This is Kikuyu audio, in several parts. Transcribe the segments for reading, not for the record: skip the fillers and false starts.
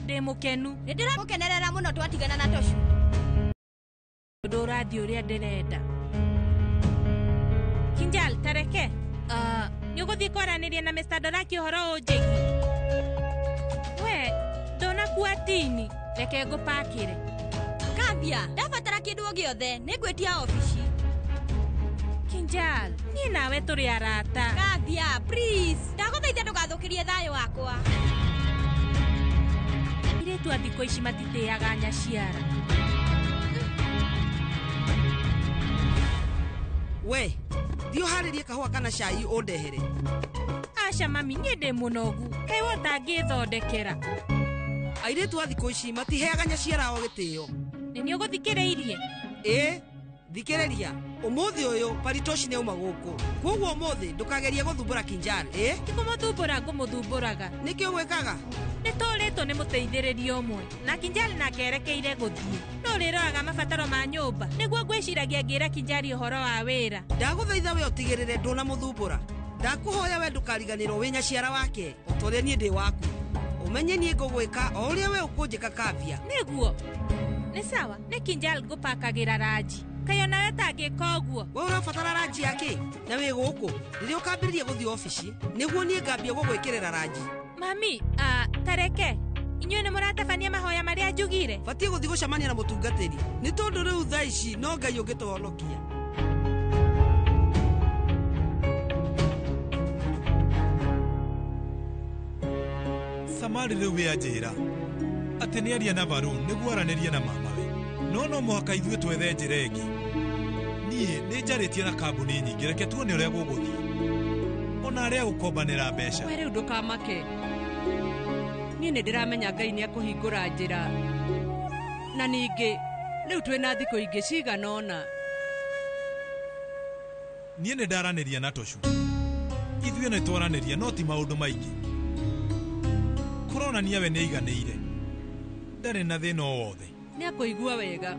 Ndĩ mũkenu. Nĩ ndĩragũkenerera mũno twatigana na Toshu. Ũndũ ũrathiĩ ũrĩa ndĩrenda. Kinjal, tareke. Nĩ ũgũthiĩ kwaranĩria na Mr. Doraki ũhoro ũnjĩgie. We, ndũnakua tini. Reke ngũpakĩre. Kavya, ndabatara kĩndũ o gĩothe, nĩ ngwĩtia obici. Kinjal, niĩ nawe tũrĩ arata. Kavya, please, ndagũthaitha ndũgathũkĩrie thayũ wakwa. Airĩtu a thikũ ici matitĩaga nyaciara. We, thiĩ ũharĩrie kahũa kana cai ũndehere. Aca mami, niĩ ndĩ mũnogu. Kaĩ we ũtangĩthondekera? Airĩtu a thikũ ici matiheaga nyaciara ao gĩtĩo. Nĩ nĩ ũgũthikĩrĩirie? Ĩ, thikĩrĩria. Ũmũthĩ ũyũ Paritoshi nĩ auma gũkũ. Kwoguo ũmũthĩ ndũkagerie gũthumbũra Kinjal, ĩ? Ti kũmũthumbũra ngũmũthumbũraga. Nĩkĩ ũgwĩkaga? Nĩ tũrĩtwo nĩ mũteithĩrĩrio ũmwe. Na Kinjal nake erekeire gũthiĩ. No ũrĩroraga mabataro ma nyũmba. Nĩguo ngwĩciragia ngĩra Kinjali ũhoro wa wĩra. Ndagũthaitha we ũtigĩrĩre ndũnamũthumbũra. Ndakũhoya we ndũkariganĩrwo wĩ nyaciara wake, o ta ũrĩa niĩ ndĩ waku. Ũmenye niĩ ngũgwĩka o ũrĩa we ũkũnjĩka Kavya. Nĩguo. Nĩ sawa, nĩ Kinjal ngũpakagĩra ranji. Kaĩ onawe tangĩka ũguo? We ũrabatara ranji ya kĩ? Na wĩ gũkũ? Rĩrĩa ũkambĩrĩria gũthiĩ obici, nĩguo niĩ ngambia gũgwĩkĩrĩra ranji. Mami, tareke. Inyuĩ nĩ mũratabania mahoya marĩa njugire? Batiĩ gũthiĩ gũcemania na mũtungatĩri. Nĩ tondũ rĩu thaa ici no Ngai ũngĩtũhonokia. Samari rĩu wĩ anjĩra atĩ nĩ aria na Varun nĩguo aranĩrie na mamawe. No no mũhaka ithuĩ twethe njĩra ĩngĩ. Niĩ nĩ njarĩtie na kambuni nyingĩ, reke tuone ũrĩa gũgũthiĩ. Ona arĩa gũkombanĩra mbeca. We rĩu ndũkamake. Niĩ nĩ ndĩramenya Ngai nĩ ekũhingũra njĩra. Na ningĩ rĩu twĩna thikũ ingĩ cigana ũna. Niĩ nĩ ndaranĩria na Toshu. Ithuĩ nĩ twaranĩria no ti maũndũ maingĩ. Kũronania we nĩ aiganĩire. Ndarĩ na thĩna o wothe. Nĩ akũigua wega.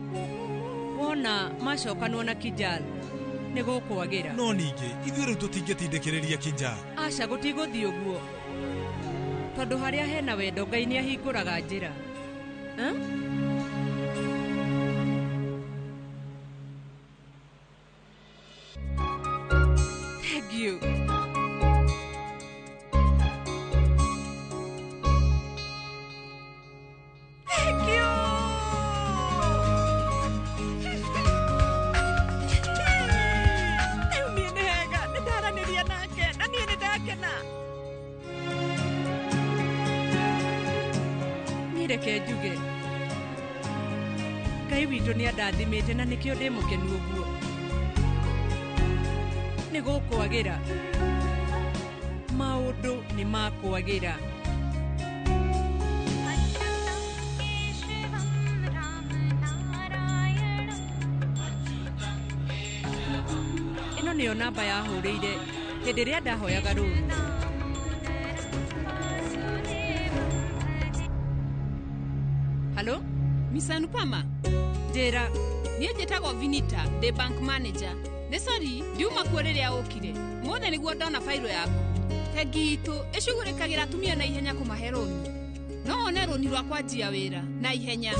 Wona macokanwo na Kinjal nĩ gũkwagĩra. No ningĩ ithuĩ rĩu tũtingĩtindĩkĩrĩria Kinjal. Aca gũtigũthiĩ ũguo. Tondũ harĩa hena wendo Ngai nĩ ahingũraga njĩra. Thank you. Thank you. Rĩu niĩ nĩ hega, nĩ ndaranĩria nake, na niĩ nĩ ndakena. Niĩ reke njuge. Ngai witũ nĩ andathimĩte na nĩkĩo ndĩ mũkenu ũguo. Nĩ gũkwagĩra. Maũndũ nĩ makwagĩra. Ĩno nĩyo namba yahũrĩire hĩndĩ ĩrĩa ndahoyaga rũni. Halo? Miss Anupama? Njĩra. Niĩ njĩtagwo Vinita, ndĩ bank manager. Nĩ sorry, ndiuma kuo rĩrĩa ũkire. Mũthĩ nĩguo ndona failo yaku. Bengi itũ ĩcugurĩkagĩra atumia na ihenya kũmahe rũni. No wone rũni rwa kwanjia wĩra na ihenya.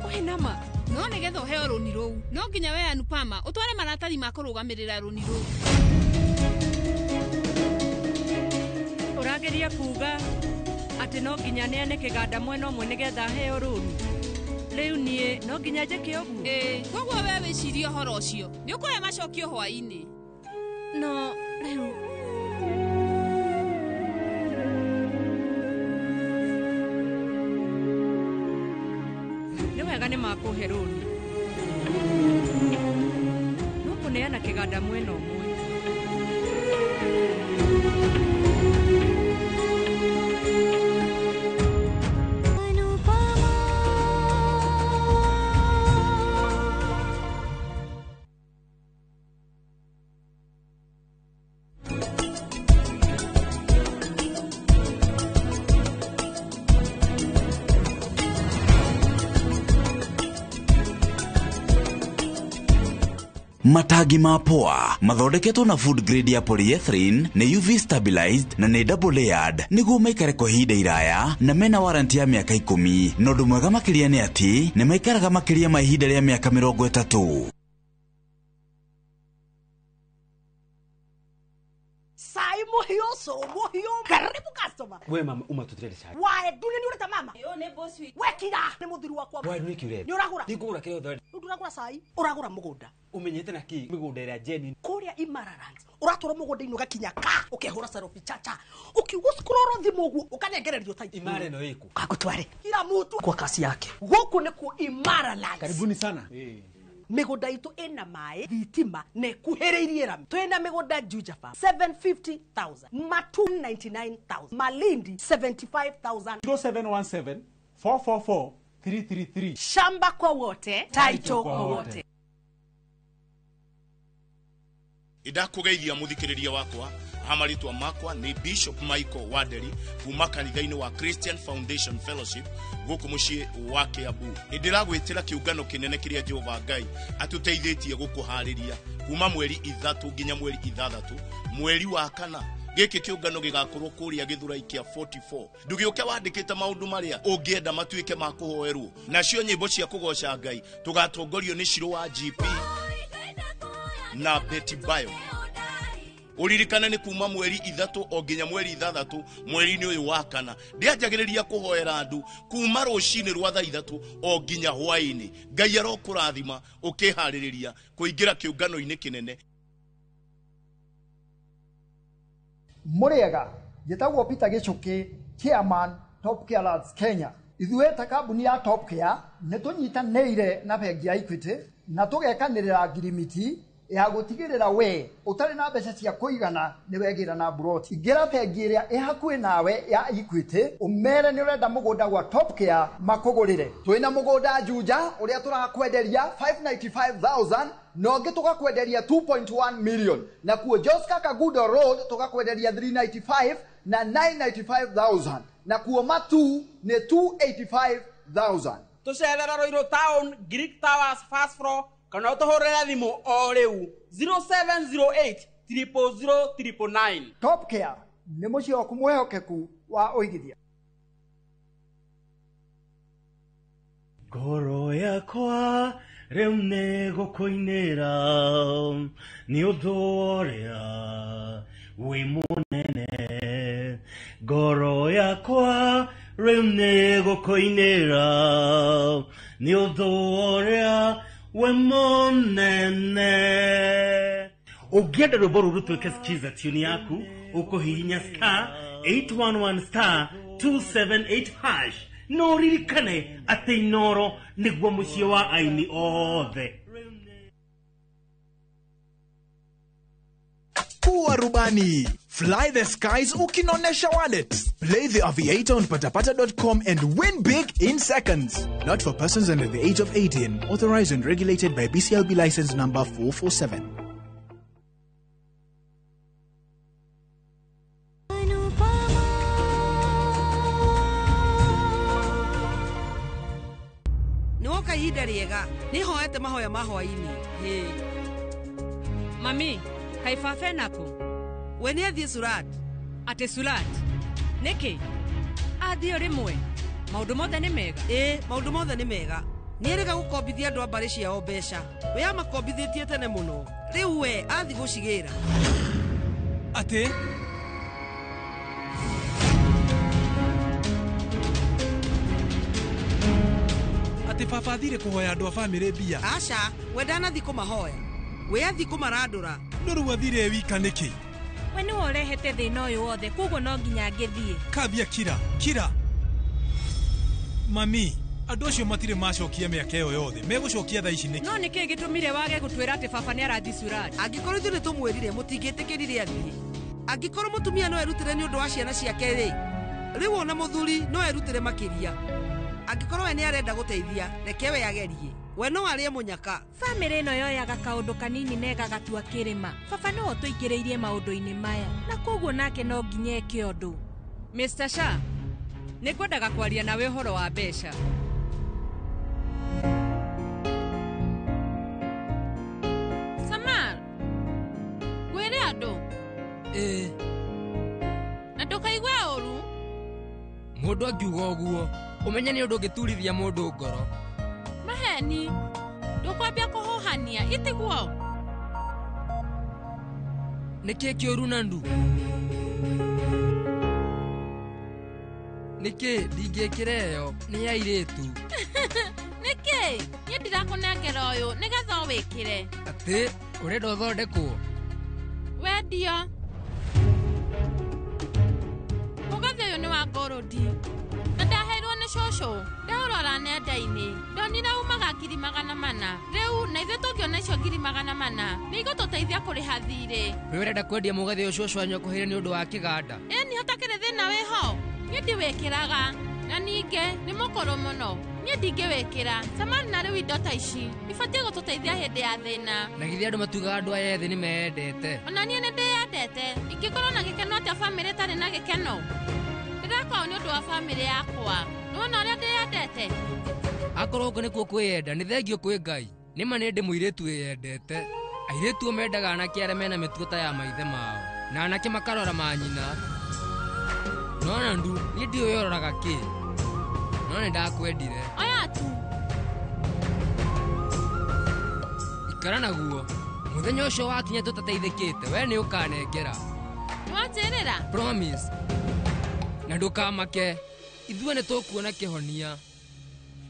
Ũhe nama. No nĩgetha ũheo rũni rũu, no nginya we Anupama ũtware maratathi ma kũrũgamĩrĩra rũni rũu. Ũrageria kuga atĩ no nginya neane kĩganda mwena ũmwe nĩgetha heo rũni. Rĩu niĩ no nginya njĩke ũguo? Ĩĩ, koguo we wĩcirie ũhoro ũcio. Nĩ ũkũhe macokio hwaĩ-inĩ. No rĩu nĩ wega nĩ makũhe rũni. No kũneana kĩganda mwena ũmwe. Matangi ma poa mathondeketwo na food grade ya polyethylene, nĩ UV stabilized na nĩ double layered nĩguo maikare kwa ihinda iraya na mena warranty ya mĩaka 10. Na ũndũ mwega makĩria nĩ atĩ nĩ maikaraga makĩria ma ihinda rĩa mĩaka 30. Sai muhiu so muhiu karibu customer. We mama uma tutirere cai. Wae ndune ni ureta mama. Yo ne boss wi. We kira ni muthiri wakwa. Wae ndune kiure. Ni uragura. Ndikugura kiria othe. Nduragura cai uragura mugunda. Umenyete na ki migunda ira Jenny. Kuria Imaralands uratura mugunda-ini ugakinya ka ukehura selfie chacha ukiugo scroll thimu uguo ukanengererio tai. Imara no iku. Kagutware. Kila mutu kwa kasi yake. Guku nikuo Imaralands. Karibuni sana. Migunda itu ina mai thitima na ikuhiriirie rami. Twina migunda Juja Farm 750,000, Matu 99,000, Malindi 75,000. 0717 444 333. Shamba kwa wote, title kwa wote. Idakugeithia muthikiriria wakwa hamaritwa makwa ni Bishop Michael Waderi kuma kanitha-inĩ wa Christian Foundation Fellowship gũkũ mũciĩ wa Kiambu. Nĩndĩragwĩtĩra kĩũngano kĩnene kĩrĩa Jehova Ngai atũteithĩtie gũkũharĩria kuma mweri 3 nginya mweri 6 mweri wa 4. Gĩkĩ kĩũngano gĩgakorwo kũrĩa Gĩthurai kĩa 44. Ndũgĩũke wandĩkĩte maũndũ marĩa ũngĩenda matuĩke ma kũhoerwo. Nacio nyĩmbo cia kũgoca Ngai tũgatongorio nĩ Shiro wa GP na Betty Bayo. Uririkane nĩ kuma mweri 3 o nginya mweri 6 mweri-inĩ ũyũ wa 4. Ndĩanjagĩrĩria kũhoera andũ kuma rũcinĩ rwa thaa 3 o nginya hwaĩ-inĩ. Ngai arokũrathima ũkĩharĩrĩria kũingĩra kĩũngano-inĩ kĩnene. Mũrĩega, njĩtagwo Peter Gĩchũkĩ, chairman Top Care Lads Kenya. Ithuĩ ta kambuni ya Top Care nĩ tũnyitanĩire na bengi ya Equity na tũgekanĩrĩra ngirimiti ya gũtigĩrĩra we ũtarĩ na mbeca cia kũigana nĩ wegĩra na mburoti. Ingĩra bengi ĩrĩa ĩ hakuhĩ nawe ya Equity ũmere nĩ ũrenda mũgũnda gwa Top Care makũgũrĩre. Twĩna mũgũnda Juja ũrĩa tũrakwenderia 595,000 na ũngĩ tũgakwenderia 2.1 million, na kuo Joska Kagudo Road tũgakwenderia 395 na 995,000, na kuo Matu nĩ 285,000. Tũcerera Ruiru Town, Greek Towers first floor, kana ũtũhũrĩre thimũ o rĩu 0708 000 999. Top Care nĩ mũciĩ waku mwĩhokeku wa ũigithia. Ngoro yakwa rĩu nĩ gũkũinĩra nĩ ũndũ ũrĩa wĩ mũnene. Ngoro yakwa rĩu nĩ gũkũinĩra nĩ ũndũ ũrĩa wĩ mũnene. Ũngĩenda rwĩmbo rũrũ rũtuĩke skiza tune yaku ũkũhihinya star 811 star 278 hash. No ririkane atĩ Inoro nĩguo mũciĩ wa aini othe. Kuwa rubani. Fly the skies ukinonesha wallet. Play the Aviator on patapata.com and win big in seconds. Not for persons under the age of 18. Authorized and regulated by BCLB license number 447. Nĩwoka ihinda rĩega. Nĩhoete mahoya ma hwaĩ-inĩ. Hĩ. Mami, kaĩ baba enakũ? We nĩ athiĩ Surat. Atĩ Surat? Nĩkĩ? Athiĩ o rĩmwe? Maũndũ mothe nĩ mega? Ĩĩ, maũndũ mothe nĩ mega. Nĩerĩga gũkombithia andũ a mbarĩ ciao mbeca. We amakombithĩtie tene mũno. Rĩu we athiĩ gũcigĩra. Atĩ? Atĩ baba athire kũhoya andũ a bamĩrĩ mbia? Aca, we ndanathiĩ kũmahoya. We athiĩ kũmarandũra. No rĩu athire e wika nĩkĩ? We nĩwe ũrehete thĩna ũyũ wothe, koguo no nginya ngĩthiĩ. Kavya kira, kira. Mami, andũ acio matirĩ macokia mĩaka ĩyo yothe. Megũcokia thaa ici nĩkĩ? No nĩkĩ gĩtũmire wage gũtwĩra atĩ baba nĩarathiĩ Surat? Angĩkorwo ithuĩ nĩtũmwĩrire mũtingĩtĩkĩrire athiĩ. Angĩkorwo mũtumia no erutĩre nĩ ũndũ wa ciana ciake rĩ, rĩu ona mũthuri no erutĩre makĩria. Angĩkorwo we nĩarenda gũteithia, reke we agerie. We no arĩe mũnyaka. Bamĩrĩ ĩno yoyaga kaũndũ kanini na ĩgagatua kĩrĩma. Baba nĩwe ũtũingĩrĩirie maũndũ-inĩ maya, na koguo nake no nginya eke ũndũ. Mr. Shah, nĩngwendaga kwaria nawe ũhoro wa mbeca. Ndũkaigue ũru. Mũndũ angiuga ũguo, ũmenye nĩ ũndũ ũngĩturithia mũndũ ngoro. Maheni. Ndũkwambia kũhũhania, itiguo? Nĩkĩ kĩũru na ndu? Nĩkĩ ndingĩkĩra ĩyo nĩ ya airĩtu? Nĩkĩ? Niĩ ndirakũnengera ũyũ nĩgetha ũwĩkĩre. Atĩ ũrenda ũthondekwo? Wendio. Mũgathĩ ũyũ nĩ wa ngũrũndi. Na ndaheirwo nĩ cũcũ. Ndaũrora nenda-inĩ. Ndonire umaga 400,000. Rĩu na ithuĩ tũngĩona icio 400,000 nĩ igũtũteithia kũrĩha thirĩ. We ũrenda kwendia mũgathĩ ũcio cũcũ wanyu akũheire nĩ ũndũ wa kĩganda? Ĩni hatakĩrĩ thĩna wĩho. Niĩ ndiwĩkĩraga. Na ningĩ nĩ mũkũrũ mũno. Niĩ ndingĩwĩkĩra. Samani na rĩu indo ta ici ibatiĩ gũtũteithia hĩndĩ ya thĩna. Na githĩ andũ matugaga andũ aya ethĩ nĩ meyendete? Ona niĩ nĩ ndĩyendete. Ingĩkorwo na gĩkeno atĩa bamĩrĩ ĩtarĩ na gĩkeno? Ndĩreka ũũ nĩ ũndũ wa bamĩrĩ yakwa. Nĩwona ũrĩa ndĩyendete? Akorwo gũkũ nĩkuo kwĩyenda, nĩ thengio kwĩ Ngai. Nĩ ma nĩ ndĩ mũirĩtu wĩyendete. Airĩtu o mendaga anake arĩa mena mĩtugo ta ya maithe mao, na anake makarora manyina. No Nandu, niĩ ndiũĩ ũroraga kĩ. No nĩ ndakwendire. Oya tu. Ikara naguo. Mũthenya ũcio wakinya tũtateithĩkĩte, we nĩ ũkanengera. Nĩwanjĩrĩra? Promise. Na ndũkamake. Ithuĩ nĩ tũkuona kĩhonia.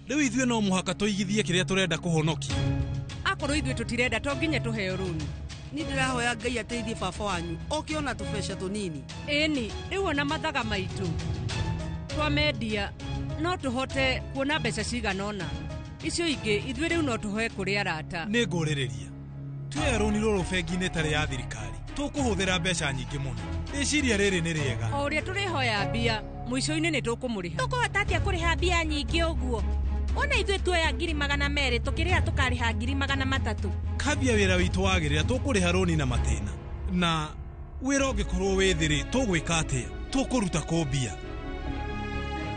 Rĩu ithuĩ no mũhaka tũigithie kĩrĩa tũrenda kũhonokia. Akorwo ithuĩ tũtirenda to nginya tũheo rũni. Niĩ ndĩrahoya Ngai ateithie baba wanyu oke ona tũbeca tũnini. Ĩni, rĩu ona mathaga maitũ twamendia no tũhote kuona mbeca cigana ũna. Icio ingĩ ithuĩ rĩu no tũhoe kũrĩ arata. Nĩ ngũrĩrĩria. Tuoya rũni rũrũ bengi-inĩ ĩtarĩ ya thirikari. Tũkũhũthĩra mbeca nyingĩ mũno. Rĩciria rĩrĩ nĩ rĩega. O ũrĩa tũrĩhoya mbia, mũico-inĩ nĩ tũkũmũrĩha. Tũkũhota atĩa kũrĩha mbia nyingĩ ũguo? Ona ithuĩ tuoya 200,000 tũkĩrĩha tũkarĩha 300,000. Kambia wĩra witũ wagĩrĩra tũkũrĩha rũni na matĩna. Na wĩra ũngĩkorwo wĩ thĩ rĩ, tũgwĩka atĩa? Tũkũruta kũ mbia?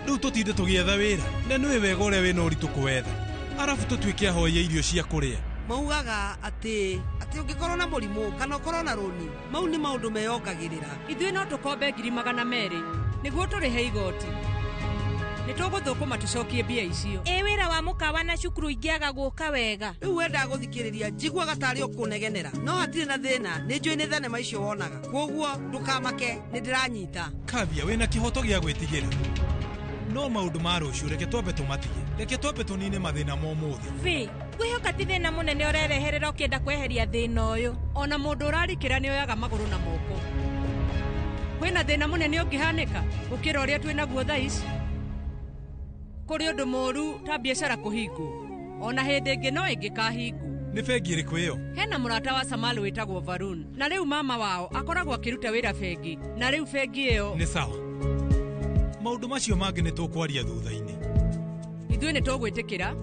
Rĩu tũtinde tũgĩetha wĩra, na nĩũĩ wega ũrĩa wĩna ũritũ kũwetha. Arabu tũtuĩke ahoya irio cia kũrĩa. Maugaga atĩ ũngĩkorwo na mũrimũ kana ũkorwo na rũni, mau nĩ maũndũ meyongagĩrĩra. Ithuĩ no tũkombe 200,000 nĩguo tũrĩhe igoti. Nĩ tũgũthũkũma tũcokie mbia icio. Ĩ wĩra wa mũkawa na cukuru ingĩaga gũka wega. Rĩu wendaga gũthikĩrĩria njiguaga tarĩ ũkũnegenera. No hatirĩ na thĩna, nĩ njũĩ nĩ thenema icio wonaga. Kwoguo ndũkamake, nĩ ndĩranyita. Kavya wĩna kĩhoto gĩa gwĩtigĩra. No maũndũ ma rũciũ reke twambe tũmatige. Reke twambe tũnine mathĩna ma ũmũthĩ. Vi, ngwĩhoka ti thĩna mũnene ũrereherera ũkĩenda kweheria thĩna ũyũ. Ona mũndũ ũrarikĩra nĩ oyaga magũrũ na moko. Kwĩna thĩna mũnene ũngĩhanĩka gũkĩra ũrĩa twĩnaguo thaa ici. Kũrĩ ũndũ mũũru ta biacara kũhingwo. Ona hĩndĩ ĩngĩ no ĩngĩkahingwo. Nĩ bengi ĩrĩkũ ĩyo? Hena mũrata wa Samal wĩtagwo Varun. Na rĩu mama wao akoragwo akĩruta wĩra bengi. Na rĩu bengi ĩyo nĩ sawa. Maũndũ macio mangĩ nĩ tũkwaria thutha-inĩ. Ithuĩ nĩ tũgwĩtĩkĩra.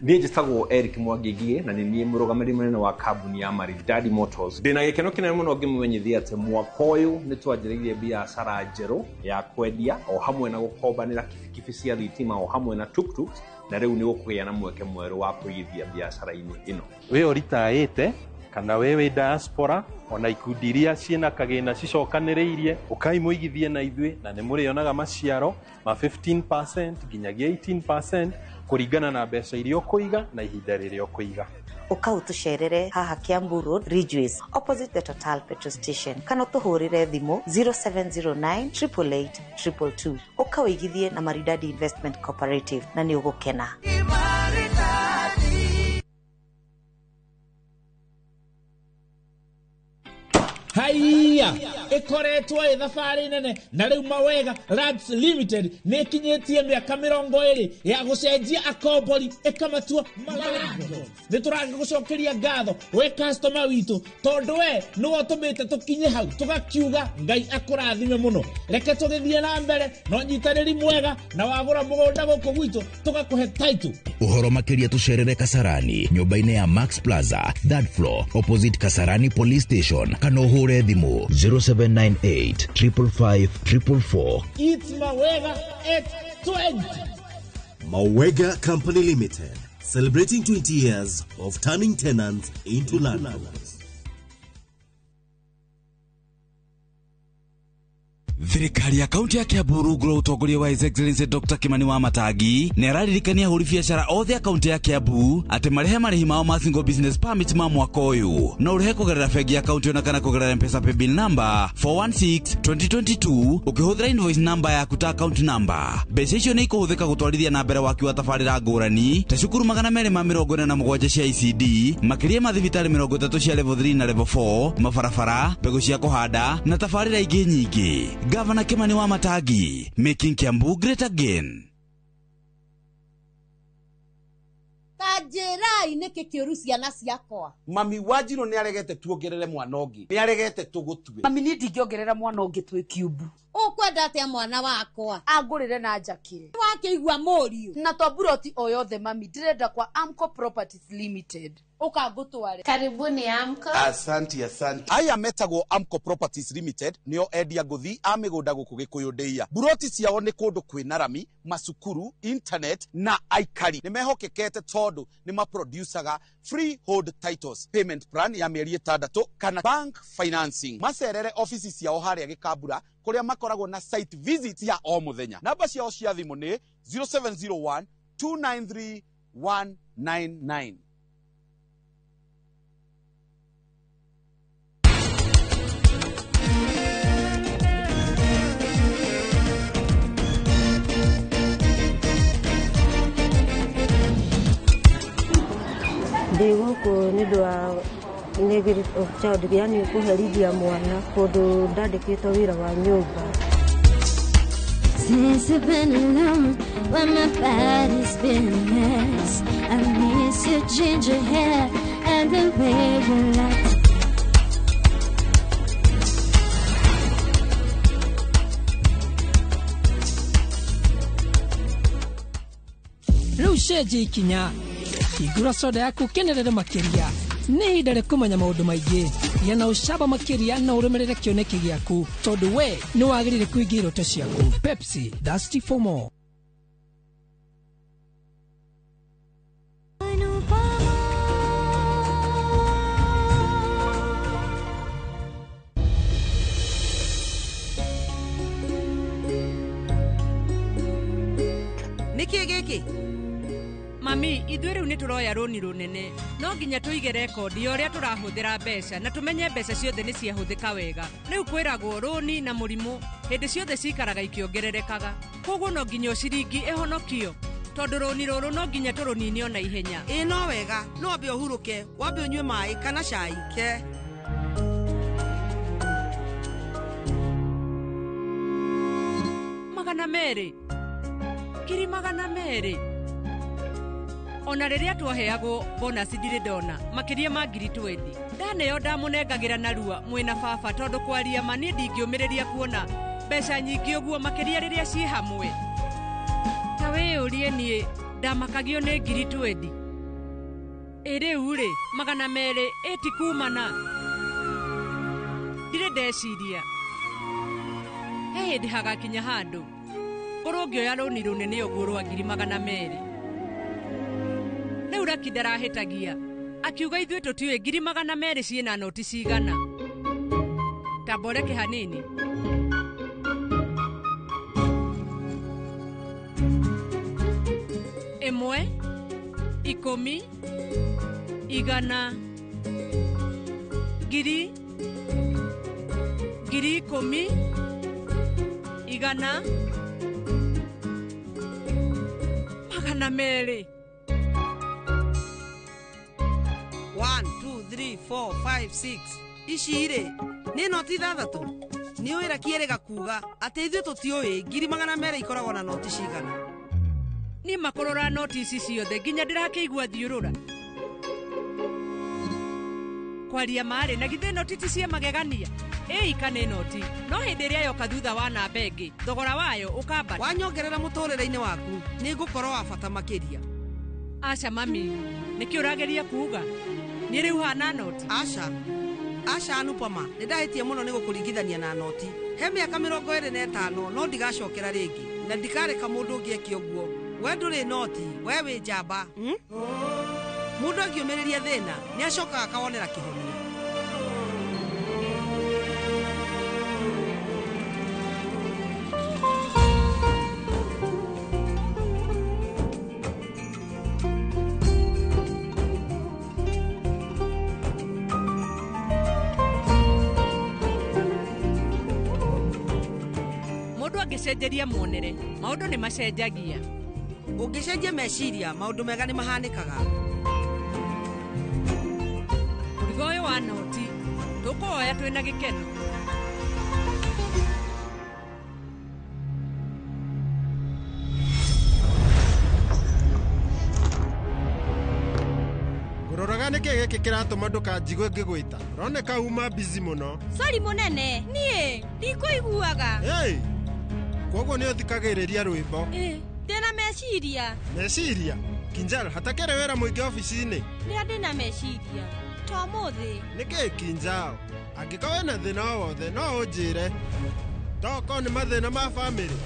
Niĩ njĩtagwo Eric Mwangi Ngigĩ na nĩ niĩ mũrũgamĩrĩri mũnene wa kambuni ya Maridadi Motors. Ndĩna gĩkeno kĩnene mũno ngĩmũmenyithia atĩ mwaka ũyũ nĩ twanjĩrĩirie biacara njerũ ya kwendia o hamwe na gũkombanĩra kibikibi cia thitima o hamwe na tuktuks, na rĩu nĩ gũkũgĩa na mweke mwerũ wa kũigithia biacara-inĩ ĩno. Wĩ ũritaĩte kana we wĩ diaspora ona ikundi iria ciĩna kagĩna cicokanĩrĩirie, ũkai mũigithie na ithuĩ na nĩ mũrĩonaga maciaro ma 15% nginyagia 18% kũringana na mbeca iria ũkũiga na ihinda rĩrĩa ũkũiga. Ũka ũtũcerere haha Kiambu Road, Ridgeways, opposite the Total petrol station, kana ũtũhũrĩre thimũ 0709 888 222. Ũka ũigithie na Maridadi Investment Cooperative na nĩ ũgũkena. Haiya ikoretwo ĩ thabarĩ nene na rĩu Mawega Lands Limited nĩ ĩkinyĩtie mĩaka 20 ya gũcenjia akombori ĩkamatua malandlords. Nĩ tũragĩgũcokeria ngatho we customer witũ tondũ we nĩwe ũtũmĩte tũkinye hau tũgakiuga Ngai akũrathime mũno. Reke tũgĩthiĩ na mbere na ũnyitanĩri mwega na wagũra mũgũnda gũkũ gwitũ tũgakũhe title. Ũhoro makĩria tũcerere Kasarani nyũmba-inĩ ya Max Plaza, third floor, opposite Kasarani Police Station, kana ũhũre thimũ 0798 555 444. It's Mawega at 20. Mawega Company Limited, celebrating 20 years of turning tenants into landlords. Thirikari ya kaunti ya Kiambu rungu rwa utongoria wa His Excellency Dr. Kimani wa Matangi nĩ araririkania ahũri biacara othe a kaunti ya Kiambu atĩ marĩhe marĩhi mao ma single business permit ma mwaka ũyũ. No ũrĩhe kũgerera bengi ya kaunti ona kana kũgerera M-Pesa paybill number 416 2022 ũkĩhũthĩra invoice number yaku ta account number. Mbeca icio nĩ ikũhũthĩka gũtwarithia na mbere waki wa tabarĩra ngũrani ta cukuru 247 cia ICD, makĩria ma thibitarĩ 30 cia level 3 na level 4, mabarabara, mbegũ cia kũhanda na tabarĩra ingĩ nyingĩ. Governor Kimani wa Matangi, making Kiambu great again. Ta njĩrai nĩkĩ kĩũru ciana ciakwa. Mami Wanjirũ nĩ aregete tuongerere mwana ũngĩ, nĩ aregete tũgũtue. Mami niĩ ndingĩongerera mwana ũngĩ twĩ kiumbu. Ũkwenda atĩa mwana wakwa? Angũrĩre na njakĩre. Wakĩigua mũriũ. Na to buroti o yothe mami, ndĩrenda kwa Amco Properties Limited. Ũka ngũtware. Karibuni Amco. Asanti, asanti. Aya metagwo Amco Properties Limited nĩo endia ngũthi a mĩgũnda gũkũ Gĩkũyũ ndĩia. Buroti ciao nĩ kũndũ kwĩna rami, macukuru, internet na aikari. Nĩ mehokekete tondũ nĩ maproducaga freehold titles, payment plan ya mĩeri 6 kana bank financing. Macerere ofici ciao harĩa Gĩkambura kũrĩa makoragwo na site visit ya o mũthenya. Namba ciao cia thimũ nĩ 0701 293 199. Ndĩ gũkũ nĩ ũndũ wa negative of child, yani kũherithia mwana tondũ ndandĩkĩtwo wĩra wa nyũmba. Since I've been alone, when my body's been a mess, I miss your ginger hair and the way you like. Rĩu cenjia ikinya, hingũra soda yaku ũkenerere makĩria. Nĩ ihinda rĩa kũmenya maũndũ maingĩ. Gĩa na ũcamba makĩria na ũrũmĩrĩre kĩoneki gĩaku, tondũ we nĩ wagĩrĩire kũhingia iroto ciaku. Pepsi, thirsty for more. Nĩkĩ gĩkĩ? Mami, ithuĩ rĩu nĩ tũroya rũni rũnene. No nginya tũige rekondi ya ũrĩa tũrahũthĩra mbeca na tũmenye mbeca ciothe nĩ ciahũthĩka wega. Rĩu kwĩragwo rũni na mũrimũ hĩndĩ ciothe cikaraga ikĩongererekaga. Koguo no nginya ciringi ĩhonokio, tondũ rũni rũrũ no nginya tũrũnine ona ihenya. Ĩ no wega, no wambe ũhurũke, wambe ũnyue maĩ kana cai ke. $200. 200,000. Ona rĩrĩa twaheagwo bonus ndirĩ ndona makĩria ma 20,000. Ndaneo ndamũnengagĩra narua mwĩna baba, tondũ kwaria ma niĩ ndingĩũmĩrĩria kuona mbeca nyingĩ ũguo makĩria rĩrĩa ciĩ hamwe. Ta wĩyũrie niĩ ndamakagio nĩ 20,000. Ĩ rĩu rĩ 200 ĩti kumana. Ndirĩ ndeciria. He hĩndĩ hagakinya handũ korwo ngĩoya rũni rũnene ũguo rwa 200,000. Rĩu Raki ndarahĩtagia akiuga ithuĩ tũtiũĩ 200,000 ciĩna noti cigana. Tamboreke hanini. 1, 10, 100, 10,000, 10,000, 100, 200. 1, 2, 3, 4, 5, 6. Ici rĩ nĩ noti 6. Nĩ ũĩ Raki erĩga kuga atĩ ithuĩ tũtiũĩ 200,000 ikoragwo na noti cigana. Niĩ makũrora noti ici ciothe nginya ndĩrakĩigua thiũrũra. Kwaria marĩ na githĩ noti ti cia magegania. Ĩika nĩ noti, no hĩndĩ ĩrĩa yoka thutha wa namba ĩngĩ thogora wayo ũkambata. Wanyongerera mũtũrĩre-inĩ waku nĩ ngũkorwo wa bata makĩria. Aca mami, nĩkĩ ũrageria kuuga? Niĩ rĩu hana noti. Aca, Aca Anupama, nĩ ndahĩtia mũno nĩ gũkũringithania na noti. He mĩaka 25 no ndigacokera rĩngĩ na ndikareka mũndũ ũngĩ eke ũguo. We ndũrĩ noti, we wĩ njamba. Mũndũ angĩũmĩrĩria thĩna nĩ acokaga akawonera kĩhonia. Angĩcenjeria muonere maũndũ nĩ macenjagia. Ũngĩcenjia meciria maũndũ mega nĩ mahanĩkaga. Mũrigo ũyũ wa noti tũkũwoya twĩna gĩkeno. Ngũroraga nĩkĩ gĩkĩ kĩratũma ndũkanjigue ngĩgwĩta? Ũroneka uma busy mũno. Sorry mũnene, niĩ ndikũiguaga. Hey! Koguo nĩ ũthikagĩrĩria rwĩmbo. Ndĩna meciria. Meciria? Kinjal, hatakĩrĩ wĩra mũingĩ obici-inĩ? Rĩrĩa ndĩna meciria to ũmũthĩ. Nĩkĩ Kinjal? Angĩkorwo wĩna thĩna o wothe no ũnjĩre. Tokorwo nĩ mathĩna ma bamĩrĩ.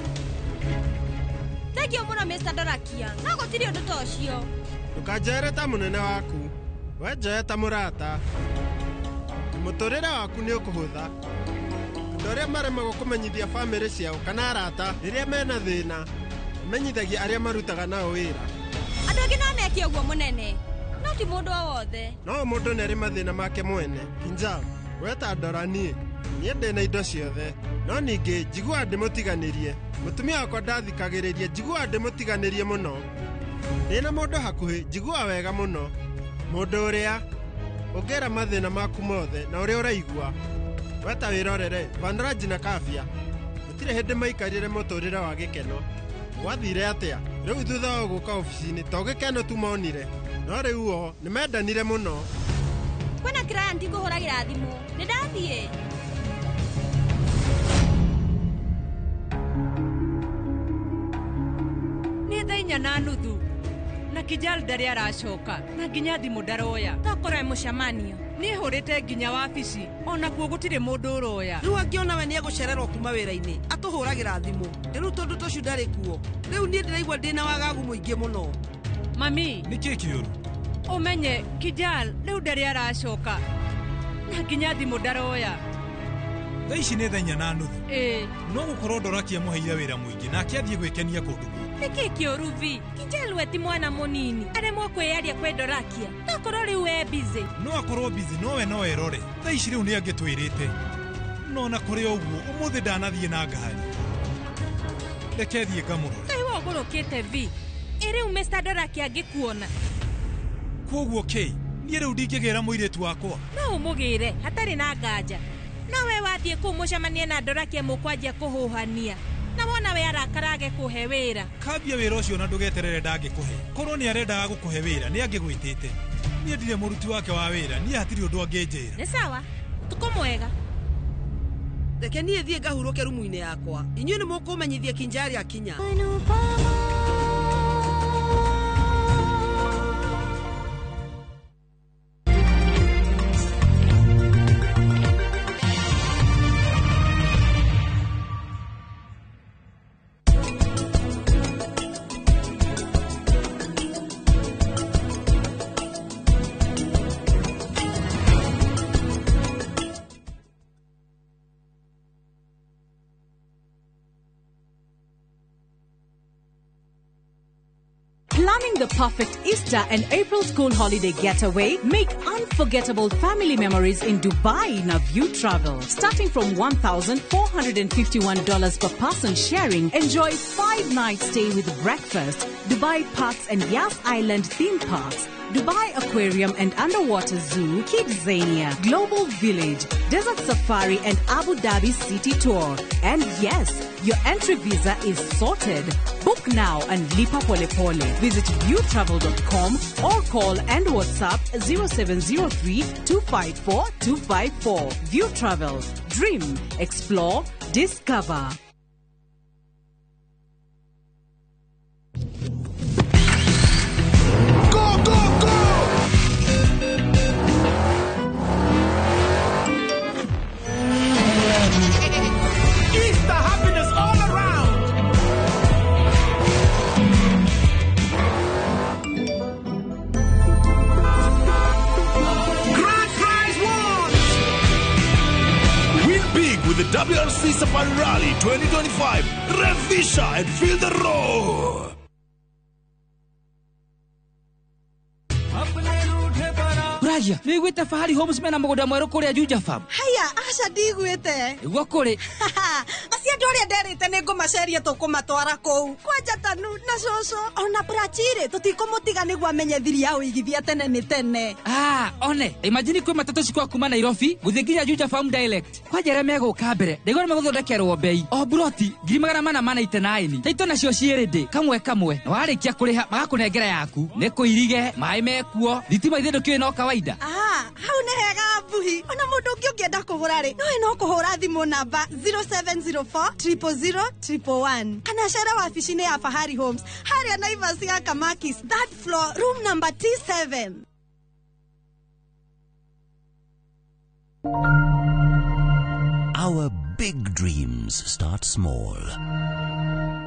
Thengiũ mũno Mr. Dorakia, no gũtirĩ ũndũ ta ũcio. Ndũkanjere ta mũnene waku, we njoe ta mũrata. Mũtũrĩre waku nĩ ũkũhũtha. Andũ arĩa maremagwo kũmenyithia bamĩrĩ ciao kana arata rĩrĩa mena thĩna, mamenyithagia arĩa marutaga nao wĩra. Andũ angĩ no meke ũguo mũnene, no ti mũndũ o wothe. No mũndũ nĩ arĩ mathĩna make mwene. Kinjal, we ta ndora niĩ, niĩ ndĩna indo ciothe, no ningĩ njiguaga ndĩmũtiganĩrie. Mũtumia wakwa ndathikagĩrĩria, njiguaga ndĩmũtiganĩrie mũno. Ndĩna mũndũ hakuhĩ, njiguaga wega mũno. Mũndũ ũrĩa ũngĩra mathĩna maku mothe na ũrĩa ũraigua. Weta wĩrorere Vanraj na Kavya gũtirĩ hĩndĩ maikarire mũtũrĩre wa gĩkeno. Gwathire atĩa? Rĩu thutha wa gũka obici-inĩ to gĩkeno tu monire, no rĩu o nĩ mendanire mũno. Kwĩna client ngũhũragĩra thimũ, nĩ ndathiĩ. Nĩ thaa 4:30 na Kijal ndarĩ aracoka na nginya thimũ ndaroya. Tokorwo e mũcemanio. Niĩ hũrĩte nginya wabici ona kuo gũtirĩ mũndũ ũroya. Rĩu angĩona we nĩegũcererwo kuma wĩra-inĩ atũhũragĩra thimũ. Rĩu tondũ tũcio ndarĩ kuo, rĩu niĩ ndĩraigua ndĩna wagagu mũingĩ mũno. Mami, nĩkĩ kĩũru? Ũmenye Kijal rĩu ndarĩ aracoka na nginya thimũ ndaroya. Thaa ici nĩ thaa 4:30. Ĩĩ. No gũkorwo Dorakia amũheire wĩra mũingĩ nake athiĩ gwĩkenia kũndũ kũngĩ. Nĩkĩ kĩũru vi? Kijal we ti mwana mũnini aremwo kwĩyaria kwĩ Dorakia. Tokorwo rĩu e busy. No akorwo busy no we no erore. Thaa ici rĩu nĩ angĩtwĩrĩte. No na kũrĩ ũguo ũmũthĩ ndanathiĩ na ngari. Reke thiĩ ngamũrore. Kaĩ we ũgũrũkĩte vi? Ĩ rĩu Mr. Dorakia angĩkuona. Koguo kĩ? Niĩ rĩu ndingĩgĩra mũirĩtu wakwa. No ũmũgĩre hatarĩ na nganja. No we wathiĩ kũu mũcemanie na Dorakia mũkwanjia kũhũhania. Na wona we arakarage kũhe wĩra. Kambia wĩra ũcio na ndũgeterere ndangĩkũhe. Korwo nĩ arendaga gũkũhe wĩra nĩ angĩgwĩtĩte. Niĩ ndirĩ mũruti wake wa wĩra, niĩ hatirĩ ũndũ angĩnjĩra. Nĩ sawa, tukũ mwega. Reke niĩ thiĩ ngahurũke rumu-inĩ yakwa. Inyuĩ nĩ mũkũmenyithia Kinjari akinya. Planning the perfect Easter and April school holiday getaway? Make unforgettable family memories in Dubai in View Travel. Starting from $1,451 per person sharing, enjoy 5-night stay with breakfast, Dubai Parks and Yas Island theme parks, Dubai Aquarium and Underwater Zoo, Kidzania, Global Village, Desert Safari and Abu Dhabi City Tour. And yes, your entry visa is sorted. Book now and lipa pole pole. Visit viewtravel.com or call and WhatsApp 0703 254 254. View Travel. Dream, explore, discover. Go, go, go! Gusii Safari Rally 2025. Revisha and feel the roar. Ragia, nĩ wĩiguĩte Fahari Homes mena mũgũnda mwerũ kũrĩa Juja Farm? Haya, aca ndigwĩte. Nĩguo kũrĩ. Acio andũ arĩa nderĩte nĩ ngũmaceria tũkũmatwara kũu. Kwanja Tanu na cũcũ ona Prachirĩ tũtikũmũtiga nĩguo amenye thiri ya ũigithia tene nĩ tene. Ah, one, imagine kwĩ matatũ cikwa kuma Nairobi gũthiĩ nginya Juja Farm direct. Kwanja arĩa megũka mbere, ndaigua nĩ megũthondekerwo bei. O buroti 489. Taito nacio ciĩ ready kamwe kamwe. Na warĩkia kũrĩha magakũnengera yaku. Nĩ kũirige, maĩ mekuo, thitima ithe ndũkĩũĩ no kawaida. Ah, hau nĩ hega mbuhi. Ona mũndũ ũngĩ ũngĩenda kũgũra rĩ, no no kũhũra thimũ namba 0704 000 111 kana cere wabici-inĩ ya Fahari Homes harĩa Naivas ya Kamakis, third floor, room number T7. Our big dreams start small.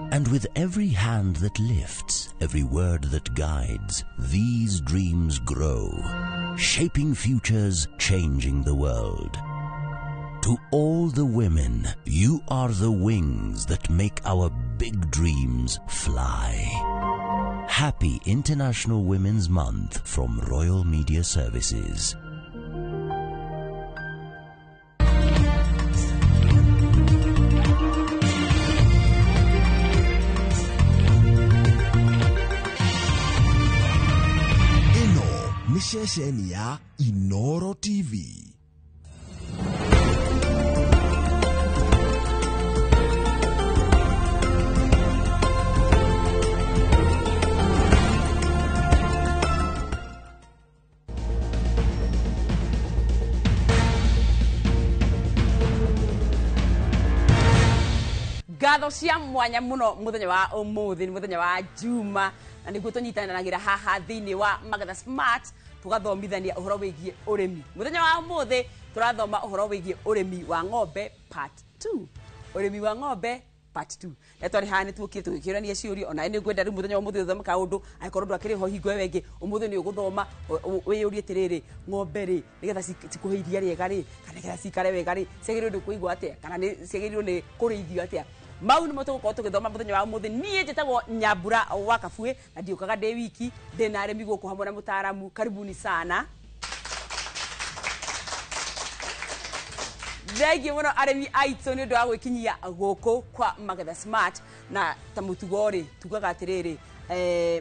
And with every hand that lifts, every word that guides, these dreams grow, shaping futures, changing the world. To all the women, you are the wings that make our big dreams fly. Happy International Women's Month from Royal Media Services. Ĩno nĩ ceceni ya Inoro TV. Ngatho cia mwanya muno muthenya wa umuthi ni muthenya wa Juma na niguo tunyitananagira haha thiini wa Magetha Smart tugathomithania uhoro wigie urimi. Muthenya wa umuthi turathoma uhoro wigie urimi wa ng'ombe part 2. Urimi wa ng'ombe part 2. Na twari haha nituokire tugikirania ciuria ona ni ngwenda riu muthenya wa umuthi uthome kaundu angikorwo ndwakiri ho hingo ĩyo ĩngĩ umuthi ni uguthoma wiyurie atiriri ng'ombe ri nigetha cikuhe iria riega ri kana nigetha cikare wega ri ciagĩrĩirwo nĩ kũigwo atia kana nĩ ciagĩrĩirwo nĩ kũrĩithio atia. Mau nĩmo tũgũkorwo tũgĩthoma mũthenya wa ũmũthĩ. Niĩ njĩtagwo Nyambura wa Kabue na ndiũkaga ndĩ wiki, ndĩ na arĩmi gũkũ hamwe na mũtaaramu. Karibuni sana. Thengiũ mũno arĩmi aitũ nĩ ũndũ wa gwĩkinyia gũkũ kwa Magetha Smart. Na ta mũtugo rĩ, tugaga atĩrĩrĩ,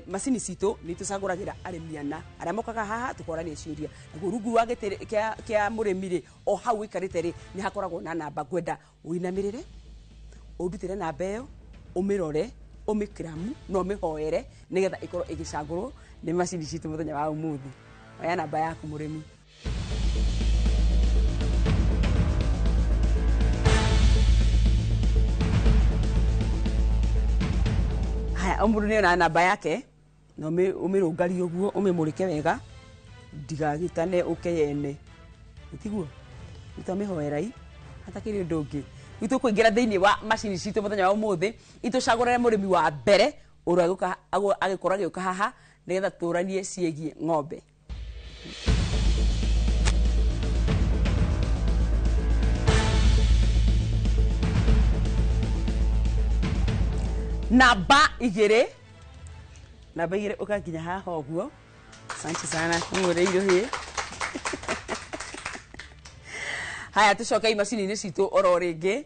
macini citũ nĩ tũcagũragĩra arĩmi ana arĩa mokaga haha tũkorania ciũria. Naguo rungu wa gĩtĩ kĩa mũrĩmi rĩ, o hau ũikarĩte rĩ, nĩ hakoragwo na namba. Ngwenda ũinamĩrĩre, ũndutĩre namba ĩyo, ũmĩrore, ũmĩkiramu na ũmĩhoere nĩgetha ĩkorwo ĩgĩcagũrwo nĩ macini citũ mũthenya wa ũmũthĩ. Oya namba yaku mũrĩmi. Haya, o mũndũ nĩona namba yake na ũmĩrũngarie ũguo, ũmĩmũrĩke wega ndigagĩtane ũke yene. Tiguo? Nĩtwamĩhoerai hatakĩrĩ ũndũ ũngĩ. Rĩu tũkũingĩra thĩinĩ wa macini citũ mũthenya wa ũmũthĩ itũcagũrĩre mũrĩmi wa mbere ũrĩa agĩkorwo agĩũka haha nĩgetha tũranie ciĩgiĩ ng'ombe. Namba igĩrĩ, namba igĩrĩ ũka nginya haha ũguo. Asante sana, ũmũrĩire ũhĩ. Haya, tũcoke macini-inĩ citũ oro rĩngĩ.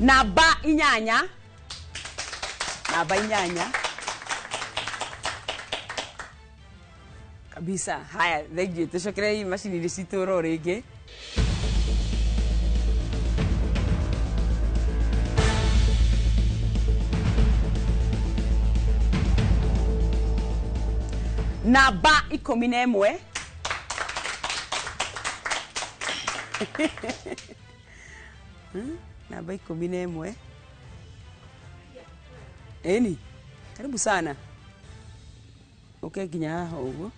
Namba inyanya, namba inyanya kabisa. Haya, thengiũ. Tũcokere macini-inĩ citũ oro rĩngĩ. Namba 11. Namba 11. Eni, karibu sana. Okay, nginya haha ũguo.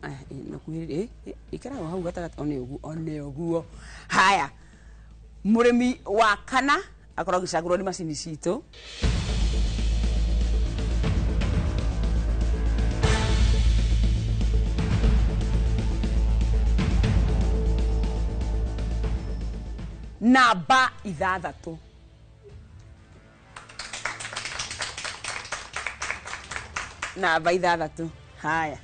Aya, nakuhĩrĩria, ikara o hau gatagatĩ, one ũguo, one ũguo. Haya, mũrĩmi wa kana akorwo agĩcagũrwo nĩ macini citũ. Namba 6. Namba 6. Haya.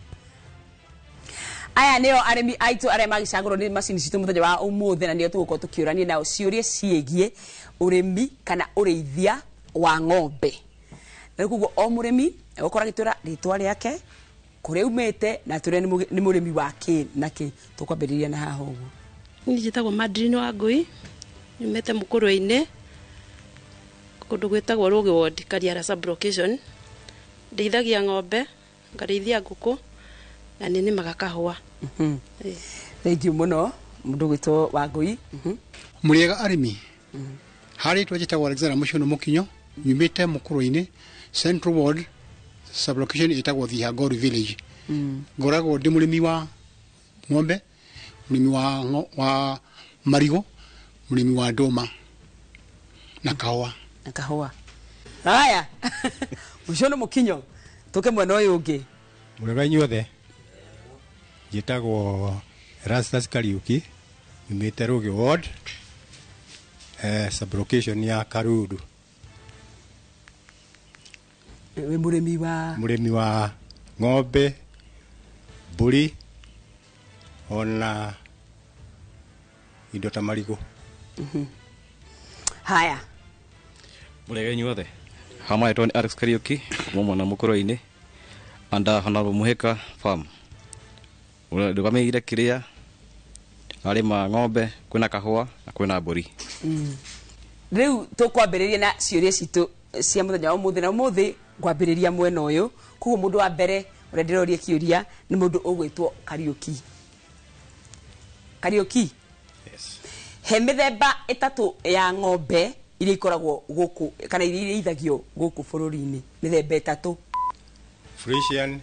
Aya nĩo arĩmi aitũ arĩa magĩcagũrwo nĩ macini citũ mũthenya wa ũmũthĩ, na nĩo tũgũkorwo tũkĩũrania nao ciũria ciĩgiĩ ũrĩmi kana ũrĩithia wa ng'ombe. Na koguo o mũrĩmi egũkorwo agĩtwĩra rĩtwa rĩake, kũrĩa aumĩte, na atwĩre nĩ mũrĩmi wa kĩ na kĩ. Tũkwambĩrĩria na haha ũguo. Niĩ njĩtagwo Madrine Wangũi, nyumĩte Mũkũrwe-inĩ, kũndũ gwĩtagwo Rũgĩ Ward, Kariara sub-location. Ndĩithagia ng'ombe, ngarĩithia ngũkũ, na nĩ nĩmaga kahũa. Thank you mũno mũndũ gwĩtwo Wangũi. Mũrĩega arĩmi. Harĩ rĩtwa njĩtagwo Alexander Mũciono Mũkinyo, nyumĩte Mũkũrwe-inĩ, Central Ward, sub-location ĩtagwo Thihangoru Village. Ngoragwo ndĩ mũrĩmi wa ng'ombe, mũrĩmi wa marigũ, mũrĩmi wa ndũma na kahũa. Na kahũa. Haya. Mũciono Mũkinyo, tũke mwena ũyũ ũngĩ. Mũrĩega inyuothe. Njĩtagwo Erastus Kariuki, nyumĩte Rũgĩ Ward, sub-location ya Karundu. Wĩ mũrĩmi wa? Mũrĩmi wa ng'ombe, mbũri, ona indo ta marigũ. Haya. Mũrĩega inyuothe. Hama ĩtwo nĩ Alex Kariuki, kuma mwena Mũkũrwe-inĩ, under Honorable Muhika Farm. Ndũgamĩrĩire kĩrĩa arĩma ng'ombe, kwĩna kahũa na kwĩna mbũri. Rĩu tũkwambĩrĩria na ciũria citũ cia mũthenya wa ũmũthĩ, na ũmũthĩ ngwambĩrĩria mwena ũyũ. Koguo mũndũ wa mbere ũrĩa ndĩroria kĩũria nĩ mũndũ ũgwĩtwo Kariuki. Kariuki. Yes. He mĩthemba 3 ya ng'ombe iria ikoragwo gũkũ kana iria irĩithagio gũkũ bũrũri-inĩ. Mĩthemba 3. Frisian,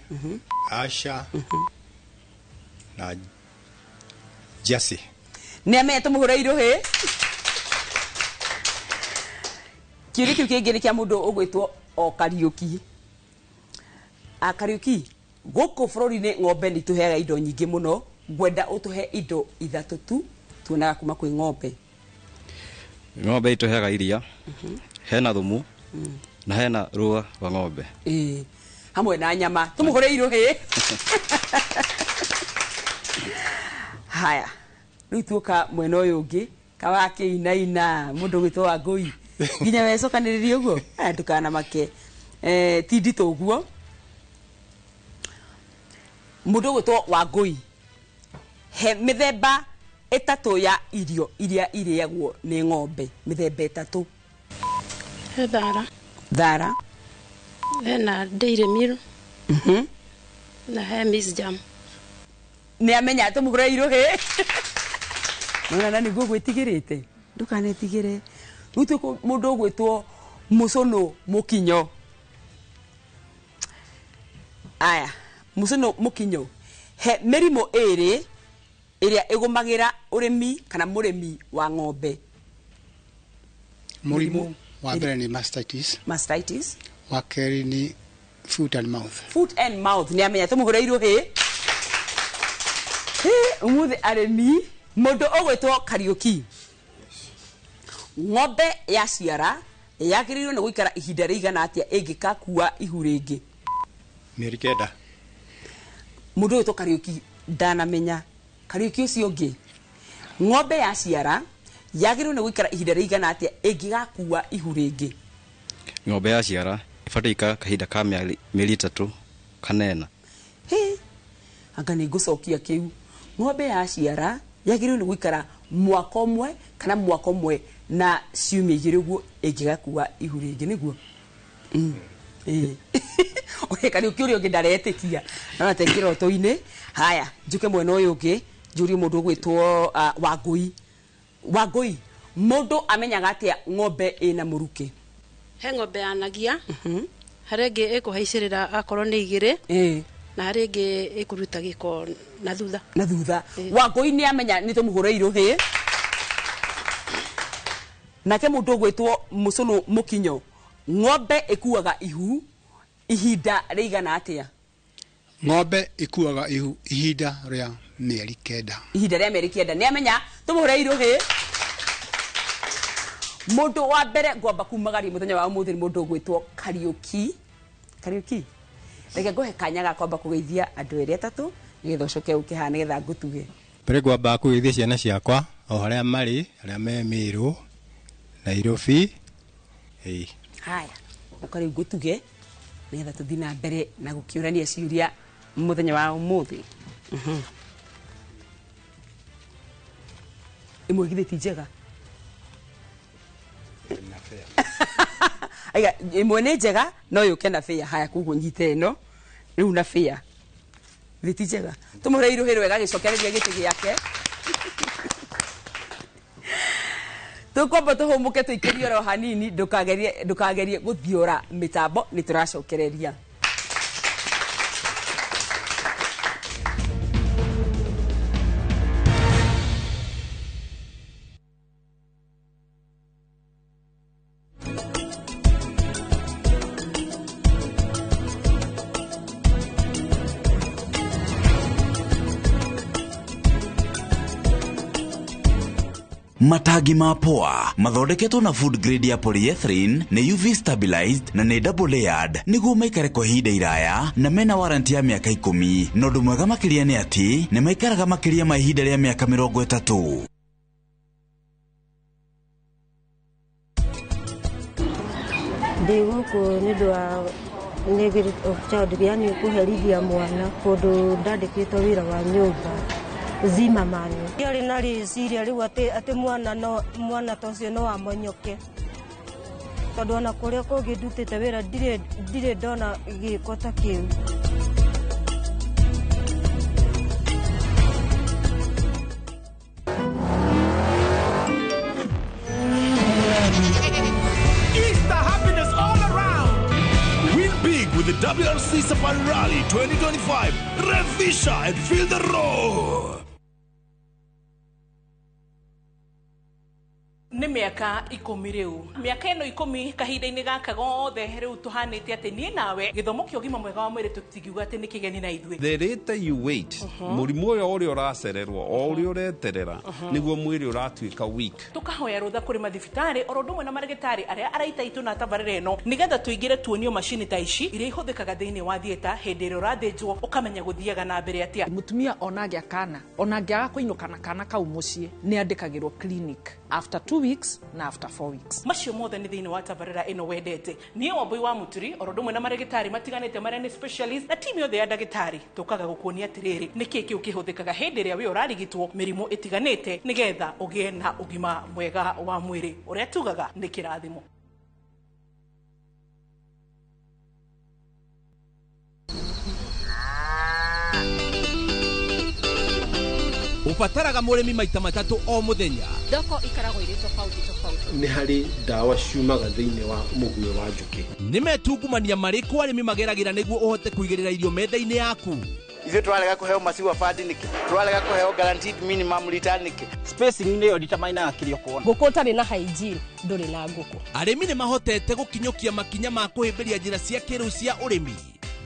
Asha, na Jersey. Nĩ amenya tũmũhũre irũhĩ. Kĩũria kĩu kĩngĩ nĩ kĩa mũndũ ũgwĩtwo o Kariuki. A Kariuki, gũkũ bũrũri-inĩ ng'ombe nĩ itũheaga indo nyingĩ mũno. Ngwenda ũtũhe indo 3 tu tuonaga kuma kwĩ ng'ombe. Ng'ombe itũheaga iria, hena thumu, na hena rũa rwa ng'ombe. Ĩĩ, hamwe na nyama. Tũmũhũre irũhĩ. Haya, rĩu tuoka mwena ũyũ ũngĩ, kawakĩinaina mũndũ ũgwĩtwo Wangũi. Nginya wecokanĩrĩrie ũguo? Aya, ndũkanamake. Ti nditũ ũguo. Mũndũ ũgwĩtwo Wangũi, he mĩthemba 3 ya irio iria irĩagwo nĩ ng'ombe. Mĩthemba 3. He thara. Thara. Hena dairy meal. Na he maize jam. Nĩ amenya tũmũhũre irũhĩ. Nona na nĩguo gwĩtigĩrĩte. Ndũkanetigĩre. Rĩu twĩ mũndũ ũgwĩtwo Mũcũnũ Mũkinyo. Aya, Mũcũnũ Mũkinyo, he mĩrimũ 2 ĩrĩa ĩgũmagĩra ũrĩmi kana mũrĩmi wa ng'ombe. Mũrimũ wa mbere nĩ mastitis. Mastitis. Wa kerĩ nĩ foot and mouth. Foot and mouth. Nĩ amenya tũmũhũre irũhĩ. Ũmũthĩ arĩmi, mũndũ ũgwĩtwo Kariuki, ng'ombe yaciara yagĩrĩirwo nĩ gũikara ihinda rĩigana atĩa ĩngĩkakua ihu rĩngĩ? Mĩeri 9. Mũndũ ũgwĩtwo Kariuki ndanamenya. Kariuki ũcio ũngĩ, ng'ombe yaciara yagĩrĩirwo nĩ gũikara ihinda rĩigana atĩa ĩngĩgakua ihu rĩngĩ? Ng'ombe yaciara ĩbatiĩ gũikara kahinda ka mĩeri 3 kana 4. Hĩ, anga nĩ ngũcokia kĩu. Ng'ombe yaciara yagĩrĩirwo nĩ gũikara mwaka ũmwe kana mwaka ũmwe na ciumia 2 ũguo ĩngĩgakua ihu rĩngĩ, nĩguo? Oke, Kariuki ũrĩa ũngĩ ndaretĩkia. Nona ta kĩroto-inĩ. Haya, njũke mwena ũyũ ũngĩ, njũrie mũndũ ũgwĩtwo Wangũi. Wangũi, mũndũ amenyaga atĩa ng'ombe ĩna mũrukĩ? He ng'ombe yanagia, harĩa ĩngĩ ĩkũhaicĩrĩra akorwo nĩ 2, na harĩa ĩngĩ ĩkũruta gĩko na thutha. Na thutha. Wangũi nĩ amenya nĩ tũmũhũre irũhĩ. Nake mũndũ ũgwĩtwo Mũcũnũ Mũkinyo, ng'ombe ĩkuaga ihu ihinda rĩigana atĩa? Ng'ombe ĩkuaga ihu ihinda rĩa mĩeri 9. Ihinda rĩa mĩeri 9. Nĩ amenya tũmũhũre irũhĩ. Mundu wa mbere ngwamba kumagaria muthenya wa umuthi ni mundu ugwitwo Kariuki. Kariuki, reke nguhe kanya ga kwamba kugeithia andu eri atatu nigetha ucoke uke haha nigetha ngutuge. Mbere ngwamba kugeithia ciana ciakwa o haria mari, haria me Meru, Nairobi. Haya, uka riu ngutuge nigetha tuthi na mbere na gukiurania ciuria muthenya wa umuthi. Imwe githĩ ti njega? Aiga, imwe nĩ njega no yũke na bĩa. Haya, koguo nyite ĩno rĩu na bĩa. Githĩ ti njega? Tũmũhe irũhĩ rwega agĩcokereria gĩtĩ gĩake. Tũkwamba tũhũmũke tũikĩrie oro hanini, ndũkagerie gũthiũra mĩtambo, nĩ tũracokereria. Matangi ma poa mathondeketwo na food grade ya polyethylene, nĩ UV stabilized na nĩ double layered nĩguo maikare kwa ihinda iraya na mena warranty ya mĩaka 10. Na ũndũ mwega makĩria nĩ atĩ nĩ maikaraga makĩria ma ihinda rĩa mĩaka 30. Ndĩ gũkũ nĩ ũndũ wa neglect of child, yani kũherithia mwana kũndũ ndandĩkĩtwo wĩra wa nyũmba Zimmerman. Ndiarĩ na rĩciria rĩu atĩ mwana no mwana ta ũcio no amonyoke, tondũ ona kũrĩa kũngĩ ndutĩte wĩra ndirĩ ndona gĩko ta kĩu. Easter happiness all around. Win big with the WRC Safari Rally 2025. Revisha and feel the roar. Nĩ mĩaka 10 rĩu. Mĩaka ĩno 10 kahinda-inĩ gaka gothe rĩu tũhanĩte atĩ niĩ nawe gĩthomo kĩa ũgima mwega wa mwĩrĩ tũtingiuga atĩ nĩ kĩgeni na ithuĩ. The later you wait, mũrimũ ũyũ ũrĩa ũracererwo o ũrĩa ũreterera nĩguo mwĩrĩ ũratuĩka weak. Tũkahoya rũtha kũrĩ mathibitarĩ oro ũndũ ũmwe na marĩgĩtarĩ arĩa araita itũ na tabarĩra ĩno nĩgetha tũingĩre tuonio macini ta ici iria ihũthĩkaga thĩinĩ wa theatre hĩndĩ ĩrĩa ũrathĩnjwo ũkamenya gũthiaga na mbere atĩa. Mũtumia ona angĩa kana ona angĩaga kũinũka na kana kau mũciĩ nĩ andĩkagĩrwo clinic after 2 weeks na after 4 weeks. Macio mothe nĩ thĩinĩ wa tabarĩra ĩno wendete. Niĩ Wambui wa Mũturi oro ũndũ ũmwe na marĩgĩtarĩ matiganĩte marĩa nĩ specialist na timu yothe ya ndagĩtarĩ tũkaga gũkuonia atĩrĩrĩ nĩkĩĩ kĩu kĩhũthĩkaga hĩndĩ ĩrĩa wĩ ũrarigitwo mĩrimũ ĩtiganĩte nĩgetha ũgĩe na ũgima mwega wa mwĩrĩ ũrĩa tugaga nĩ kĩrathimo. Ubataraga mũrĩmi maita matatũ o mũthenya. Thoko ikaragwo irĩ tofauti tofauti. Nĩ harĩ ndawa ciumaga thĩinĩ wa mũguĩ wa njũkĩ. Nĩ metungumania marĩkũ arĩmi mageragĩra nĩguo ũhote kũigĩrĩra irio metha-inĩ yaku? Ithuĩ tũrarega kũheo maciwa bandi nĩkĩ? Tũrarega kũheo guaranteed minimum return nĩkĩ? Spacing nĩyo determinaga kĩrĩa ũkuona. Ngũkũ ũtarĩ na hygiene ndũrĩ na ngũkũ. Arĩmi nĩ mahotete gũkinyũkia makinya ma kũhĩmbĩria njĩra cia kĩrĩu cia ũrĩmi.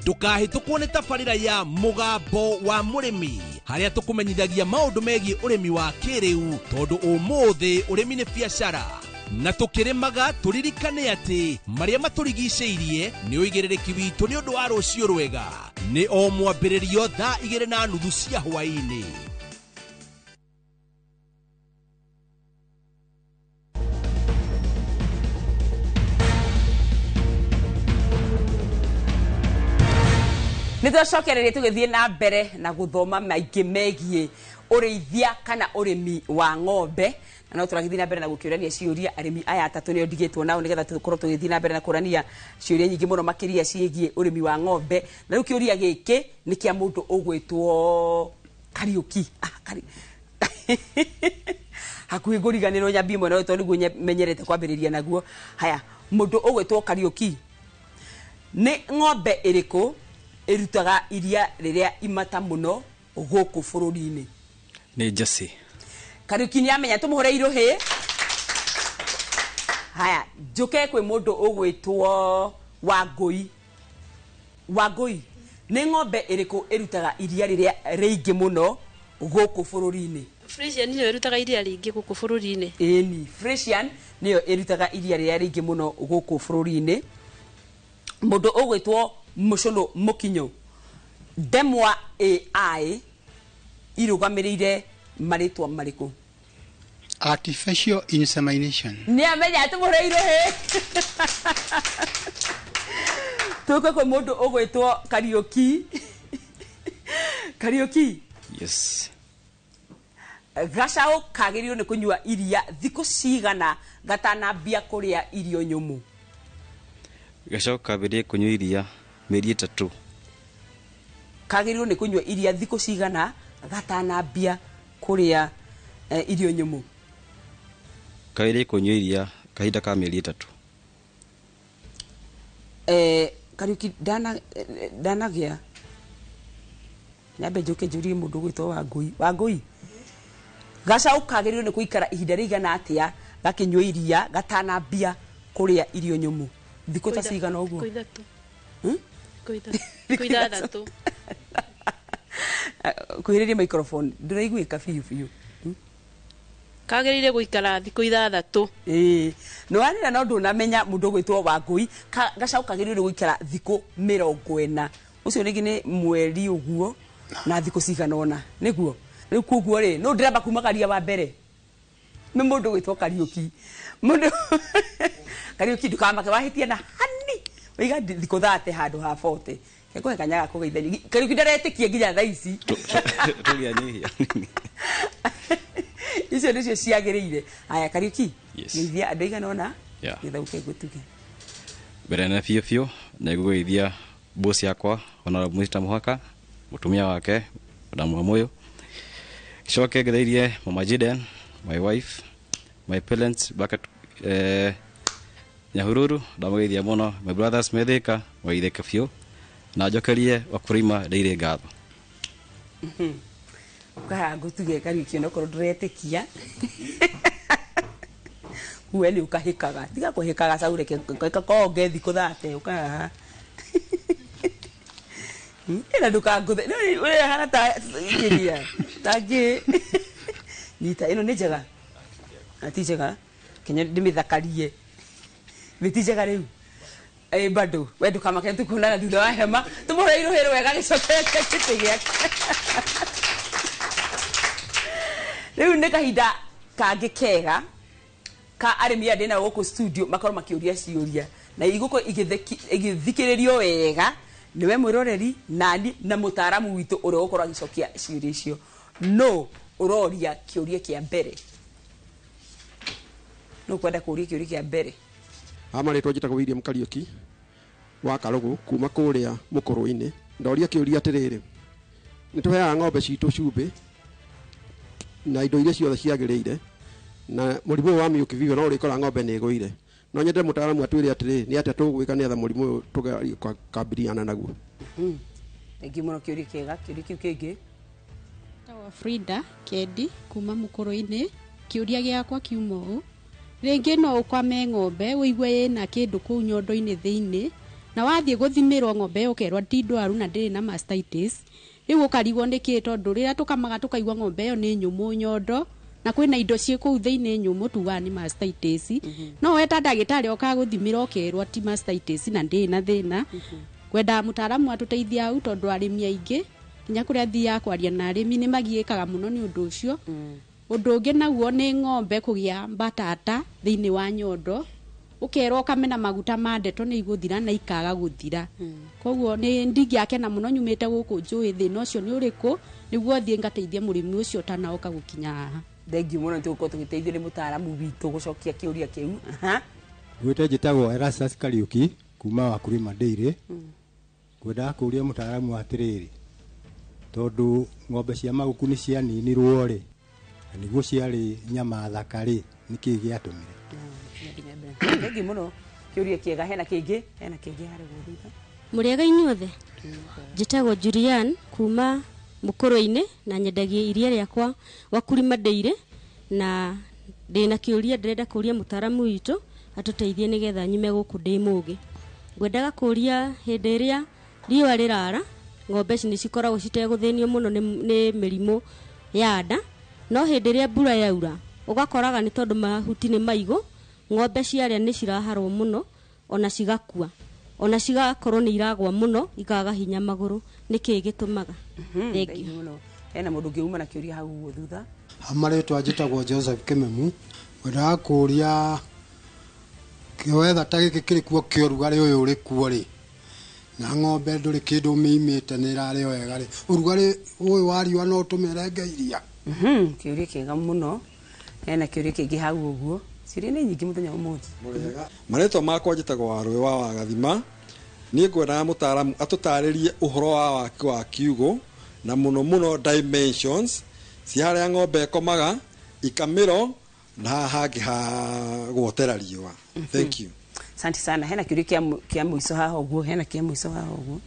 Ndũkahĩtũkwo nĩ tabarĩra ya Mũgambo wa Mũrĩmi harĩa tũkũmenyithagia maũndũ megiĩ ũrĩmi wa kĩrĩu tondũ ũmũthĩ ũrĩmi nĩ biacara na tũkĩrĩmaga tũririkane atĩ marĩa matũrigicĩirie nĩ ũigĩrĩrĩki witũ nĩ ũndũ wa rũciũ rwega. Nĩ o mwambĩrĩrio thaa 2:30 cia hwaĩ-inĩ. Nĩ twacokereria tũgĩthiĩ na mbere na gũthoma maingĩ megiĩ ũrĩithia kana ũrĩmi wa ng'ombe, na no tũragĩthiĩ na mbere na gũkĩũrania ciũria. Arĩmi aya atatũ nĩo ndigĩtwo nao nĩgetha tũkorwo tũgĩthiĩ na mbere na kũrania ciũria nyingĩ mũno makĩria ciĩgiĩ ũrĩmi wa ng'ombe. Na rĩu kĩũria gĩkĩ nĩ kĩa mũndũ ũgwĩtwo Kariuki. Hakuhĩ ngũriganĩrwo nyambie mwena ũyũ tondũ nĩguo menyerete kwambĩrĩria naguo. Haya, mũndũ ũgwĩtwo Kariuki, nĩ ng'ombe ĩrĩkũ ĩrutaga iria rĩrĩa imata mũno gũkũ bũrũri-inĩ? Nĩ Jersey. Kariuki nĩ amenya, tũmũhũre irũhĩ. Haya, njũke kwĩ mũndũ ũgwĩtwo Wangũi. Wangũi, nĩ ng'ombe ĩrĩkũ ĩrutaga iria rĩrĩa rĩingĩ mũno gũkũ bũrũri-inĩ? Frisian nĩyo ĩrutaga iria rĩingĩ gũkũ bũrũri-inĩ. Ĩni, Frisian Nĩyo ĩrutaga iria rĩrĩa rĩingĩ mũno gũkũ bũrũri-inĩ. Mũndũ ũgwĩtwo Mũcũnũ Mũkinyo, ndemwa AI irũgamĩrĩire marĩtwa marĩkũ? Artificial insemination. Nĩ amenya atĩ mũhũre irũhĩ. Tũke kwĩ mũndũ ũgwĩtwo Kariũki. Kariũki. Yes. Gacaũ kagĩrĩirwo nĩ kũnyua iria thikũ cigana gatanambia kũrĩa irio nyũmũ? Gacaũ kambĩrĩrie kũnyua iria mĩeri 3. Kagĩrĩirwo nĩ kũnyua iria thikũ cigana gatanambia kũrĩa irio nyũmũ? Kagĩrĩire kũnyua iria kahinda ka mĩeri 3. Kariũki, ndanagĩa nyambe njũke njũrie mũndũ ũgwĩtwo Wangũi. Wangũi, gacaũ kagĩrĩirwo nĩ gũikara ihinda rĩigana atĩa gakĩnyua iria gatanambia kũrĩa irio nyũmũ? Thikũ ta cigana ũguo? Thikũ 3. Hmm? Thikũ 6. Kuhĩrĩria microphone, ndĩraiguĩka biũ biũ. Kagĩrĩire gũikara thikũ 6. Ĩĩ, nĩ warĩra no ndũnamenya mũndũ ũgwĩtwo Wangũi, gacaũ kagĩrĩirwo nĩ gũikara thikũ 40. Ũcio rĩngĩ nĩ mweri ũguo na thikũ cigana ũna, nĩguo? Rĩu koguo rĩ, no ndĩramba kumagaria wa mbere. Nĩ mũndũ ũgwĩtwo Kariũki. Mũndũ Kariũki, ndũkamake wahĩtia na hani. Waiga thikũ 30 handũ ha 40. Kekũhe kanya ga kũgeithania. Kariũki ndaretĩkia nginya thaa ici. Tũgĩa nyihia. Icio nĩcio ciagĩrĩire. Aya Kariũki, Yes. geithia andũ aigana ũna, Yeah. nĩgetha ũke ngũtuge. Mbere nene biũ biũ nĩ ngũgeithia boss yakwa Honorable Mr. Muhaka, mũtumia wake Madam Wamuyu. Coke ngeithie Mama Jiden, my wife, my parents back at Nyahururu, ndamũgeithia mũno, my brothers Methika, mwaithĩka biũ, na njokerie Wakulima Daily ngatho. Ũkahaga ngũtuge Kariũki onokorwo ndũretĩkia. We nĩ ũkahĩkaga. Tiga kũhĩkaga cau, reke konge thikũ 30 ũkahaha. Ĩna ndũkangũthe. Ũrĩa hana ta kĩria. Tangĩ. Nyita ĩno nĩ njega. Ti njega. Kenya ndĩmĩthakarie. Nĩ ti njega rĩu. Bado we ndũkamake, tũkuonana thutha wa hema. Tũmũhũre irũhĩ rwega gĩcokerete gĩtĩ gĩake. Rĩu nĩ kahinda kangĩ kega ka arĩmi aya ndĩnao gũkũ studio makorwo makĩũria ciũria na igũkorwo igĩthikĩrĩrio wega nĩwe mwĩroreri nani na mũtaaramu witũ ũrĩa ũgũkorwo agĩcokia ciũria icio. No ũroria kĩũria kĩa mbere. No kwenda kũũria kĩũria kĩa mbere. Ha marĩtwa njĩtagwo William Kariũki wa Karũgũ kuma kũrĩa Mũkũrũ-inĩ. Ndoria kĩũria atĩrĩrĩ, nĩ tũheaga ng'ombe citũ cumbĩ na indo iria ciothe ciagĩrĩire, na mũrimũ ũyũ wa milk fever no ũrĩkora ng'ombe nĩ ĩgũire. No nyende mũtaaramu atwĩre atĩrĩrĩ, nĩ atĩa tũgwĩka nĩgetha mũrimũ ũyũ tũgerie kũkambiriana naguo. Thengiũ mũno, kĩũria kĩega. Kĩũria kĩu kĩngĩ. Njĩtagwo Frida Kendi kuma Mũkũrũ-inĩ. Kĩũria gĩakwa kiuma ũũ, rĩngĩ no ũkame ng'ombe ũigue ĩna kĩndũ kũu nyondo-inĩ thĩinĩ, na wathiĩ gũthimĩrwo ng'ombe ĩyo ũkerwo ti ndwaru na ndĩrĩ na mastitis. Rĩu ũkarigwo nĩkĩ, tondũ rĩrĩa tũkamaga tũkaigua ng'ombe ĩyo nĩ nyũmũ nyondo na kwĩna indo ciĩ kũu thĩinĩ nyũmũ, tugaga nĩ mastitis. No we ta ndagĩtarĩ okaga gũthimĩra ũkerwo ti mastitis na ndĩrĩ na thĩna. Ngwendaga mũtaaramu atũteithie hau, tondũ arĩmi aingĩ nginya kũrĩa thiaga kwaria na arĩmi nĩ magiĩkaga mũno nĩ ũndũ ũcio. Ũndũ ũngĩ naguo nĩ ng'ombe kũgĩa mbatata thĩinĩ wa nyondo, ũkerwo ũkame na maguta ma ndeto nĩ igũthira na ikaga gũthira. Koguo nĩ ndingĩakena mũno nyumĩte gũkũ njũĩ thĩna ũcio nĩ ũrĩkũ, nĩguo thiĩ ngateithie mũrĩmi ũcio ũtanoka gũkinya haha. Thengiũ mũno, nĩ tũgũkorwo tũgĩteithio nĩ mũtaaramu witũ gũcokia kĩũria kĩu. Gwĩte njĩtagwo Erastus Kariũki kuma Wakulima Dairy. Ngwendaga kũũria mũtaaramu atĩrĩrĩ, tondũ ng'ombe cia maguku nĩ cianinirwo rĩ, na nĩguo ciarĩ nyama thaka rĩ, nĩkĩĩ gĩatũmire? Thengiũ mũno, kĩũria kĩega. Hena kĩngĩ? Hena kĩngĩ harĩ gũthutha? Mũrĩega inyuothe, njĩtagwo Julian kuma Mũkũrũ-inĩ na nyendagia iria rĩakwa Wakulima Dairy, na ndĩna kĩũria ndĩrenda kũũria mũtaaramu witũ atũteithie nĩgetha nyume gũkũ ndĩ mũgĩ. Ngwendaga kũũria, hĩndĩ ĩrĩa riũa rĩrara ng'ombe ici nĩ cikoragwo citegũthĩnio mũno nĩ mĩrimũ ya nda, no hĩndĩ ĩrĩa mbura yaura ũgakoraga nĩ tondũ mahuti nĩ maigũ, Ng'ombe ciarĩa nĩ ciraharwo mũno ona cigakua, ona cigakorwo nĩ iragwa mũno ikaga hinya magũrũ. Nĩkĩĩ gĩtũmaga? Thank you. Hena mũndũ ũngĩ uma na kĩũria hau ũguo thutha. Marĩtwa njĩtagwo Joseph Kĩmemu. Ngwendaga kũũria kĩwetha ta gĩkĩ kĩrĩ kuo kĩa ũrugarĩ ũyũ ũrĩ kuo rĩ, na ng'ombe ndũrĩ kĩndũ ũmĩimĩte nĩ ĩrarĩ wega rĩ, ũrugarĩ ũyũ wa riũa no ũtũme ĩrenge iria? Kĩũria kĩega mũno. Hena kĩũria kĩngĩ hau ũguo. Ciũria nĩ nyingĩ mũthenya wa ũmũthĩ. Marĩtwa makwa njĩtagwo Warũĩ wa Wagathima. Niĩ ngwendaga mũtaaramu atũtarĩrie ũhoro wa waki wa kiugũ na mũno mũno dimensions cia harĩa ng'ombe ĩkomaga, ikamĩro na haha hangĩ ha guotera riũa. Thank you. Asante sana. Hena kĩũria kĩa mũico haha ũguo, hena kĩa mũico haha ũguo.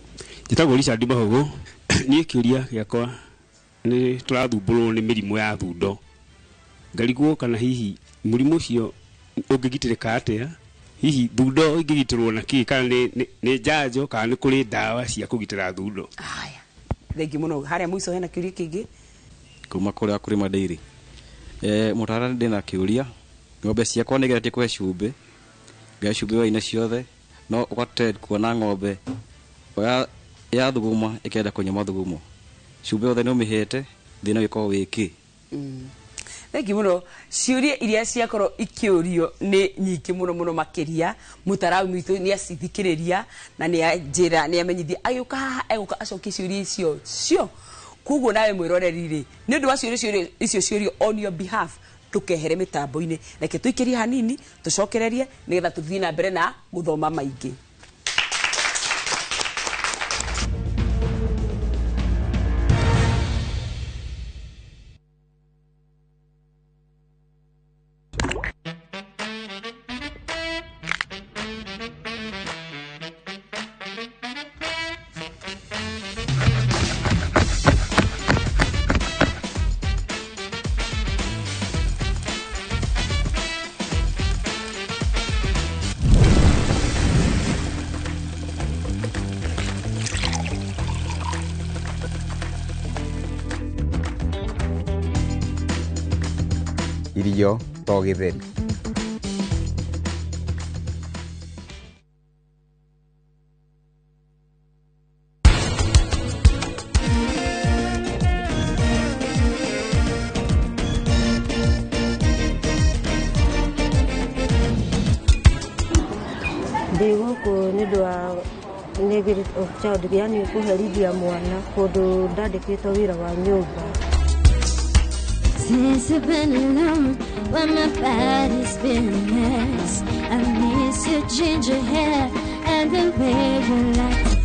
Njĩtagwo Richard Mahogo. Niĩ kĩũria gĩakwa nĩ tũrathumbũrwo nĩ mĩrimũ ya thundo. Ngarigwo kana hihi mũrimũ ũcio ũngĩgitĩrĩka atĩa? Hihi thundo ĩngĩgitĩrwo na kĩ? Kana nĩ njanjo kana nĩ kũrĩ ndawa cia kũgitĩra thundo? Haya. Thengiũ mũno. Harĩa mũico hena kĩũria kĩngĩ? Kuma kũrĩa kũrĩma dairy. Mũtaarani ndĩna kĩũria. Ng'ombe ciakwa nĩ igeretie kũhe cumbĩ. Ngahe cumbĩ wa indo ciothe, no ũgate kuona ng'ombe ya thuguma ĩkenda kũnyua mathugumo. Cumbĩ wothe nĩ ũmĩhete, thĩna ũgĩkorwo wĩ kĩ? Thengiũ mũno. Ciũria iria ciakorwo ikĩũrio nĩ nyingĩ mũno mũno makĩria. Mũtaaramu witũ nĩ acithikĩrĩria na nĩ anjĩra, nĩ amenyithia. Agĩũka haha egũka acokie ciũria icio cio. Koguo nawe mwĩroreri rĩ, nĩ ũndũ wa ciũria icio ciũrio on your behalf, tũkehere mĩtambo-inĩ. Reke tũikĩrie hanini, tũcokererie nĩgetha tũthiĩ na mbere na gũthoma maingĩ. Irio to gĩtheri. Ndĩ gũkũ nĩ ũndũ wa neglect of child, yani kũherithia mwana kũndũ ndandĩkĩtwo wĩra wa nyũmba. Since you've been alone, well, my body's been a mess. I miss your ginger hair and the way you like.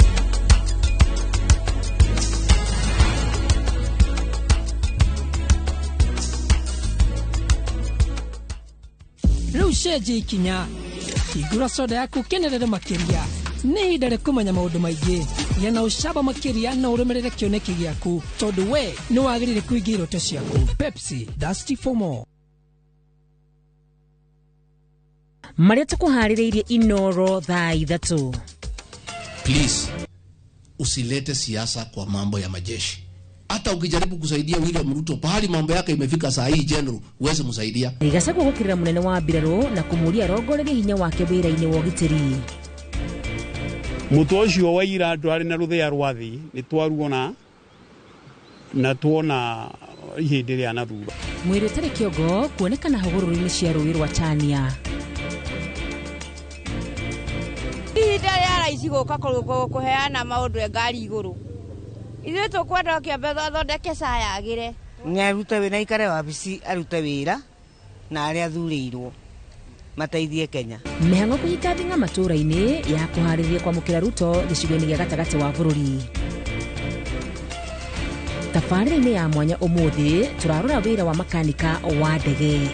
Rĩu cenjia ikinya, hingũra soda yaku kenerere makĩria. Nĩ ihinda rĩa kũmenya maũndũ maingĩ. Gĩa na ũcamba makĩria na ũrũmĩrĩre kĩoneki gĩaku, tondũ we nĩ wagĩrĩire kũingĩra iroto ciaku. Pepsi, thirsty for more. Marĩa tũkũharĩrĩirie Inoro thaa 3. Please, usilete siasa kwa mambo ya majeshi. Hata ukijaribu kusaidia William Ruto pahali mambo yake imefika saa hii general, huwezi msaidia. Gachagua gũkĩrĩra mũnene wa mbirarũ na kũmũria arongorerie hinya wake wĩra-inĩ wa ũgitĩri. Mũtwe ũcio wa ira ndwarĩ na rũthĩa rwa thĩ, nĩ twaruona na tuona ihĩndĩ rĩa na thutha. Mwĩrĩ ũtarĩ kĩongo kuonekana hũgũrũrũ-inĩ cia rũĩ rwa Chania. Ihinda rĩa raici gũka kũheana maũndũ e ngari igũrũ. Ithuĩ tũkwenda kĩambe athondeke SHA yagĩre. Nĩ arute wĩra aikare wabici arute wĩra na arĩa athurĩirwo mateithie Kenya. Mĩhang'o kũnyita thing'a matũũra-inĩ ya kũharĩrĩria kwamũkĩra Ruto gĩcigo-inĩ gĩa gatagatĩ wa bũrũri. Tabarĩra-inĩ ya mwanya ũmũthĩ tũrarora wĩra wa makanika wa ndege.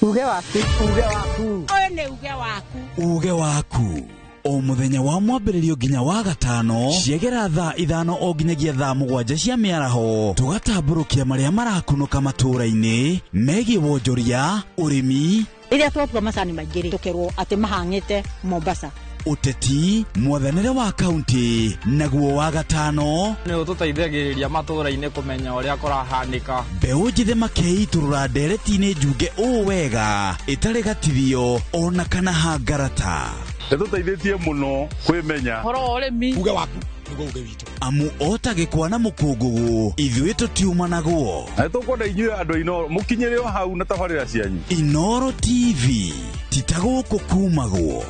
Uge waku, uge waku. Ũyũ nĩ uge waku. Uge waku. O mũthenya wa mwambĩrĩrio nginya wa gatano ciegera thaa 5 o nginyagia thaa 7 cia mĩaraho tũgatambũrũkia marĩa marakunũka matũũra-inĩ megiĩ wonjoria, ũrĩmi. Rĩrĩa twatua macani maingĩ rĩ, tũkerwo atĩ mahang'ĩte Mombasa. Ũteti, mwathanĩre wa kaunti, naguo wa gatano nĩ ũtũteithagĩrĩria matũũra-inĩ kũmenya ũrĩa kũrahanĩka. Mbeũ njĩthĩ makeitũrũra ndereti-inĩ njunge ũũ wega ĩtarĩ gatithio ona kana hangarata. Ĩtũteithĩtie mũno kwĩmenya. Ũhoro wa ũrĩmi. Uge waku nĩguo uge witũ. Amu ota gĩkwa na mũkũngũgũ ithuĩ tũtiumanagwo. Na nĩtũkwenda inyuĩ andũ a Inooro mũkinyĩre o hau na tabarĩra cianyu. Inooro TV ti ta gũkũ kumagwo.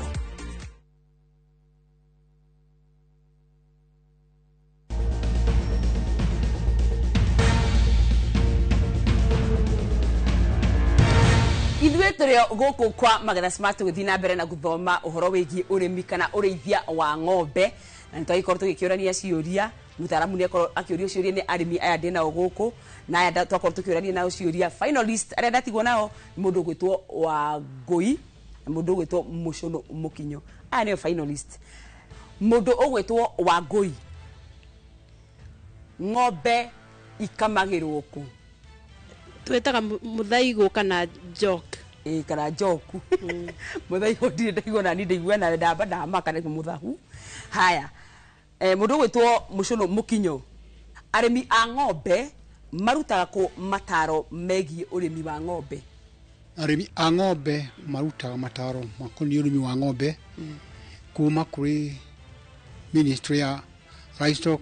Ithuĩ tũrĩ o gũkũ kwa Magetha Smart tũgĩthiĩ na mbere na gũthoma ũhoro wĩgiĩ ũrĩmi kana ũrĩithia wa ng'ombe, na nĩtwagĩkorwo tũgĩkĩũrania ciũria. Mũtaaramu nĩakorwo akĩũrio ciũria nĩ arĩmi aya ndĩ nao gũkũ, na aya twakorwo tũkĩũrania nao ciũria. Finalist arĩa ndatigwo nao nĩ mũndũ ũgwĩtwo Wangũi na mũndũ ũgwĩtwo Mũcũnũ Mũkinyo. Aya nĩo finalist. Mũndũ ũgwĩtwo Wangũi, ng'ombe ikamagĩrwo kũ? Twĩtaga mũthaigũ kana jok. Ĩĩ, kana njoku. Mũthaigũ ndirĩ ndaigua nani ndaigua nawe ndamba ndamaka nĩ mũthahu. Haya, mũndũ ũgwĩtwo Mũcũnũ Mũkinyo, arĩmi a ng'ombe marutaga kũ mataro megiĩ ũrĩmi wa ng'ombe? Arĩmi a ng'ombe marutaga mataro makoniĩ ũrĩmi wa ng'ombe kuma kũrĩ Ministry ya Livestock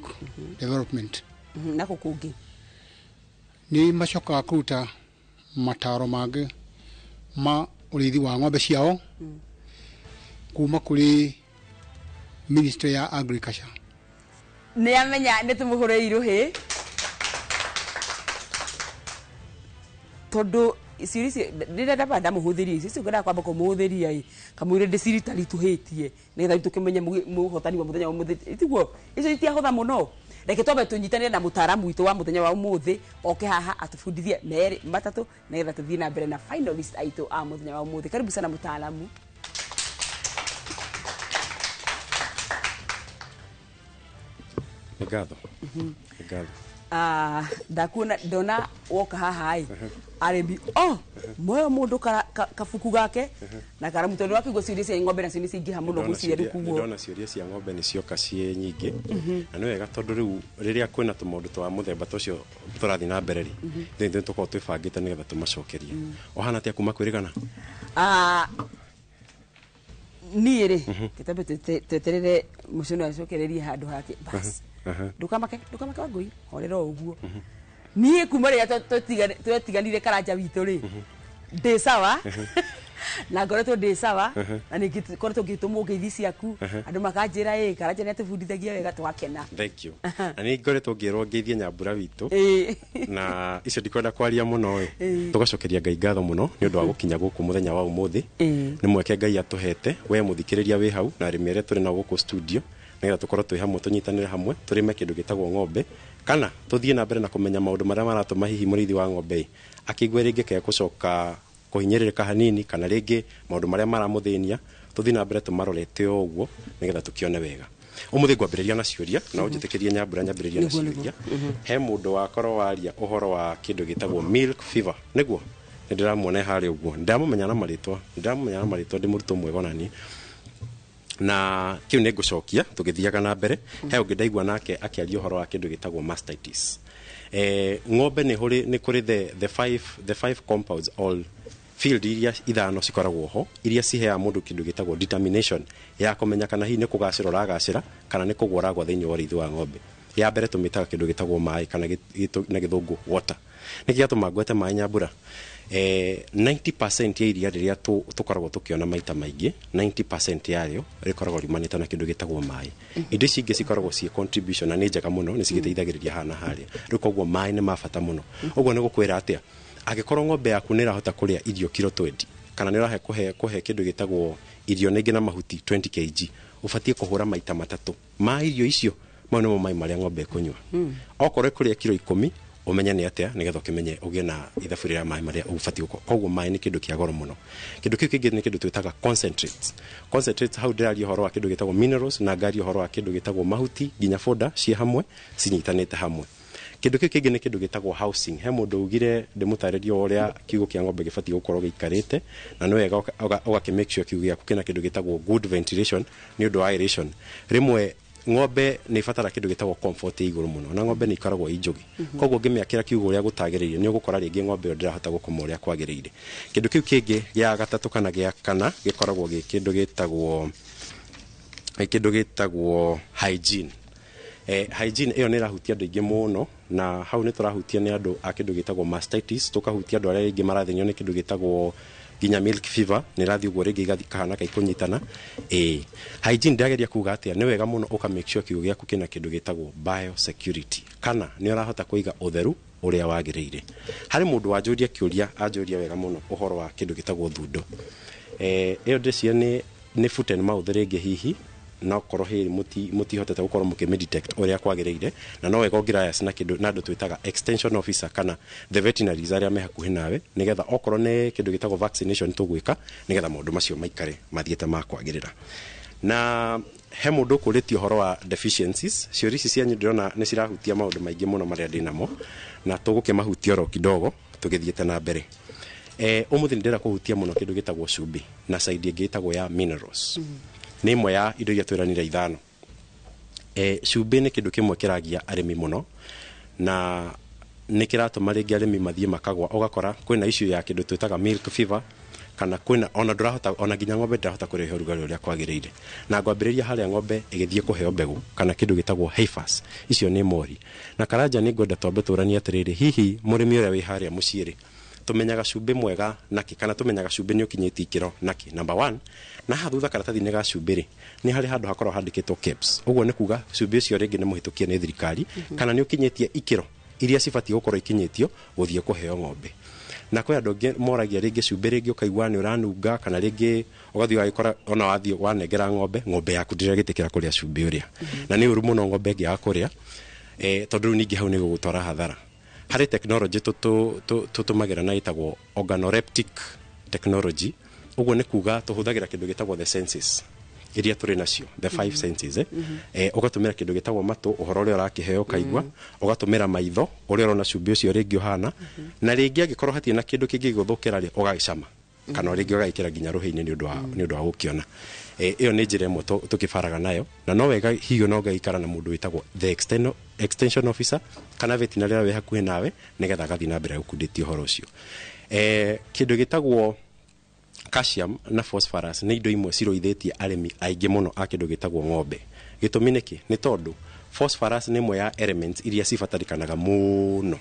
Development. Na kũ kũngĩ? Nĩ macokaga kũruta mataro mangĩ ma ũrĩithi wa ng'ombe ciao kuma kũrĩ Ministry ya Agriculture. Nĩ amenya nĩ tũmũhũre irũhĩ tondũ ciũria icio rĩrĩa ndamba ndamũhũthĩria icio ngwendaga kwamba kũmũhũthĩria ĩ kamũira ndĩciritaritũhĩtie nĩgetha tũkĩmenye mũhotani wa mũthenya wa ũmũthĩ, tiguo? Icio itiahũtha mũno. Reke twambe tũnyitanĩre na mũtaaramu witũ wa mũthenya wa ũmũthĩ oke haha atũbundithie merĩ matatũ nĩgetha tũthiĩ na mbere na finalist aitũ a mũthenya wa ũmũthĩ. Karibu sana mũtaaramu. Nĩ ngatho. Nĩ ngatho. Ndakuona ndona woka haha ĩ arĩmi oh moyo mũndũ kabuku gake na karamu tondũ wakĩigua ciũria cia ng'ombe nacio nĩ ciingĩha mũno gũciaru kuguo. Ndona ciũria cia ng'ombe nĩ cioka ciĩ nyingĩ na nĩ wega tondũ rĩu rĩrĩa kwĩna tũmaũndũ twa mũthemba ta ũcio tũrathiĩ na mbere rĩ, ithuĩ nĩ tũkoragwo twĩbangĩte nĩgetha tũmacokerie. Ũhana atĩa kuma kwĩrĩgana? Niĩ rĩ gĩtambe tweterere mũcũnũ acokererie handũ hake bas. Ndũkamake, ndũkamake Wangũi, horera o ũguo. Niĩ kuma rĩrĩa twetiganire karanja witũ rĩ, ndĩ sawa na ngoretwo ndĩ sawa na nĩ ngoretwo ngĩtũmwo ngeithi ciaku, andũ makanjĩra ĩ karanja nĩ atũbundithagia wega twakena. Thank you. Na nĩ ngoretwo ngĩrwo ngeithie Nyambura witũ na icio ndikwenda kwaria mũno ĩ. Tũgacokeria Ngai ngatho mũno nĩ ũndũ wa gũkinya gũkũ mũthenya wa ũmũthĩ. Nĩ mweke Ngai atũhete we mũthikĩrĩria wĩ hau na arĩmi arĩa tũrĩ nao gũkũ studio nĩgetha tũkorwo twĩ hamwe tũnyitanĩre hamwe tũrĩme kĩndũ gĩtagwo ng'ombe kana tũthiĩ na mbere na kũmenya maũndũ marĩa maratũma hihi mũrĩithi wa ng'ombe ĩ akĩigue rĩngĩ ke gũcoka kũhinyĩrĩrĩka hanini kana rĩngĩ maũndũ marĩa maramũthĩnia tũthiĩ na mbere tũmarorete o ũguo nĩgetha tũkĩone wega. Ũmũthĩ ngwambĩrĩria na ciũria na ũnjĩtĩkĩrie Nyambura nyambĩrĩrie na ciũria. He mũndũ wakorwo waria ũhoro wa kĩndũ gĩtagwo milk fever, nĩguo? Nĩ ndĩramuona harĩa ũguo, ndĩramũmenya na marĩtwa, ndĩramũmenya na marĩtwa, ndĩ mũrutwo mwega ona niĩ. Na kĩu nĩ ngũcokia tũgĩthiaga na mbere. He ũngĩ ndaigua nake akĩaria ũhoro wa kĩndũ gĩtagwo mastitis. Ng'ombe nĩ kũrĩ the five compounds all field iria ithano cikoragwo ho iria ciheaga mũndũ kĩndũ gĩtagwo determination ya kũmenya kana hihi nĩ kũgacĩra ũragacĩra kana nĩ kũgũa ũragũa thĩinĩ wa ũrĩithi wa ng'ombe. Ya mbere tũmĩtaga kĩndũ gĩtagwo maĩ kana na gĩthũngũ water. Nĩkĩ gĩatũma ngwete maĩ Nyambura? 90% ya iria rĩrĩa tũkoragwo tũkĩona maita maingĩ, 90% yarĩo rĩkoragwo riumanĩte na kĩndũ gĩtagwo maĩ. Indo ici ingĩ cikoragwo ciĩ contribution na nĩ njega mũno, nĩ cigĩteithagĩrĩria haha na harĩa. Rĩu koguo maĩ nĩ ma bata mũno. Ũguo nĩ gũkwĩra atĩa, angĩkorwo ng'ombe yaku nĩ ĩrahota kũrĩa irio kiro 20 kana nĩ ũrahe kũhe kĩndũ gĩtagwo irio ningĩ na mahuti 20 kg, ũbatiĩ kũhũra maita matatũ ma irio icio, mau nĩmo maĩ marĩa ng'ombe ĩkũnyua. Okorwo ĩkũrĩa kiro 10 ũmenye nĩ atĩa nĩgetha ũkĩmenye ũgĩe na ithabu rĩa maĩ marĩa ũbatiĩ gũkorwo. Koguo maĩ nĩ kĩndũ kĩa goro mũno. Kĩndũ kĩu kĩngĩ nĩ kĩndũ twĩtaga concentrates. Concentrates hau ndĩraria ũhoro wa kĩndũ gĩtagwo minerals na ngaria ũhoro wa kĩndũ gĩtagwo mahuti nginya foda ciĩ hamwe cinyitanĩte hamwe. Kĩndũ kĩu kĩngĩ nĩ kĩndũ gĩtagwo housing. He mũndũ ugire ndĩmũtarĩrie ũrĩa kiugũ kĩa ng'ombe gĩbatiĩ gũkorwo gĩikarĩte, na nĩ wega ũgakĩ make sure kiugũ gĩaku kĩna kĩndũ gĩtagwo good ventilation nĩ ũndũ wa aeration. Rĩmwe ng'ombe nĩ ibatara kĩndũ gĩtagwo comfort ya igũrũ mũno, na ng'ombe nĩ ikoragwo i njũgĩ. Koguo ũngĩmĩakĩra kiugũ ũrĩa gũtagĩrĩire, nĩ ũgũkora rĩngĩ ng'ombe ĩyo ndĩrahota gũkoma ũrĩa kwagĩrĩire. Kĩndũ kĩu kĩngĩ gĩa gatatũ kana gĩa kana gĩkoragwo gĩ kĩndũ gĩtagwo hygiene. Hygiene ĩyo nĩ ĩrahutia andũ aingĩ mũno, na hau nĩ tũrahutia nĩ andũ a kĩndũ gĩtagwo mastitis, tũkahutia andũ arĩa aingĩ marathĩnio nĩ kĩndũ gĩtagwo nginya milk fever, nĩ ĩrathiĩ ũguo rĩngĩ igathiĩ kahana kaikũnyitana. Ĩĩ, hygiene ndĩrageria kuga atĩa? Nĩ wega mũno ũka make sure kiugũ gĩaku kĩna kĩndũ gĩtagwo biosecurity, kana nĩ ũrahota kũiga ũtheru ũrĩa wagĩrĩire. Harĩ mũndũ wanjũria kĩũria, anjũria wega mũno ũhoro wa kĩndũ gĩtagwo thundo. Ĩyo ndĩciria nĩ foot and mouth rĩngĩ, hihi no korwo hĩrĩ mũtihotete gũkorwo mũkĩmĩdetect ũrĩa kwagĩrĩire, na no wega ũngĩrayas na kĩndũ na andũ twĩtaga extension officer kana the veterinaries arĩa me hakuhĩ nawe, nĩgetha okorwo nĩ kĩndũ gĩtagwo vaccination tũgwĩka, nĩgetha maũndũ macio maikare mathiĩte ma kwagĩrĩra. Na he mũndũ ũkũrĩtie ũhoro wa deficiencies. Ciũria ici cianyu ndĩrona nĩ cirahutia maũndũ maingĩ mũno marĩa ndĩ namo, na tũgũkĩmahutia oro kidogo tũgĩthiĩte na mbere. Ũmũthĩ nĩ ndĩrenda kũhutia mũno kĩndũ gĩtagwo cumbĩ na side ĩngĩ ĩtagwo ya minerals. Nĩ ĩmwe ya indo iria twĩranire ithano. Cumbĩ nĩ kĩndũ kĩmwe kĩragia arĩmi mũno, na nĩ kĩratũma rĩngĩ arĩmi mathiĩ makagwa, ũgakora kwĩna issue ya kĩndũ twĩtaga milk fever, kana kwĩna ona ndũrahota, ona nginya ng'ombe ndĩrahota kũrehe ũrugarĩ ũrĩa kwagĩrĩire. Na ngwambĩrĩria harĩa ng'ombe ĩgĩthiĩ kũheo mbegũ kana kĩndũ gĩtagwo heifers, icio nĩ mori. Na Karanja, nĩ ngwenda twambe tũranie atĩrĩrĩ, hihi mũrĩmi ũrĩa wĩ harĩa mũciĩ rĩ, tũmenyaga cumbĩ mwega nakĩ, kana tũmenyaga cumbĩ nĩ ũkinyĩtie ikĩro nakĩ? Number one, na haha thutha karatathi-inĩ ga cumbĩ rĩ, nĩ harĩ handũ hakoragwo handĩkĩtwo KEBS. Ũguo nĩ kuga cumbĩ ũcio rĩngĩ nĩ mũhĩtũkie nĩ thirikari, kana nĩ ũkinyĩtie ikĩro iria cibatiĩ gũkorwo ikinyĩtio gũthiĩ kũheo ng'ombe. Na kwĩ andũ angĩ moragia rĩngĩ cumbĩ, rĩngĩ ũkaigua nĩ ũranunga, kana rĩngĩ ũgathiĩ ũgagĩkora ona wathiĩ wanengera ng'ombe, ng'ombe yaku ndĩragĩtĩkĩra kũrĩa cumbĩ ũrĩa. Na nĩ ũru mũno ng'ombe ĩngĩaga kũrĩa, tondũ rĩu ningĩ hau nĩ gũgũtwara hathara. Harĩ technology tũtũmagĩra na ĩtagwo organoleptic technology. Ũguo nĩ kuga tũhũthagĩra kĩndũ gĩtagwo the senses iria tũrĩ nacio, the five senses. Ũgatũmĩra kĩndũ gĩtagwo matũ, ũhoro ũrĩa ũrakĩheo ũkaigua, ũgatũmĩra maitho, ũrĩa ũrona cumbĩ ũcio rĩngĩ ũhana, na rĩngĩ angĩkorwo hatirĩ na kĩndũ kĩngĩ gĩgũthũkĩra rĩ, ũgagĩcama, kana rĩngĩ ũgagĩkĩra nginya rũhĩ-inĩ nĩ ũndũ wa gũkĩona. Ĩyo nĩ njĩra ĩmwe tũkĩbaraga nayo, na no wega hihi no ũgaikara na mũndũ wĩtagwo the extension officer kana veterinary ũrĩa wĩ hakuhĩ nawe, nĩgetha agathiĩ na mbere gũkundĩtie ũhoro ũcio. Kĩndũ gĩtagwo calcium na phosphorus nĩ indo imwe cirũithĩtie arĩmi aingĩ mũno a kĩndũ gĩtagwo ng'ombe. Gĩtũmi nĩkĩ? Nĩ tondũ phosphorus nĩ ĩmwe ya elements iria cibatarĩkanaga mũno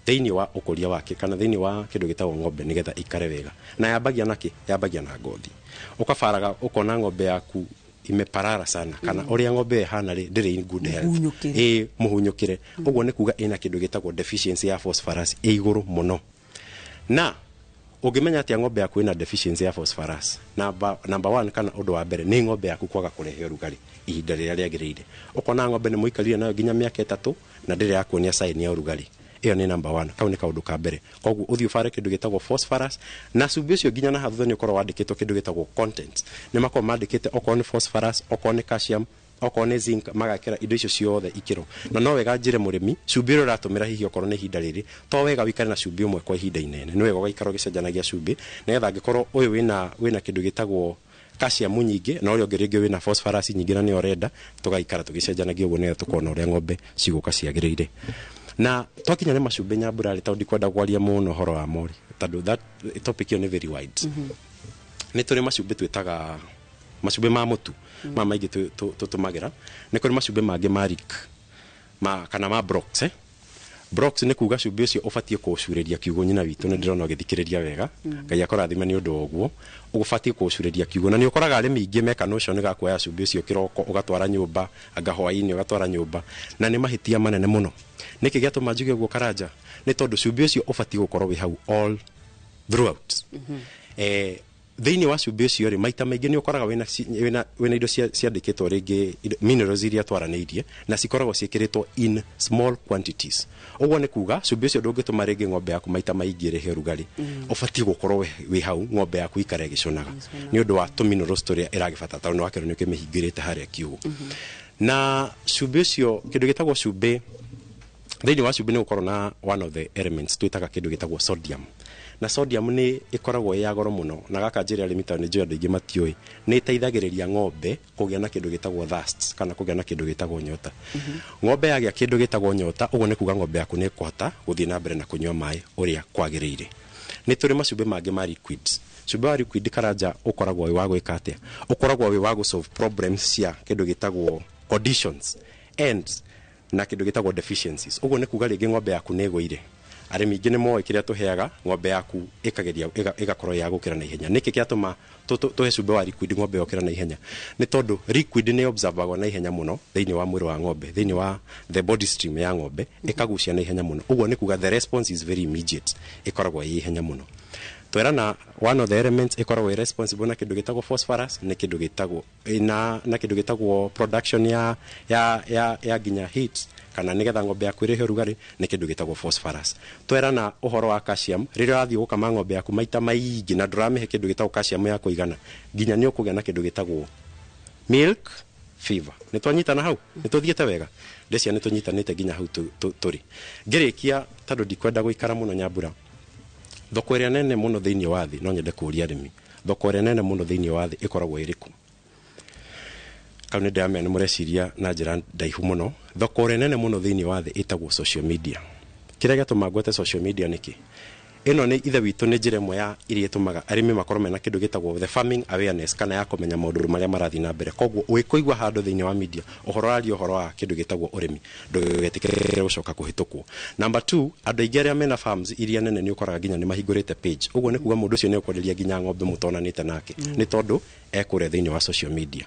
thĩinĩ wa ũkũria wake kana thĩinĩ wa kĩndũ gĩtagwo ng'ombe, nĩgetha ikare wega. Na yambagia nakĩ? Yambagia na ngothi. Ũkabaraga ũkona ng'ombe yaku imeparara sana, kana ũrĩa ng'ombe ĩyo ĩhana rĩ, ndĩrĩ in good health. Mũhunyũkĩre. Ĩ, mũhunyũkĩre. Ũguo nĩ kuga ĩna kĩndũ gĩtagwo deficiency ya phosphorus ĩ igũrũ mũno. Na ũngĩmenya atĩa ng'ombe yaku ĩna deficiency ya phosphorus? Number one, kana ũndũ wa mbere, nĩ ng'ombe yaku kwaga kũrehe ũrugarĩ ihinda rĩrĩa rĩagĩrĩire. Ũkona ng'ombe nĩ mũikarire nayo nginya mĩaka 3 na ndĩrĩ yakuonia sign ya ũrugarĩ. Ĩyo nĩ number one, kau nĩ kaũndũ ka mbere. Koguo ũthiĩ ũbare kĩndũ gĩtagwo phosphorus na cumbĩ ũcio. Nginya na hathutha nĩ ũkorwo wandĩkĩtwo kĩndũ gĩtagwo content, nĩ makorwo mandĩkĩte okorwo nĩ phosphorus, okorwo nĩ calcium, okorwo nĩ zinc, magakĩra indo icio ciothe ikĩro. Na no wega njĩre mũrĩmi, cumbĩ ũrĩa ũratũmĩra, hihi okorwo nĩ ihinda rĩrĩ, to wega wĩikare na cumbĩ ũmwe kwa ihinda inene. Nĩ wega ũgaikara ũgĩcenjanagia cumbĩ, nĩgetha angĩkorwo ũyũ wĩna kĩndũ gĩtagwo calcium nyingĩ na ũrĩa ũngĩ rĩngĩ wĩna phosphorus nyingĩ na nĩyo ũrenda, tũgaikara tũgĩcenjanagia ũguo, nĩgetha tũkona ũrĩa ng'ombe cigũka ciagĩrĩire. Na twakinya nĩ macumbĩ, Nyambura rĩ, tondũ ndikwenda kwaria mũno ũhoro wa mori, tondũ that topic ĩyo nĩ very wide. Nĩ tũrĩ macumbĩ twĩtaga macumbĩ ma mũtu, ma maingĩ tũtũmagĩra. Nĩ kũrĩ macumbĩ mangĩ ma rik ma kana ma blocks. Blocks nĩ kuga cumbĩ ũcio ũbatiĩ kũũcurĩria kiugũ. Nyina witũ, nĩ ndĩrona ũgĩthikĩrĩria wega. Ngai akũrathime nĩ ũndũ wa ũguo. Ũbatiĩ kũũcurĩria kiugũ, na nĩ ũkoraga arĩmi aingĩ meka notion ga kuoya cumbĩ ũcio kĩroko ũgatwara nyũmba, anga hwaĩ-inĩ ũgatwara nyũmba, na nĩ mahĩtia manene mũno. Nĩkĩ gĩatũma njuge ũguo, Karanja? Nĩ tondũ cumbĩ ũcio ũbatiĩ gũkorwo wĩ hau all throughout. Thĩinĩ wa cumbĩ ũcio rĩ, maita maingĩ nĩ ũkoraga wĩna indo ciandĩkĩtwo rĩngĩ minerals iria twaranĩirie, na cikoragwo ciĩkĩrĩtwo in small quantities. Ũguo nĩ kuga cumbĩ ũcio ndũngĩtũma rĩngĩ ng'ombe yaku maita maingĩ ĩrehe ũrugarĩ. Ũbatiĩ gũkorwo wĩ hau, ng'ombe yaku ikare ĩgĩcũnaga nĩ ũndũ wa tũminerals tũrĩa ĩragĩbatara, tondũ nĩ wakĩrwo nĩ ũkĩmĩhingĩrĩte harĩa kiugũ. Na cumbĩ ũcio, kĩndũ gĩtagwo cumbĩ Thĩinĩ wa cumbĩ nĩ gũkorwo na one of the elements twĩtaga kĩndũ gĩtagwo sodium, na sodium nĩ ĩkoragwo ĩ ya goro mũno, na gaka njĩra arĩmi, tondũ nĩ njũĩ andũ aingĩ matiũĩ, nĩ ĩteithagĩrĩria ng'ombe kũgĩa na kĩndũ gĩtagwo thirst, kana kũgĩa na kĩndũ gĩtagwo nyota. Ng'ombe yagĩa kĩndũ gĩtagwo nyota, ũguo nĩ kuga ng'ombe yaku nĩ ĩkũhota gũthiĩ na mbere na kũnyua maĩ ũrĩa kwagĩrĩire. Nĩ tũrĩ macumbĩ mangĩ ma liquids. Cumbĩ wa liquid, Karanja, ũkoragwo wĩ wa gwĩka atĩa? Ũkoragwo wĩ wa gũ problems cia kĩndũ gĩtagwo conditions and na kĩndũ gĩtagwo deficiencies. Ũguo nĩ kuga rĩngĩ ng'ombe yaku nĩ ĩgũire. Arĩmi aingĩ nĩ moĩ kĩrĩa tũheaga ng'ombe yaku ĩkageria ĩgakorwo ya gũkĩra na ihenya. Nĩkĩ kĩatũma tũhe cumbĩ wa liquid ng'ombe yokĩra na ihenya? Nĩ tondũ liquid nĩ observagwo na ihenya mũno thĩinĩ wa mwĩrĩ wa ng'ombe, thĩinĩ wa the body stream ya ng'ombe, ĩkagucia na ihenya mũno. Ũguo nĩ kuga the response is very immediate, ĩkoragwo ĩ ihenya mũno. Twerana one of the elements ĩkoragwo ĩ responsible na kĩndũ gĩtagwo phosphorus, nĩ kĩndũ gĩtagwo na kĩndũ gĩtagwo production ya nginya heat, kana nĩgetha ng'ombe yaku ĩrĩhe ũrugarĩ, nĩ kĩndũ gĩtagwo phosphorus. Twerana ũhoro wa calcium, rĩrĩa ũrathiĩ gũkama ng'ombe yaku maita maingĩ na ndũramĩhe kĩndũ gĩtagwo calcium ya kũigana, nginya nĩ ũkũgĩa na kĩndũ gĩtagwo milk fever. Nĩ twanyitana hau? Nĩ tũthiĩte wega? Ndĩcia nĩ tũnyitanĩte nginya hau tũrĩ. Ngĩrĩkia, tondũ ndikwenda gũikara mũno, Nyambura, thoko ĩrĩa nene mũno thĩinĩ wa thĩ, no nyende kũũria arĩmi, thoko ĩrĩa nene mũno thĩinĩ wa thĩ ĩkoragwo ĩrĩkũ? Kau nĩ ndĩramenya nĩ mũreciria na njĩra ndaihu mũno. Thoko ĩrĩa nene mũno thĩinĩ wa thĩ ĩtagwo social media. Kĩrĩa gĩatũma ngwete social media nĩkĩ? Ĩno nĩ ithe witũ, nĩ njĩra ĩmwe ya iria ĩtũmaga arĩmi makorwo mena kĩndũ gĩtagwo the farming awareness, kana ya kũmenya maũndũ marĩa marathiĩ na mbere. Koguo ũgĩkũigua handũ thĩinĩ wa media ũhoro ũraria ũhoro wa kĩndũ gĩtagwo ũrĩmi, ndũgetĩkĩre gũcoka kũhĩtũkwo. Number two, andũ aingĩ arĩa mena farms iria nene, nĩ ũkoraga nginya nĩ mahingũrĩte page. Ũguo nĩ kuga mũndũ ũcio nĩ ũkwenderia nginya ng'ombe mũtonanĩte nake, nĩ tondũ ekũrĩa thĩinĩ wa social media.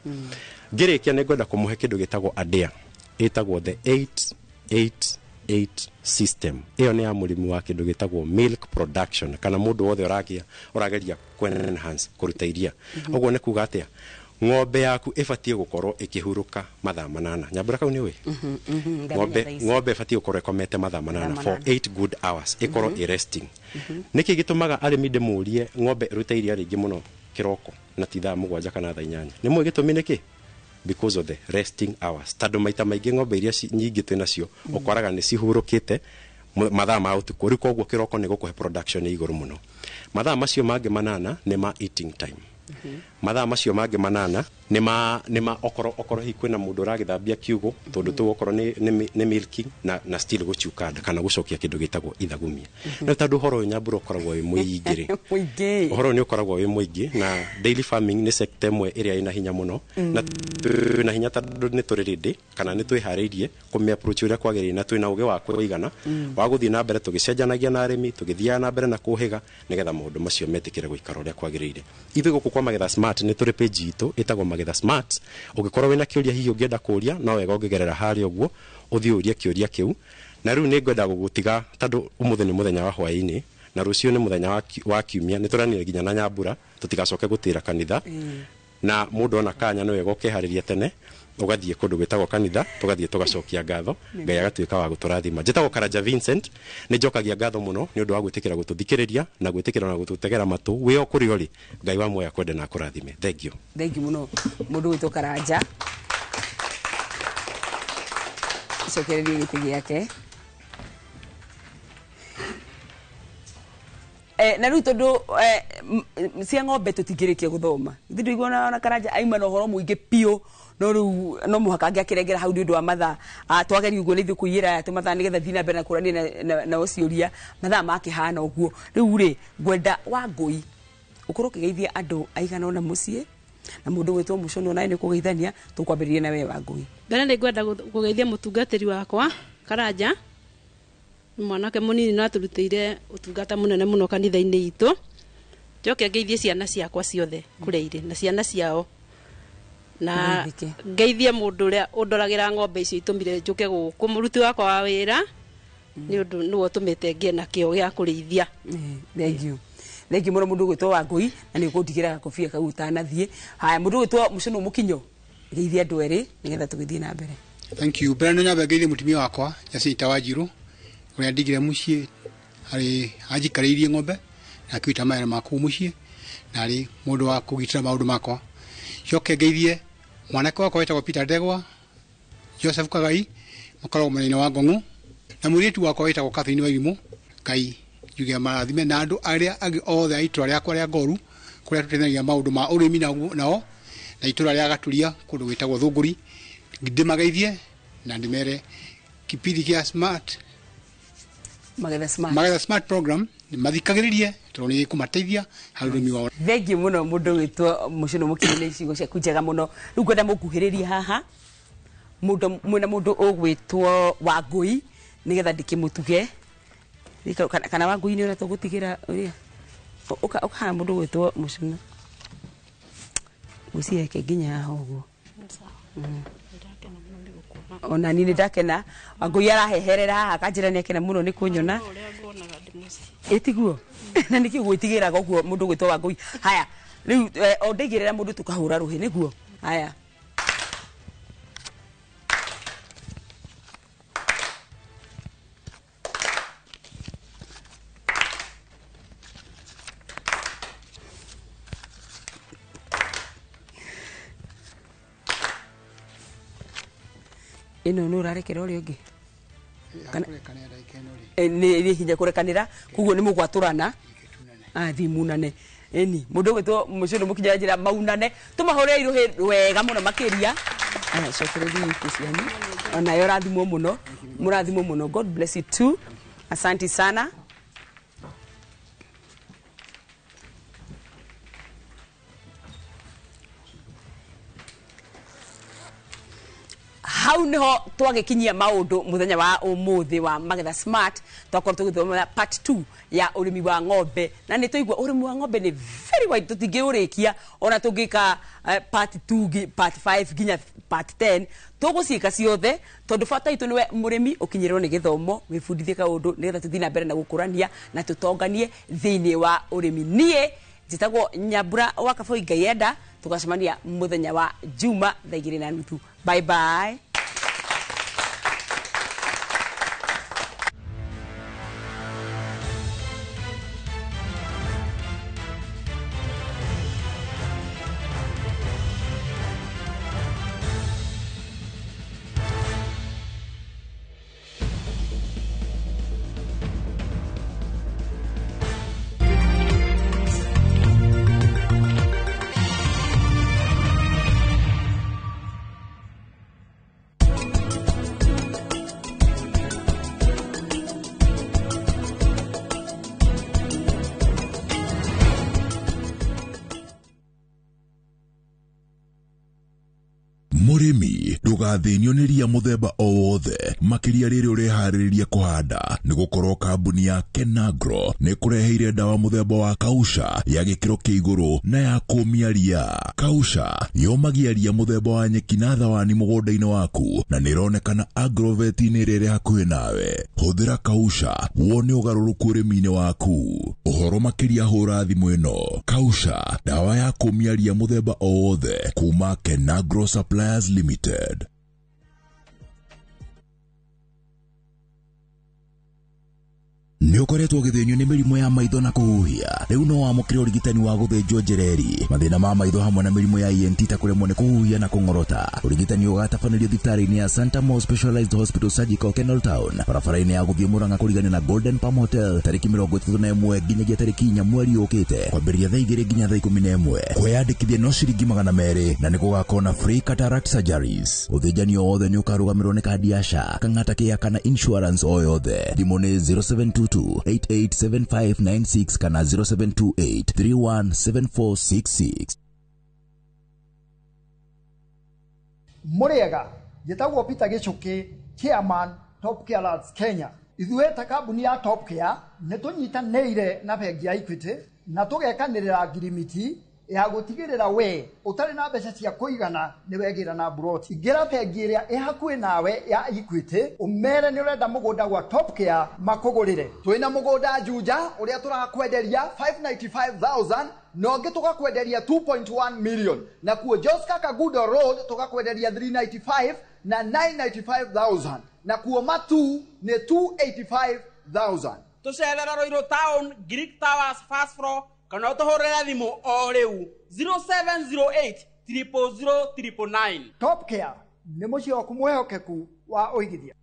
Ngĩrĩkia, nĩ ngwenda kũmũhe kĩndũ gĩtagwo adea, ĩtagwo the 888 system. Ĩyo nĩ ya mũrĩmi wa kĩndũ gĩtagwo milk production, kana mũndũ wothe ũragĩa ũrageria kũ enhance kũruta iria. Ũguo nĩ kuga atĩa? Ng'ombe yaku ĩbatiĩ gũkorwo ĩkĩhurũka mathaa 8. Nyambura, kau nĩ ũĩ? Ng'ombe ĩbatiĩ gũkorwo ĩkomete mathaa 8, for 8 good hours, ĩkorwo ĩ resting. Nĩkĩ gĩtũmaga arĩmi ndĩmũrie ng'ombe ĩrute iria rĩingĩ mũno kĩroko na ti thaa 7 kana thaa 8? Nĩ mũĩ gĩtũmi nĩkĩ? Because of the resting hours, tondũ maita maingĩ ng'ombe iria nyingĩ twĩ nacio, ũkoraga nĩ cihurũkĩte mathaa ma ũtukũ. Rĩu koguo kĩroko nĩ gũkũhe production ĩ igũrũ mũno. Mathaa macio mangĩ 8 nĩ ma eating time. Mathaa macio mangĩ 8 nĩ ma okorwo hihi kwĩna mũndũ ũragĩthambia kiugũ, tondũ tũu okorwo nĩ milking na still gũciuka nda kana gũcokia kĩndũ gĩtagwo ithagumia. No tondũ ũhoro ũyũ, Nyambura, ũkoragwo wĩ mũingĩ rĩ, Mũingĩ. ũhoro ũyũ nĩ ũkoragwo wĩ mũingĩ, na daily farming nĩ sector ĩmwe ĩrĩa ĩna hinya mũno, na twĩna hinya tondũ nĩ tũrĩ ready, kana nĩ twĩharĩirie kũmĩ approach ũrĩa kwagĩrĩire, na twĩna ũgĩ wa kũigana wa gũthiĩ na mbere tũgĩcenjanagia na arĩmi, tũgĩthiaga na mbere na kũhĩga nĩgetha maũndũ macio metĩkĩre gũikara ũrĩa kwagĩrĩire. Ithuĩ gũkũ kwa Magetha Smart nĩ tũrĩ page itũ ĩtagwo Magetha Smart. Ũngĩkorwo wĩna kĩũria hihi ũngĩenda kũũria, no wega ũngĩgerera harĩa ũguo ũthiĩ ũrie kĩũria kĩu. Na rĩu nĩ ngwenda gũgũtiga, tondũ ũmũthĩ nĩ mũthenya wa hwaĩ-inĩ na rũciũ nĩ mũthenya wa kiumia. Nĩ tũranire nginya na Nyambura tũtigacoke gũtĩra kanitha, na mũndũ ona kanya nĩ wega ũkeharĩria tene ũgathiĩ kũndũ gwĩtagwo kanitha, tũgathiĩ tũgacokia ngatho, Ngai agatuĩka wa gũtũrathima. Njĩtagwo Karanja Vincent. Nĩ njokagia ngatho mũno nĩ ũndũ wa gwĩtĩkĩra gũtũthikĩrĩria na gwĩtĩkĩra na gũtũtegera matũ. Wĩ o kũrĩa ũrĩ, Ngai wa muoyo akwende na akũrathime. Thank you. Thank you mũno, mũndũ gwĩtwo Karanja. Cokererie gĩtĩ gĩake. Na rĩu tondũ cia ng'ombe tũtingĩrĩkia gũthoma, ithuĩ ndũiguana ona Karanja aima na ũhoro mũingĩ biũ, no rĩu no mũhaka angĩakĩrengera hau nĩ ũndũ wa mathaa. Twageria ũguo nĩ ithuĩ kũiyĩra aya tũmathaa nĩgetha thiĩ na mbere na kũrania nao ciũria, mathaa makĩhana ũguo. Rĩu rĩ, ngwenda Wangũi ũkorwo ũkĩgeithia andũ aigana ũna mũciĩ, na mũndũ gwĩtwo Mũcono nawe nĩ ũkũgeithania. Tũkwambĩrĩria na we, Wangũi. Mbere nĩ ngwenda kũgeithia mũtungatĩri wakwa Karanja. Nĩ mwanake mũnini no atũrutĩire ũtungata mũnene mũno kanitha-inĩ itũ. Njoke ngeithie ciana ciakwa ciothe kũrĩa irĩ na ciana ciao, na Mũgeithĩke. ngeithie mũndũ ũrĩa ũndoragĩra ng'ombe icio itũmire njũke gũkũ, mũruti wakwa wa wĩra, nĩ ũndũ nĩwe ũtũmĩte ngĩe na kĩo gĩa kũrĩithia. Thank you, thank you mũno, mũndũ gwĩtwo Wangũi, na nĩ ũkũndigĩra gakobia kau ũtanathiĩ. Haya, mũndũ gwĩtwo Mũcũnũ Mũkinyo, geithia andũ erĩ nĩgetha tũgĩthiĩ na mbere. Thank you. Mbere nĩ nyambe ngeithie mũtumia wakwa Jacinta Wanjiru, ũrĩa ndigire mũciĩ arĩ anjikarĩirie ng'ombe na akĩruta mawĩra ma kũu mũciĩ na arĩ mũndũ wa kũgitĩra maũndũ makwa. Coke ngeithie mwanake wakwa wĩtagwo Peter Ndegwa, Joseph Kagai, makoragwo mwena-inĩ wa Ngong'u. Na mũirĩtu wakwa wĩtagwo Catherine Wairimu, Ngai njuge amarathime, na andũ arĩa angĩ othe a itũra rĩakwa rĩa Ngoru kũrĩa tũteithanagia maũndũ ma ũrĩmi nao, na itũra rĩa Gaturia kũndũ gwĩtagwo Thũngũri, ndĩmageithie na ndĩmere kipindi kĩa Smart Magetha Smart, Magetha Smart program mathikagĩrĩrie tondũ nĩ ĩkũmateithia harĩ ũrĩmi wao. Thengiũ mũno mũndũ wĩtwo Mũcũnũ Mũkinyi nĩ ciugo ciaku njega mũno. Rĩu ngwenda mũkuhĩrĩrie haha mũndũ mwĩna mũndũ ũgwĩtwo Wangũi nĩgetha ndĩkĩmũtuge. Kana Wangũi nĩ ũrĩa tũgũtigĩra ũrĩa ũkaha mũndũ ũgwĩtwo Mũcũnũ. Ngwĩciria nginya haha ũguo. Ona niĩ nĩ ndakena. Wangũi araheherera haha akanjĩra nĩ akena mũno nĩ kũnyona. Ĩtiguo na nĩkĩ gwĩtigĩraga ũguo mũndũ ũgwĩtwo Wangũi. Haya rĩu o ndaigĩrĩra mũndũ tũkahũra rũhĩ nĩguo. Haya ĩno nĩ ũrarekera ũrĩa ũngĩ nĩ hinya kũrekanĩra koguo nĩ mũgwatũrana athi munane. Ĩni mũndũ ũgwĩtwo Mũcũnũ Mũkinyi njĩra maunane tũmahũrĩre irũhĩ wega mũno makĩria. Cokereria iku cianyu onayo rathimwo mũno, mũrathimwo mũno. God bless you too. Asante sana. Hau niho twagĩkinyia maũndũ mũthenya wa ũmũthĩ wa Magetha Smart. Twakorwo tũgĩthoma part 2 ya ũrĩmi wa ng'ombe, na nĩ twaigua ũrĩmi wa ng'ombe nĩ very wide, tũtingĩũrĩkia ona tũngĩka part 2 part 5 nginya part 10 tũgũciĩka ciothe, tondũ bata witũ nĩwe mũrĩmi ũkinyĩrwo nĩ gĩthomo, wĩbundithie kaũndũ nĩgetha tũthiĩ na mbere na gũkũrania na tũtonganie thĩinĩ wa ũrĩmi. Niĩ njĩtagwo Nyambura wa Kaboi Ngai enda, tũgacemania mũthenya wa Juma thaa 2:30. Bye bye. Mũrĩmi ndũgathĩnio nĩ ria mũthemba o wothe makĩria rĩrĩa ũreharĩrĩria kũhanda, nĩ gũkorwo kambuni ya Kenagro nĩ kũreheire ndawa mũthemba wa Kausha ya gĩkĩro kĩa igũrũ na ya kũmia ria. Kausha yomagia ria mũthemba wa nyeki na thawani mũgũnda-inĩ waku na nĩ ĩronekana agrovet-inĩ ĩrĩa ĩrĩ hakuhĩ nawe. Hũthĩra Kausha wone ũgarũrũku ũrĩmi-inĩ waku. Ũhoro makĩria hũra thimũ ĩno. Kausha, ndawa ya kũmia ria mũthemba o wothe kuma Kenagro Suppliers Limited. Nĩ ũkoretwo ũgĩthĩnio nĩ mĩrimũ ya maitho na kũhuhia, rĩu no wamũkĩre ũrigitani wa gũthĩnjwo njereri, mathĩna ma maitho hamwe na mĩrimũ ya ENT ta kũremwo nĩ kũhuhia na kũng'orota. Ũrigitani ũgatabanĩrio thibitarĩ-inĩ ya Santa Mo Specialized Hospital Surgical Kenol Town, barabara-inĩ ya gũthiĩ Murang'a kũrigania na Golden Palm Hotel, tarĩki 31 nginyagia tarĩki 4 mweri ũkĩte, kwambĩrĩria thaa 2 nginya thaa 11. Kwĩyandĩkithia no ciringi 200 na nĩ gũgakorwo na free cataract surgeries. Ũthĩnjani o wothe nĩ ũkarũgamĩrĩrwo nĩ kandi ya SHA, Kang'ata Care kana insurance o yothe. Thimũ nĩ 0722 887596 kana 0728 317466. Mũrĩega, njĩtagwo Peter Gĩchũkĩ, chairman Top Care Lads Kenya. Ithuĩ ta kambuni ya Top Care nĩ tũnyitanĩire na bengi ya Equity na tũgekanĩrĩra ngirimiti ya gũtigĩrĩra we ũtarĩ na mbeca cia kũigana nĩ wegĩra na mburoti. Ingĩra bengi ĩrĩa ĩ hakuhĩ nawe ya Equity ũmere nĩ ũrenda mũgũnda gwa Top Care makũgũrĩre. Twĩna mũgũnda Juja ũrĩa tũrakwenderia 595,000 na ũngĩ tũgakwenderia 2.1 million, na kuo Joska Kagudo Road tũgakwenderia 395 na 995,000, na kuo Matu nĩ 285,000. Tũcerera Ruiru Town, Greek Towers first floor, kana ũtũhũrĩre thimũ o rĩu 0708 000 999. Top Care nĩ mũciĩ waku mwĩhokeku wa ũigithia.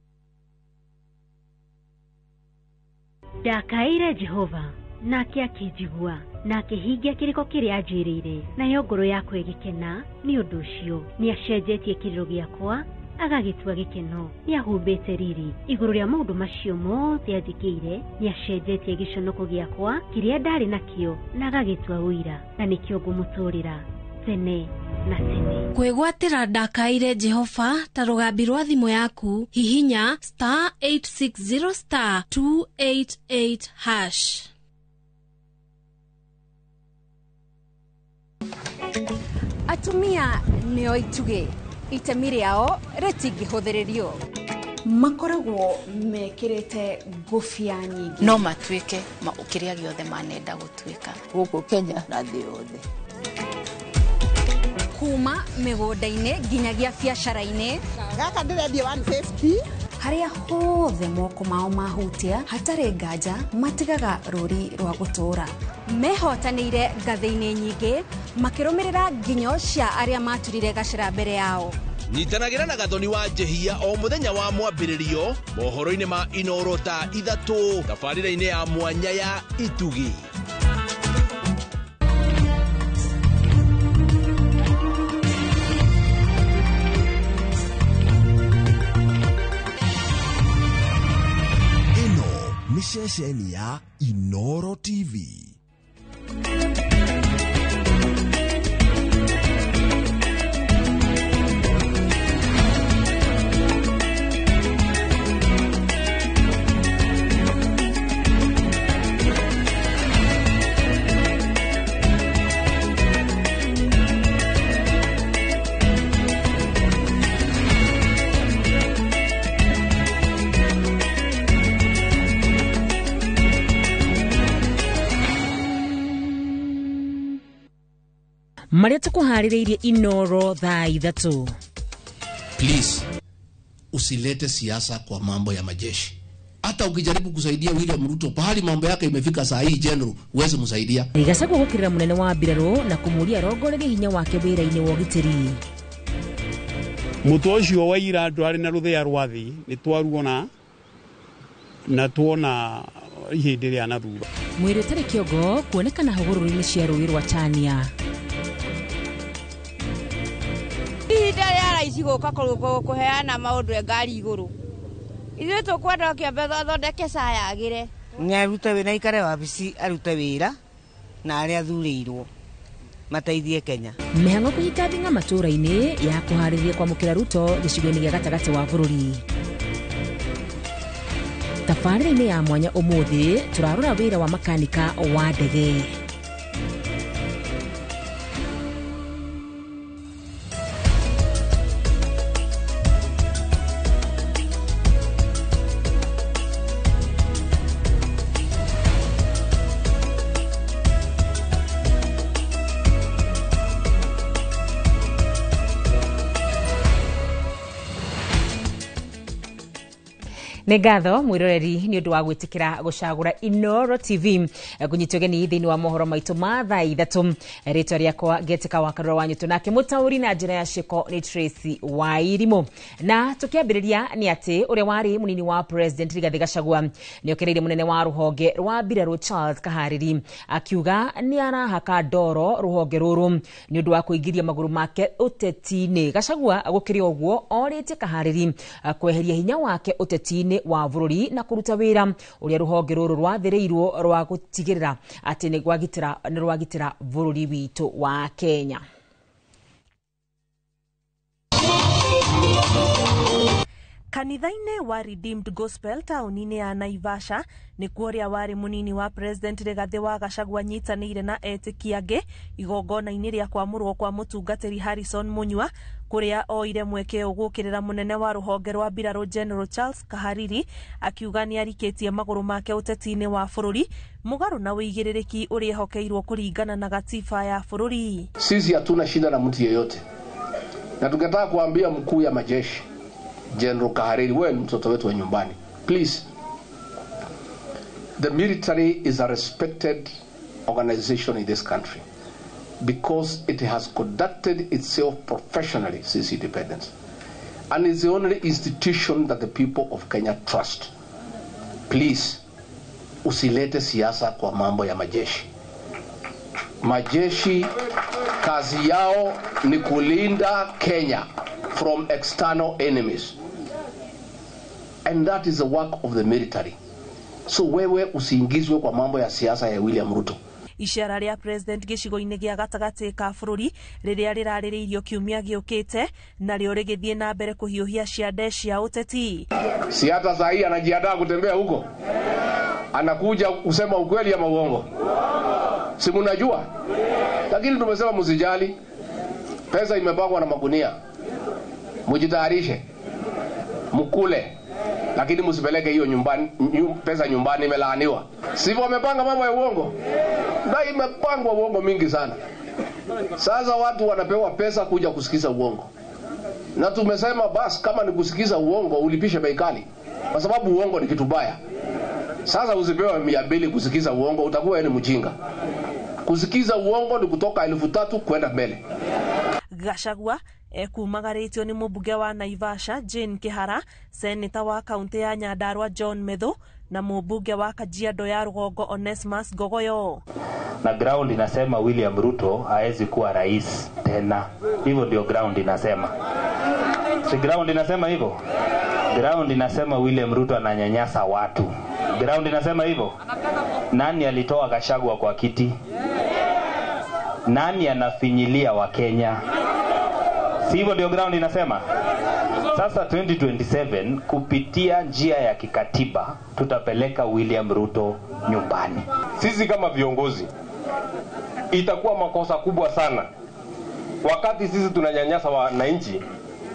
Ndakaĩire Jehova nake akĩnjigua na akĩhingia kĩrĩko kĩrĩa anjĩrĩire, nayo ngoro yakwa ĩgĩkena nĩ ũndũ ũcio. Nĩacenjetie kĩrĩro gĩakwa agagĩtua gĩkeno, nĩahumbĩte riri igũrũ rĩa maũndũ macio mothe anjĩkĩire, nĩacenjetie gĩconoko gĩakwa kĩrĩa ndarĩ nakĩo na agagĩtua ũira, na nĩkĩo ngũmũtũũrĩra tene na tene. Kwĩgwatĩra ndakaĩire Jehova ta rũgambi rwa thimũ yaku, hihinya star 860 star 288 hash. Atumia nĩo itugĩ, itemi rĩao rĩtingĩhũthĩrĩrio. Makoragwo mekĩrĩte ngũbia nyingĩ. No matuĩke kĩrĩa gĩothe manenda gũtuĩka. Gũkũ Kenya na thĩ yothe. Kuma mĩgũnda-inĩ nginyagia biacara-inĩ. Gaka ndĩrendia 150. Harĩa hothe moko mao mahutia hatarĩ nganja matigaga rũri rwa gũtũũra. Mehotanĩire ngathĩ-inĩ nyingĩ makĩrũmĩrĩra nginyo cia arĩa maturire gacĩra mbere yao. Nyitanagĩra na Gathoni wa Njehia o mũthenya wa mwambĩrĩrio mohoro-inĩ ma Inoro thaa 3 tabarĩra-inĩ ya mwanya ya Itugi. Ĩno nĩ ceceni ya Inoro TV. Marĩa tũkũharĩrĩirie Inoro thaa 3. Please, usilete siasa kwa mambo ya majeshi. Hata ukijaribu kusaidia William Ruto pahali mambo yake imefika saa hii, general, huwezi msaidia. Gachagua gũkĩrĩra mũnene wa mbirarũ na kũmũria arongorerie hinya wake wĩra-inĩ wa ũgitĩri. Mũtwe ũcio wa ira ndwarĩ na rũthĩa rwa thĩ nĩ twaruona na tuona ihĩndĩ rĩa na thutha. Mwĩrĩ ũtarĩ kĩongo kuonekana hũgũrũrũ-inĩ cia rũĩ rwa Chania. Ihinda rĩa raici gũka kũheana maũndũ e ngari igũrũ. Ithuĩ tũkwenda kĩambe athondeke SHA yagĩre. Nĩ arute wĩra, aikare wabici arute wĩra na arĩa athurĩirwo mateithie Kenya. Mĩhang'o kũhika thing'a matũũra-inĩ ya kũharĩria kwamũkĩra Ruto gĩcigo-inĩ gĩa gatagatĩ wa bũrũri. Tabarĩra-inĩ ya mwanya ũmũthĩ tũrarora wĩra wa makanika wa ndege. Nĩ ngatho mwĩroreri nĩ ũndũ wa gwĩtĩkĩra gũcagũra Inoro TV kũnyitwo ũgeni thĩinĩ wa mohoro maitũ ma thaa 3. Rĩtwa rĩakwa Getĩka wa Karura wa Nyũtũ, nake mũtaũri na njĩra ya ciĩko nĩ Tracy Wairimũ. Na tũkĩambĩrĩria nĩ atĩ ũrĩa warĩ mũnini wa President Rigathĩ Gachagua nĩokereire mũnene wa rũhonge rwa mbirarũ Charles Kahariri akiuga nĩ arahaka ndoro rũhonge rũrũ nĩ ũndũ wa kũingĩria magũrũ make ũteti-inĩ. Gachagua gũkĩrĩ ũguo orĩtie Kahariri kweheria hinya wake ũteti-inĩ wa bũrũri na kũruta wĩra ũrĩa rũhonge rũrũ rwathĩrĩirwo rwa gũtigĩrĩra atĩ nĩ rwagitĩra bũrũri witũ wa Kenya. Kanitha-inĩ wa Redeemed Gospel taũni-inĩ ya Naivasha nĩkuo ũrĩa warĩ mũnini wa President Rigathĩ wa Gachagua anyitanĩire na etĩkia angĩ igongona-inĩ rĩa kwamũrwo kwa mũtungatĩri Harrison Munyua, kũrĩa oire mweke ũyũ gũkĩrĩra mũnene wa rũhonge rwa mbirarũ General Charles Kahariri akiuga nĩarikĩtie magũrũ make ũteti-inĩ wa bũrũri mũgarũ na ũigĩrĩrĩki ũrĩa ehokeirwo kũringana na gatiba ya bũrũri. Sisi hatuna shida na mtu yeyote, na tungetaka kuambia mkuu ya majeshi General Kahariri, wewe ni mtoto wetu wa nyumbani. Please, the military is a respected organization in this country because it has conducted itself professionally since independence, and is the only institution that the people of Kenya trust. Please, usilete siasa kwa mambo ya majeshi. Majeshi kazi yao ni kulinda Kenya from external enemies, and that is the work of the military. So wewe usiingizwe kwa mambo ya siasa ya William Ruto. Icera rĩa president gĩcigo-inĩ gĩa gatagatĩ ka bũrũri rĩrĩa rĩrarĩrĩirio kiumia gĩũkĩte narĩo rĩgĩthiĩ na mbere kũhiũhia ciande cia ũteti. Si hata saa hii anajiandaa kutembea huko, anakuja kusema ukweli ama uongo? Si mnajua? Lakini tumesema msijali, pesa imepangwa na magunia, mjitayarishe, mkule, lakini msipeleke hiyo nyumbani, pesa nyumbani, imelaaniwa. Sivyo wamepanga mambo ya uongo? Na imepangwa uongo mingi sana. Sasa watu wanapewa pesa kuja kusikiza uongo. Na tumesema bas, kama ni kusikiza uongo ulipishe bei kali, kwa sababu uongo ni kitu baya. Sasa usipewe 200 kusikiza uongo, utakuwa ni mjinga. Kusikiza uongo ni kutoka 3,000 kwenda mbele. Gachagua ekumagarĩtio nĩ mũmbunge wa Naivasha Jane Kihara, seneta wa kaunti ya Nyandarua John Methu na mũmbunge wa Kajiado ya Rũgongo Onesmus Ngogoyo. Na ground inasema William Ruto haezi kuwa rais tena. Hivyo ndio ground inasema. Si ground inasema hivyo? Ground inasema William Ruto ananyanyasa watu. Ground inasema hivyo? Nani alitoa Gachagua kwa kiti? Nani anafinyilia wa Kenya? Si hivyo ndio ground inasema? Sasa 2027 kupitia njia ya kikatiba tutapeleka William Ruto nyumbani. Sisi kama viongozi itakuwa makosa kubwa sana wakati sisi tunanyanyasa wananchi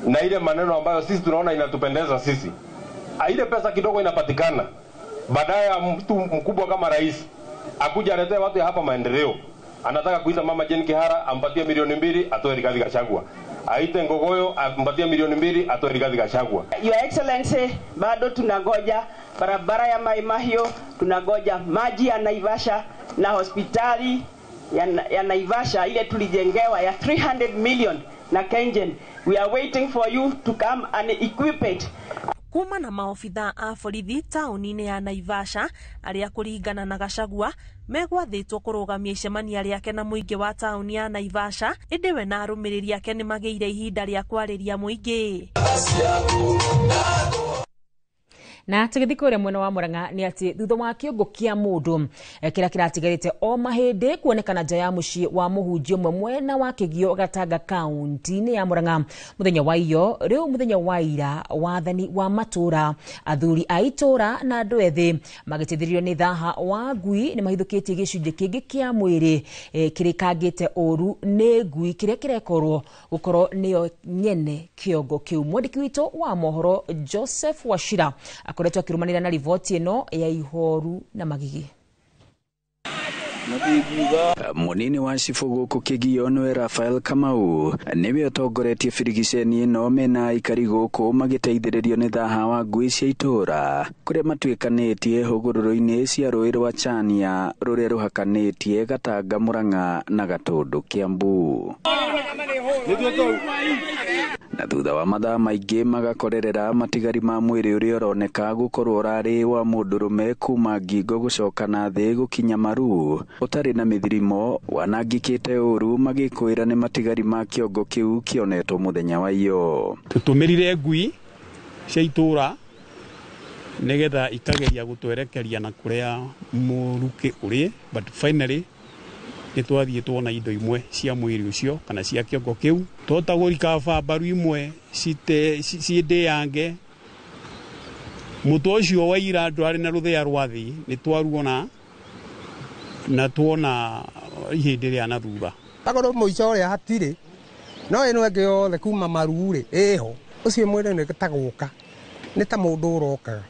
na ile maneno ambayo sisi tunaona inatupendeza sisi. Ile pesa kidogo inapatikana, baadaye mtu mkubwa kama rais akuja aletee watu hapa maendeleo. Anataka kuita mama Jane Kihara ampatie 2 milioni atoe Rigathi Gachagua. Aite Ngogoyo ampatie 2 milioni atoe Rigathi Gachagua. Your Excellency, bado tunangoja barabara ya Mai Mahiu, tunangoja maji ya Naivasha na hospitali ya Naivasha ile tulijengewa ya 300 million na Kengen. We are waiting for you to come and equip it. Kuma na maobithaa a borithi taũni-inĩ ya Naivasha arĩa kũringana na Gachagua megwathĩtwo kũrũgamia icemania rĩake na mũingĩ wa taũni ya Naivasha, ĩndĩ we na arũmĩrĩri ake nĩ magĩire ihinda rĩa kwarĩria mũingĩ. Na tũgĩthiĩ kũrĩa mwena wa Murang'a nĩ atĩ thutha wa kĩongo kĩa mũndũ kĩrĩa kĩratigarĩte o mahĩndĩ kuonekana nja ya mũciĩ wa mũhunjia ũmwe mwena wa Kĩgio Gatanga kaunti-inĩ ya Murang'a mũthenya wa iyo rĩu mũthenya wa ira, wathani wa matũra, athuri a itũra na andũ ethĩ magĩteithĩrĩrio nĩ thaha wa ngui nĩ mahithũkĩtie gĩcunjĩ kĩngĩ kĩa mwĩrĩ kĩrĩkangĩte ũru nĩ ngui kĩrĩa kĩrekorwo gũkorwo nĩyo nyene kĩongo kĩu. Mwandĩki witũ wa mohoro Joseph Wachira akoretwo akĩrũmanĩra na riboti ĩno ya ihoru na magigi. Munini wa cibũ gũkũ Kĩgio nĩwe Rafael Kamau nĩwe ũtongoretie birigiceni ĩno mena aikari gũkũ magĩteithĩrĩrio nĩ thaha wa ngui cia itũũra kũrĩa matuĩkanĩtie hũgũrũrũ-inĩ cia rũĩ rwa Chania rũrĩa rũhakanĩtie Gatanga Murang'a na Gatũndũ Kiambu. Na thutha wa mathaa maingĩ magakorerera matigari ma mwĩrĩ ũrĩa ũroneka gũkorwo ũrarĩ wa mũndũrũme kuma ngingo gũcoka na thĩ gũkinya maru ũtarĩ na mĩthirimo wanangĩkĩte ũru magĩkwĩra nĩ matigari ma kĩongo kĩu kĩonetwo mũthenya wa iyo. Tũtũmĩrire ngui cia itũra nĩgetha ikageria gũtwerekeria na kũrĩa mũrukĩ ũrĩ, but finally nĩ twathiĩ tuona indo imwe cia mwĩrĩ ũcio kana cia kĩongo kĩu twahota gũrikaba mbaru imwe cindĩange mũtwe ũcio wa ira ndwarĩ na rũthĩa rwa thĩ nĩ twaruona na tuona ihĩndĩ rĩa na thutha. Akorwo mũico ũrĩa hatirĩ no ĩno ĩngĩ yothe kuma maru-rĩ ĩho ũcio mwĩrĩ nĩ ta gũka nĩ ta mũndũ ũrokaga.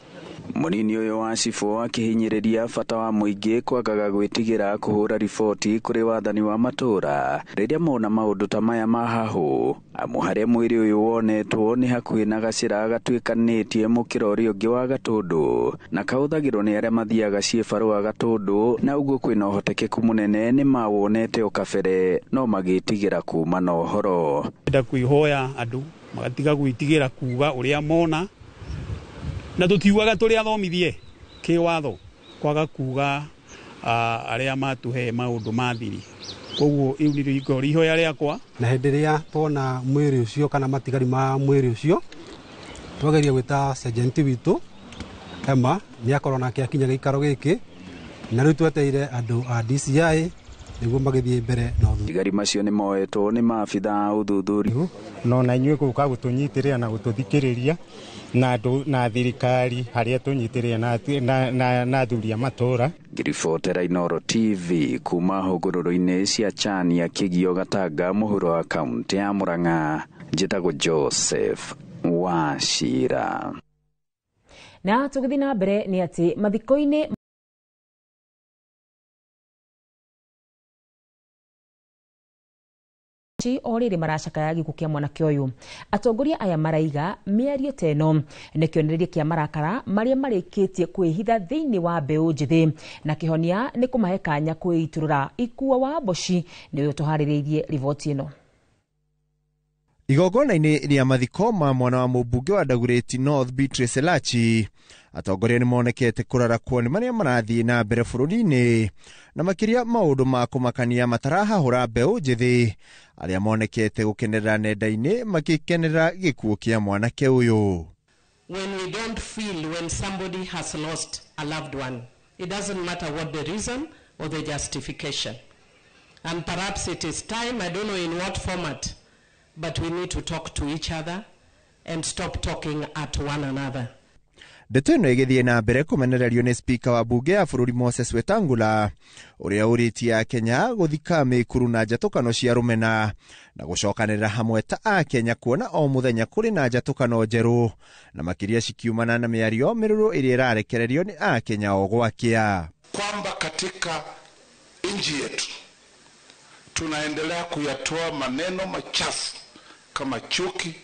Mũnini ũyũ wa cibũ akĩhinyĩrĩria bata wa mũingĩ kwagaga gwĩtigĩra kũhũra riboti kũrĩ wathani wa matũũra rĩrĩa mona maũndũ ta maya ma hahũ amu harĩa mwĩrĩ ũyũ wonetwo nĩ hakuhĩ na gacĩra gatuĩkanĩtie mũkĩra ũrĩa ũngĩ wa Gatũndũ na kahũthagĩrwo nĩ arĩa mathiaga ciĩbarũa Gatũndũ na ũguo kwĩna ũhotekeku mũnene nĩ mawonete o kabere no magĩtigĩra kuma na ũhoro. Enda kwĩhoya andũ magatiga gwĩtigĩra kuga ũrĩa mona na tũtiugaga tũrĩ athomithie kĩwatho. Kwaga kuga arĩa matũhe maũndũ ma thiri. Koguo rĩu nĩrĩo ikorwo ihoya rĩakwa. Na hĩndĩ ĩrĩa tuona mwĩrĩ ũcio kana matigari ma mwĩrĩ ũcio, twageria gwĩta sergeant witũ Emma, nĩ akorwo nake akinya gĩikaro gĩkĩ, na rĩu twetereire andũ a DCI nĩguo magĩthiĩ mbere na ũthuthuria. Matigari macio nĩ moetwo nĩ maabitha a ũthuthuria. No na inyuĩ gũka gũtũnyitĩrĩra na gũtũthikĩrĩria na andũ na thirikari harĩa tũnyitĩrĩra na athuri a matũra. Ngĩribotera Inooro TV kuma hũgũrũrũ-inĩ cia Chania Kĩgio Gatanga mũhuro wa kaũntĩ ya Murang'a, njĩtagwo Joseph Wachira. Na tũgĩthiĩ na mbere nĩ atĩ mathiko-inĩ o rĩrĩ maracakaya gĩkuũ kĩa mwanake ũyũ. Atongoria aya maraiga mĩario ta ĩno nĩ kĩonereria kĩa marakara marĩa marĩkĩtie kwĩhitha thĩinĩ wa mbeũ njĩthĩ, na kĩhonia nĩ kũmahe kanya kwĩitũrũra. Ikua wa Mboci nĩwe ũtũharĩrĩirie riboti ĩno. Igongona-inĩ rĩa mathiko ma mwana wa mũmbunge wa Dagoretti North Beatrice Elachi, atongoria nĩ monekete kũrarakwo nĩ marĩa marathiĩ na mbere bũrũri-inĩ, na makĩria maũndũ ma kũmakania matarahahũra mbeũ njĩthĩ arĩa monekete gũkenerera nenda-inĩ makĩkenerera gĩkuũ kĩa mwanake ũyũ. When we don't feel when somebody has lost a loved one, it doesn't matter what the reason or the justification. And perhaps it is time, I don't know in what format, but we need to talk to each other and stop talking at one another. Ndeto ĩno ĩgĩthiĩ na mbere kũmenererio nĩ spika wa bunge ya bũrũri Moses Wetangula, ũrĩa ũrĩtie Akenya gũthika mĩkuru na njatũkano cia rũmena na gũcokanĩrĩra hamwe ta Akenya kuona o mũthenya kũrĩ na njatũkano njerũ, na makĩria cikiumana na mĩario mĩrũrũ ĩrĩa ĩrarekererio nĩ Akenya o gwakĩa. Kwamba katika nchi yetu tunaendelea kuyatoa maneno machafu kama chuki,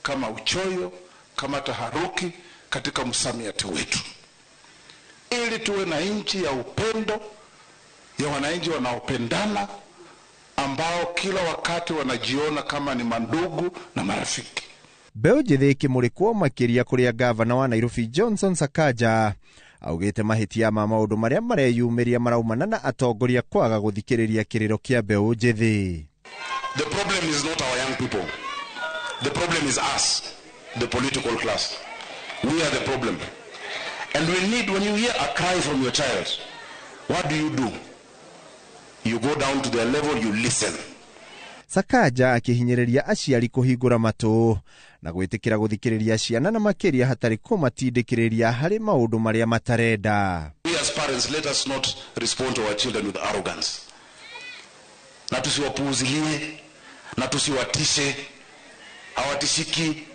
kama uchoyo, kama taharuki katika msamiati wetu, ili tuwe na nchi ya upendo, ya wananchi wanaopendana, ambao kila wakati wanajiona kama ni mandugu na marafiki. Mbeũ njĩthĩ ĩkĩmũrĩkwo makĩria kũrĩa gavana wa Nairobi Johnson Sakaja augĩte mahĩtia ma maũndũ marĩa mareyumĩria maraumana na atongoria kwaga gũthikĩrĩria kĩrĩro kĩa mbeũ njĩthĩ. The problem is not our young people. The problem is us, the political class. We are the problem. And we need, when you hear a cry from your child, what do you do? You go down to their level, you listen. Sakaja akĩhinyĩrĩria aciari kũhingũra matũ na gwĩtĩkĩra gũthikĩrĩria ciana na makĩria hatarĩ kũmatindĩkĩrĩria harĩ maũndũ marĩa matarenda. We as parents, let us not respond to our children with arrogance. Na tusiwapuuzilie, na tusiwatishe, hawatishiki.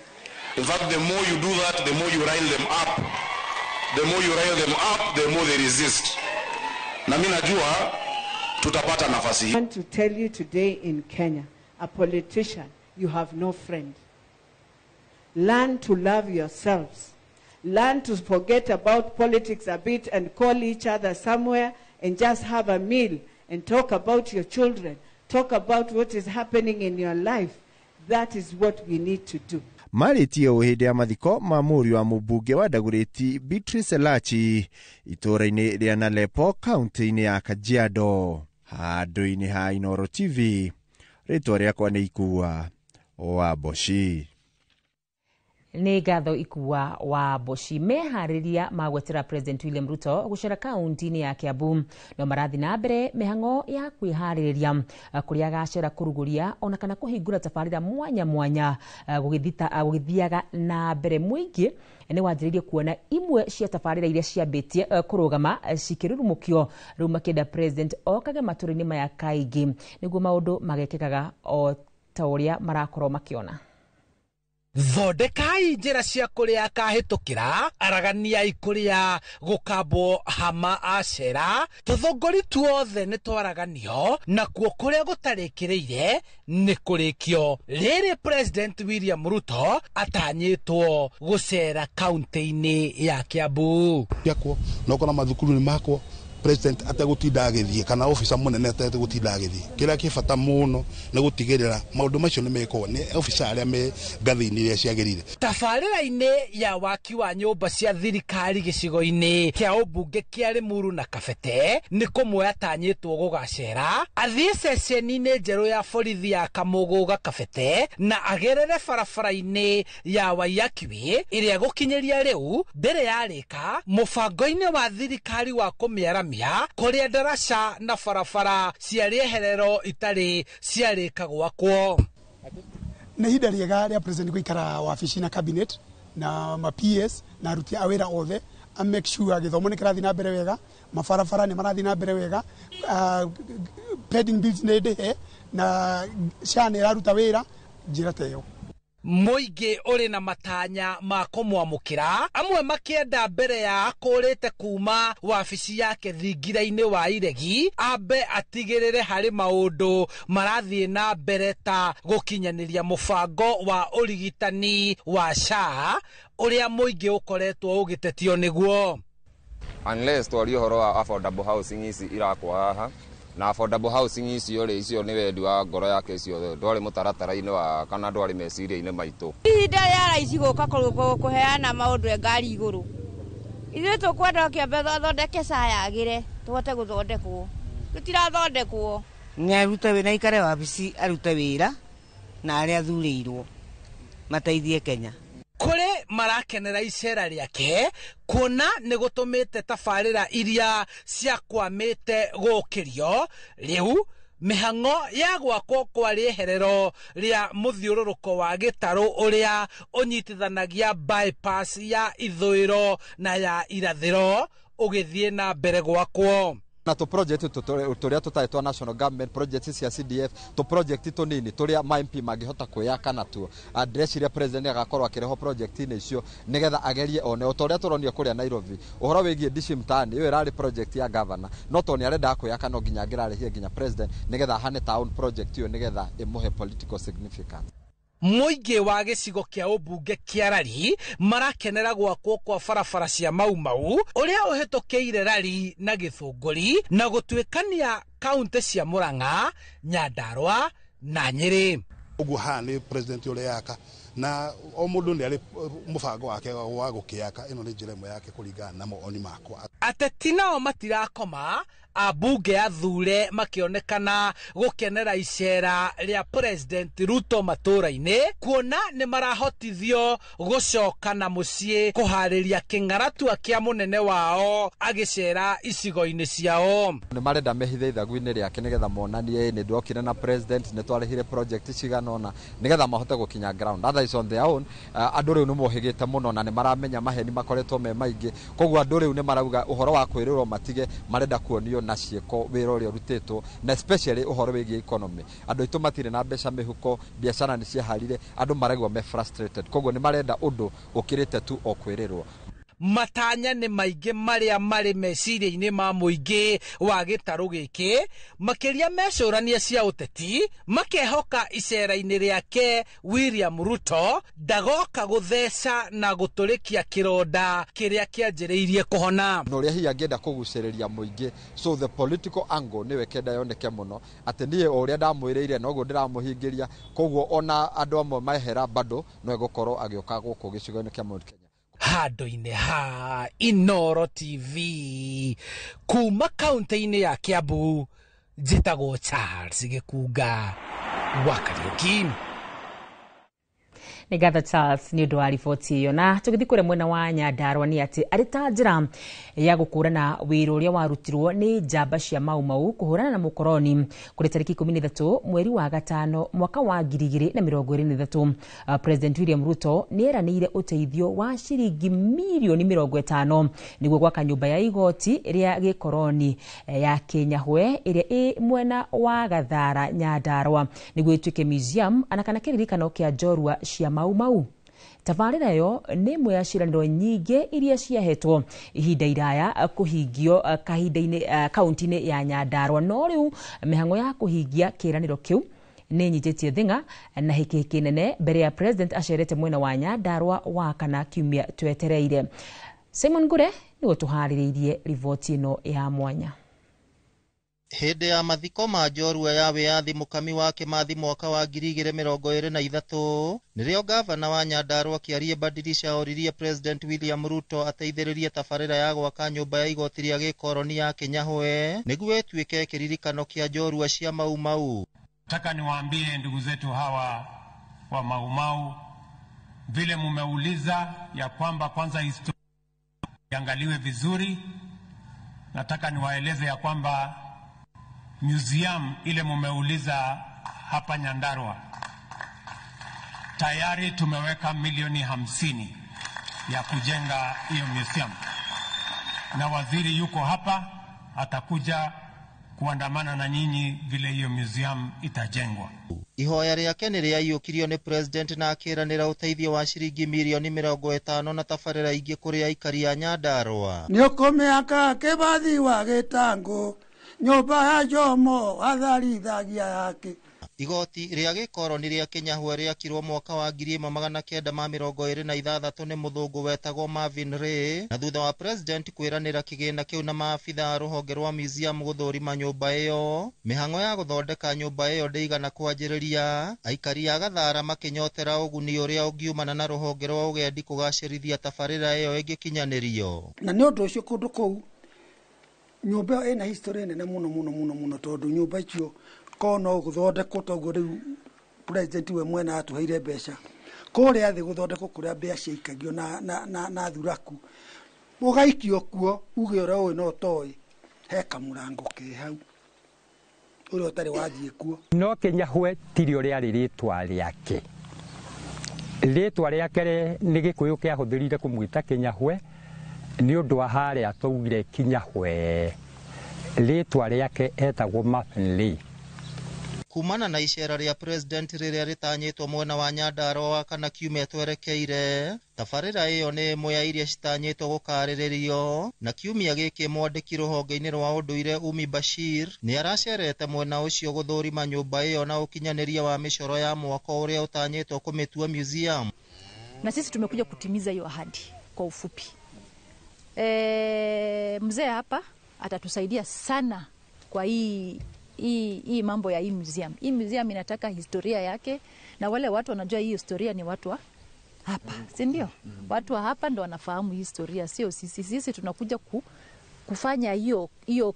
In fact, the more you do that, the more you rile them up. The more you rile them up, the more they resist. Na mimi najua tutapata nafasi hii. I want to tell you today in Kenya, a politician, you have no friend. Learn to love yourselves. Learn to forget about politics a bit and call each other somewhere and just have a meal and talk about your children. Talk about what is happening in your life. That is what we need to do. Marĩtie ũũ hĩndĩ ya mathiko ma mũriũ wa mũmbunge wa Dagoretti Beatrice Elachi itũũra-inĩ rĩa Nalepo kaũntĩ-inĩ ya Kajiado. Handũ-inĩ ha Inooro TV, rĩtwa rĩakwa nĩ Ikua wa Mboci. Nĩ ngatho Ikua wa Mboci. Meharĩria ma gwetera President William Ruto gũcera kaunti-inĩ ya Kiambu no marathiĩ na mbere mĩhang'o ya kwĩharĩrĩria kũrĩa agacera kũrugũria ona kana kũhingũra tabarĩra mwanya mwanya gũgĩthiaga na mbere. Mũingĩ nĩ wanjĩrĩirie kuona imwe cia tabarĩra iria ciambĩtie kũrũgama cikĩrurumũkio rĩu makĩenda President okage matũra-inĩ maya kaingĩ nĩguo maũndũ magekĩkaga o ta ũrĩa marakorwo makĩona. Thondekai njĩra cia kũrĩa akahĩtũkĩra, araganiai kũrĩa gũkambwo hama acera, tũthũngũri tuothe nĩ twaraganio, nakuo kũrĩa gũtarĩkĩrĩire nĩ kũrĩkio. Rĩrĩ President William Ruto atanyĩtwo gũcera kaunti-inĩ ya Kiambu. Yakwo no kona mathukuru nĩ makwo, President ategũtinda agĩthiĩ kana officer mũnene ategũtinda agĩthiĩ. Kĩrĩa kĩ bata mũno nĩ gũtigĩrĩra maũndũ macio nĩ mekwo nĩ officer arĩa me ngathĩ-inĩ iria ciagĩrĩire. Tabarĩra-inĩ ya waki wa nyũmba cia thirikari gĩcigo-inĩ kĩa ũmbunge kĩa Limuru na Kabete nĩ kũmwe atanyĩtwo gũgacera, athiĩ ceceni-inĩ njerũ ya borithi ya Kamũgũga Kabete na agerere barabara-inĩ ya Waiyaki ĩrĩa gũkinyĩria rĩu ndĩrĩ yarĩka mũbango-inĩ wa thirikari wa kũmĩaramia kũrĩa ndaraca na barabara cia rĩeherero itarĩ ciarĩka gwakwo. Nĩ ihinda rĩega rĩa president gũikara wabici na cabinet na ma PS na aruti a wĩra othe, a make sure gĩthomo nĩ kĩrathiĩ na mbere wega, mabarabara nĩ marathiĩ na mbere wega, pending bills nĩ ndĩhe na SHA nĩ ĩraruta wĩra njĩra ta ĩyo. Mũingĩ ũrĩ na matanya ma kũmwamũkĩra, amwe makĩenda mbere ya akũrĩte kuma wabici yake thingira-inĩ wa iregi ambe atigĩrĩre harĩ maũndũ marathiĩ na mbere ta gũkinyanĩria mũbango wa ũrigitani wa SHA ũrĩa mũingĩ ũkoretwo ũgĩtetio nĩguo. Unless twarie ũhoro wa affordable housing ici irakwo haha, na affordable housing icio rĩ, icio nĩ wendi wa ngoro yake, icio ndwarĩ mũtaratara-inĩ wa kana ndwarĩ meciria-inĩ maitũ. Ihinda rĩa raici gũka kũheana maũndũ e ngari igũrũ, ithuĩ tũkwenda kĩambe athondeke SHA yagĩre tũhote gũthondekwo, tũtirathondekwo. Nĩ arute wĩra, aikare wabici arute wĩra na arĩa athurĩirwo mateithie Kenya. Kũrĩ marakenera icera rĩake kuona nĩ gũtũmĩte tabarĩra iria ciakwamĩte gũkĩrio rĩu mĩhang'o ya gwakwo kwa rĩeherero rĩa mũthiũrũrũko wa gĩtarũ ũrĩa ũnyitithanagia bypass ya ithũĩro na ya irathĩro ũgĩthiĩ na mbere gwakwo. Na tũ project tũrĩa tũtarĩ twa national government, project cia CDF, tũ project tũnini tũrĩa ma MP mangĩhota kwĩyaka natuo. Ndĩreciria president agakorwo akĩrehwo project-inĩ icio nĩgetha agerie one o ta ũrĩa tũronio kũrĩa Nairobi ũhoro wĩgiĩ Dishi Mtaani. Ĩyo ĩrarĩ project ya governor, no tondũ nĩ arendaga kwĩyaka no nginya angĩrarĩhie nginya president nĩgetha ahane town project ĩyo nĩgetha ĩmũhe political significance. Mũingĩ wa gĩcigo kĩa ũmbunge kĩa Rari marakenera gwakwo kwa barabara cia Mau Mau ũrĩa ũhĩtũkĩire Rari na Gĩthũngũri na gũtuĩkania kaunti cia Murang'a, Nyandarua na Nyĩrĩ. Ũguo haha nĩ president ũreyaka na o mũndũ nĩ arĩ mũbango wake wa gũkĩaka, ĩno nĩ njĩra ĩmwe yake kũringana na mawoni makwa. Ateti nao matirakoma, ambunge athure makĩonekana gũkenera icera rĩa President Ruto matũra-inĩ kuona nĩ marahotithio gũcoka na mũciĩ kũharĩria kĩng'aratua kĩa mũnene wao agĩcera icigo-inĩ ciao. Nĩ marenda mehithe ithagu-inĩ rĩake nĩgetha monanie nĩ ndokire na president, nĩ twarĩhire project cigana ũna nĩgetha mahote gũkinya ground. Others on their own, andũ rĩu nĩ mohĩgĩte mũno na nĩ maramenya maheni makoretwo me maingĩ, koguo andũ rĩu nĩ marauga ũhoro wa kwĩrĩrwo matige, marenda kuonio na ciĩko wĩra ũrĩa ũrutĩtwo, na especially ũhoro wĩgiĩ economy. Andũ aitũ matirĩ na mbeca mĩhuko, biacara nĩ ciaharire, andũ maraigua me frustrated, koguo nĩ marenda ũndũ ũkĩrĩte tu o kwĩrĩrwo. Matanya nĩ maingĩ marĩa marĩ meciria-inĩ ma mũingĩ wa gĩtarũ gĩkĩ, makĩria mecũrania cia ũteti, makehoka icera-inĩ rĩake William Ruto ndagoka gũtheca na gũtũrĩkia kĩronda kĩrĩa kĩanjĩrĩirie kũhona. Na ũrĩa hihi angĩenda kũgucĩrĩria mũingĩ, so the political angle nĩyo ĩkenda yoneke mũno atĩ niĩ o ũrĩa ndamwĩrĩire noguo ndĩramũhingĩria, koguo ona andũ amwe mehera bado no egũkorwo agĩũka gũkũ gĩcigo-inĩ kĩa Mount Kenya. Handũ-inĩ ha Inooro TV kuma kaunti-inĩ ya Kiambu, njĩtagwo Charles Gĩkunga wa Kariũki. Nĩ ngatho Charles nĩ ũndũ wa riboti ĩyo. Na tũgĩthiĩ kũrĩa mwena wa Nyandarua nĩ atĩ arĩ ta njĩra ya gũkũrana wĩra ũrĩa warutirwo nĩ njamba cia Mau Mau kũhũrana na mũkoroni kũrĩ tarĩki 13 mweri wa gatano mwaka wa 2023, President William Ruto nĩ eranĩire ũteithio wa ciringi mirioni 50 nĩguo gwaka nyũmba ya igoti rĩa gĩkoroni ya Kĩnyahwe ĩrĩa ĩ mwena wa Gathara Nyandarua nĩguo ĩtuĩke museum ana kana kĩririkano kĩa njorua cia Mau Mau. Tabarĩra ĩyo nĩ ĩmwe ya ciĩranĩro nyingĩ iria ciahetwo ihinda iraya kũhingio kahinda-inĩ kaunti-inĩ ya Nyandarua, no rĩu mĩhang'o ya kũhingia kĩĩranĩro kĩu nĩ ĩnyitĩtie thing'a na hĩkĩhĩkĩ nene mbere ya president acerete mwena wa Nyandarua wa kana kiumia twetereire. Simon Ngure nĩwe tũharĩrĩirie riboti ĩno ya mwanya. Hĩndĩ ya mathiko ma njorua ya wĩyathi Mũkami wa Kĩmathi mwaka wa 2023, nĩrĩo gavana wa Nyandarua Kĩarie Badilisha oririe President William Ruto ateithĩrĩrie tabarĩra ya gwaka nyũmba ya igoti rĩa gĩkoroni ya Kinyahwe nĩguo ĩtuĩke kĩririkano kĩa njorua cia Mau Mau. Nataka niwaambie ndugu zetu hawa wa Mau Mau, vile mumeuliza ya kwamba kwanza historia iangaliwe vizuri, nataka niwaeleze ya kwamba museum ile mumeuliza hapa Nyandarua tayari tumeweka milioni 50 ya kujenga hiyo museum, na waziri yuko hapa, atakuja kuandamana na nyinyi vile hiyo museum itajengwa. Ihoya rĩake nĩ rĩaiyũkirio nĩ president na akĩranĩra ũteithio wa ciringi mirioni 50 na tabarĩra ingĩ kũrĩ aikari a Nyandarua. Nĩ ũkũmĩaka Kĩbathi wa gĩtangũ, nyũmba ya Jomo atharithagia yake. Igoti rĩa gĩkoroni rĩa Kinyahwe rĩakirwo mwaka wa 1926 nĩ mũthũngũ wetagwo Marvin Ray, na thutha wa president kwĩranĩra kĩgĩna kĩu na maabitha a rũhonge rwa museum gũthũrima nyũmba ĩyo, mĩhang'o ya gũthondeka nyũmba ĩyo ndĩigana kwanjĩrĩria, aikari a Gathara makĩnyotera ũguni ũrĩa ũngiumana na rũhonge rwa ũgendi kũgacĩrithia tabarĩra ĩyo ĩngĩkinyanĩrio. Na nĩ ũndũ ũcio kũndũ kũu nyũmba ĩyo ĩna history nene mũno mũno mũno mũno, tondũ nyũmba icio korwo no gũthondekwo toguo rĩu president we mwene atũheire mbeca kũrĩa thĩ gũthondekwo kũrĩa mbĩa ciaikagio na thuraku ũgaikio kuo uge ũrĩa ũĩ no ũtoĩ, he kamũrango ke hau ũrĩa ũtarĩ wathiĩ kuo. No Kinyahwe tirio rĩarĩ rĩtwa rĩake. Rĩtwa rĩake nĩ Gĩkũyũ kĩahũthĩrire kũmwĩta Kinyahwe nĩ ũndũ wa harĩa twaugire Kinyahwe. Rĩtwa rĩake etagwo Marvin Lee. Kumana na icera rĩa president rĩrĩa rĩtanyĩtwo mwena wa Nyandarua wa kana kiumia twerekeire, tabarĩra ĩyo nĩ ĩmwe ya iria citanyĩtwo gũkarĩrĩrio, na kiumia gĩkĩ mwandĩki rũhonge-inĩ rwa ũndũire Umi Bashir nĩ aracerete mwena ũcio gũthũrima nyũmba ĩyo na ũkinyanĩria wa mĩcoro ya mwako ũrĩa ũtanyĩtwo kũmĩtua museum. Na sisi tumekuja kutimiza hiyo ahadi kwa ufupi. Mzee hapa atatusaidia sana kwa hii mambo ya hii museum. Hii museum inataka historia yake, na wale watu wanajua hii historia ni watu wa hapa, si ndio? Watu wa hapa ndo wanafahamu hii historia, sio sisi. Sisi tunakuja kufanya hiyo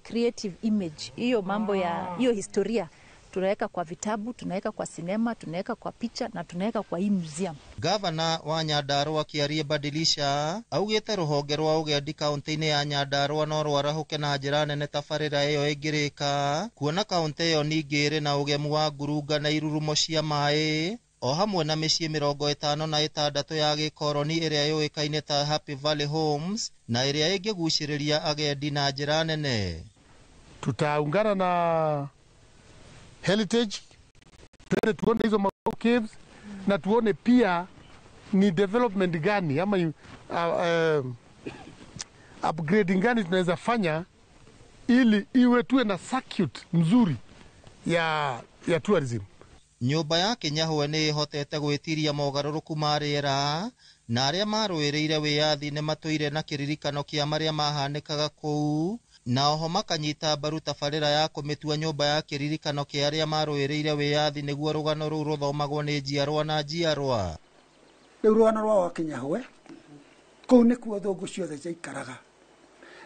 creative image, hiyo mambo ya hiyo historia tunaweka kwa vitabu, tunaweka kwa sinema, tunaweka kwa picha na tunaweka kwa hii museum. Gavana wa Nyandarua Kĩarie Badilisha augĩte rũhonge rwa ũgendi kaunti-inĩ ya Nyandarua no rwarahũke na njĩra nene tabarĩra ĩyo ĩngĩrĩka, kuona kaunti ĩyo ningĩ ĩrĩ na ũgemu wa ngurunga na irurumo cia maĩ o hamwe na mĩciĩ 56 ya gĩkoroni ĩrĩa yũĩkaine ta Happy Valley Homes na ĩrĩa ĩngĩgucĩrĩria agendi na njĩra nene. Tutaungana na Heritage tuende tuone hizo Mau Caves na tuone pia ni development gani ama upgrading gani tunaweza fanya ili iwe tuwe na circuit mzuri ya tourism. Nyũmba ya Kinyahwe nĩ ĩhotete gwĩtiria mogarũrũku ma rĩera, na arĩa marũĩrĩire wĩyathi nĩ matũire na kĩririkano kĩa marĩa mahanĩkaga kũu, na oho makanyita mbaru tabarĩra ya kũmĩtua nyũmba ya kĩririkano kĩa arĩa marũĩrĩire wĩyathi nĩguo rũgano rũu rũthomagwo nĩ njiarwa na njiarwa. Rĩu rũgano rwa wa Kinyahwe kũu nĩkuo thũngũ ciothe ciaikaraga,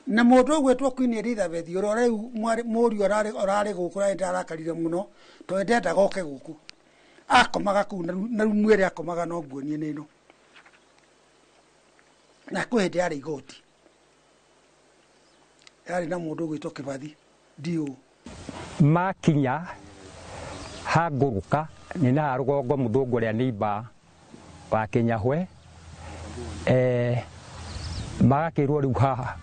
na mũndũ ũgwĩtwo Queen Elizabeth ũrĩa rĩu mũriũ ũrarĩ gũkũ na ndarakarire mũno tondũ ndendaga oke gũkũ, akomaga kũu na rumu ĩrĩa akomaga no nguonie nĩ ĩno, na kwĩ hĩndĩ yarĩ igoti yarĩ na mũndũ ũgwĩtwo Kĩbathi Dio. Makinya hangũrũka nĩ na rũgongo mũthũngũ ũrĩa nĩimba wa Kinyahwe, magakĩrwo rĩu haha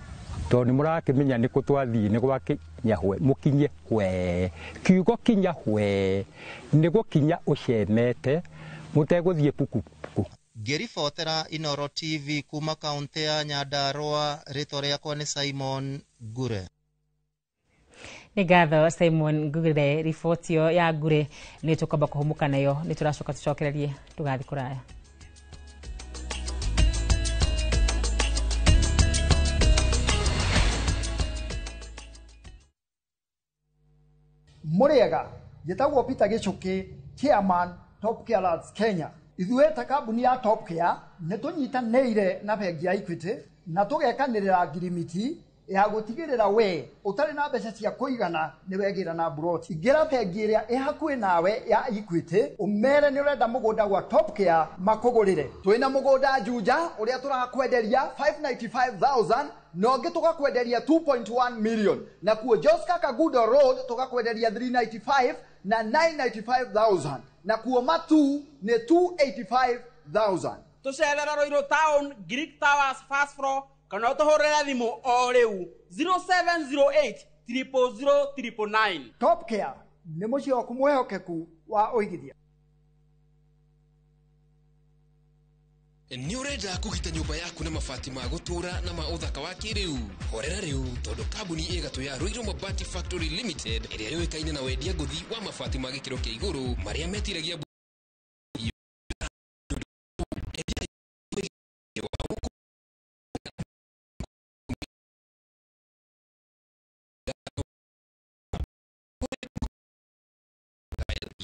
tondũ nĩ mũrakĩmenya nĩ kũ twathiĩ nĩ gwa Kinyahwe, mũkinye hwe. Kiugo kinya hwe nĩ gũkinya ũcemete mũtegũthiĩ pukupuku. Ngĩribotera Inooro TV kuma kaunti ya Nyandarua, rĩtwa rĩakwa nĩ Simon Ngure. Nĩ ngatho Simon Ngure, riboti ĩyo ya Ngure nĩ tũkwamba kũhũmũka nayo, nĩ tũracoka tũcokererie, ndũgathiĩ kũraya. Mũrĩega, njĩtagwo Peter Gĩchũkĩ, chairman Top Care Lands Kenya. Ithuĩ ta kambuni ya Top Care nĩ tũnyitanĩire na bengi ya Equity na tũgekanĩrĩra ngirimiti ya gũtigĩrĩra we ũtarĩ na mbeca cia kũigana nĩ wegĩra na mburoti. Ingĩra bengi ĩrĩa ĩ hakuhĩ nawe ya Equity ũmere nĩ ũrenda mũgũnda gwa Top Care makũgũrĩre. Twĩna mũgũnda Juja ũrĩa tũrakwenderia 595,000 na ũngĩ tũgakwenderia 2.1 million, nakuo Joska Kagudo Road tũgakwenderia 395 na 995,000, nakuo Matu nĩ 285,000. Tũcerere Ruiru Town, Greek Towers first floor, kana ũtũhũrĩre thimũ o rĩu 0708 000 999. Top Care nĩ mũciĩ waku mwĩhokeku wa ũigithia. Nĩ ũrenda kũgita nyũmba yaku na mabati ma gũtũũra na ma ũthaka wa kĩrĩu? Horera rĩu, tondũ kambuni ĩgatũ ya Ruiru Mabati Factory Limited ĩrĩa yũĩkaine na wendia ngũthi wa mabati ma gĩkĩro kĩa igũrũ marĩa metiragia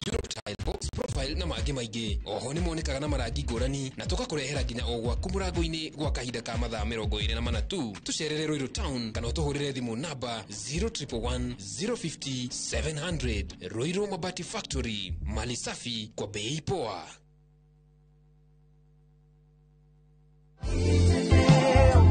Europe Tile, Box Profile na mangĩ maingĩ. Oho nĩ monekaga na marangi ngũrani na tũgakũrehera nginya o gwaku mũrango-inĩ gwa kahinda ka mathaa 24 tu. Tũcerere Ruiru Town kana ũtũhũrĩre thimũ namba 0111 050 700. Ruiru Mabati Factory, mali safi kwa bei poa.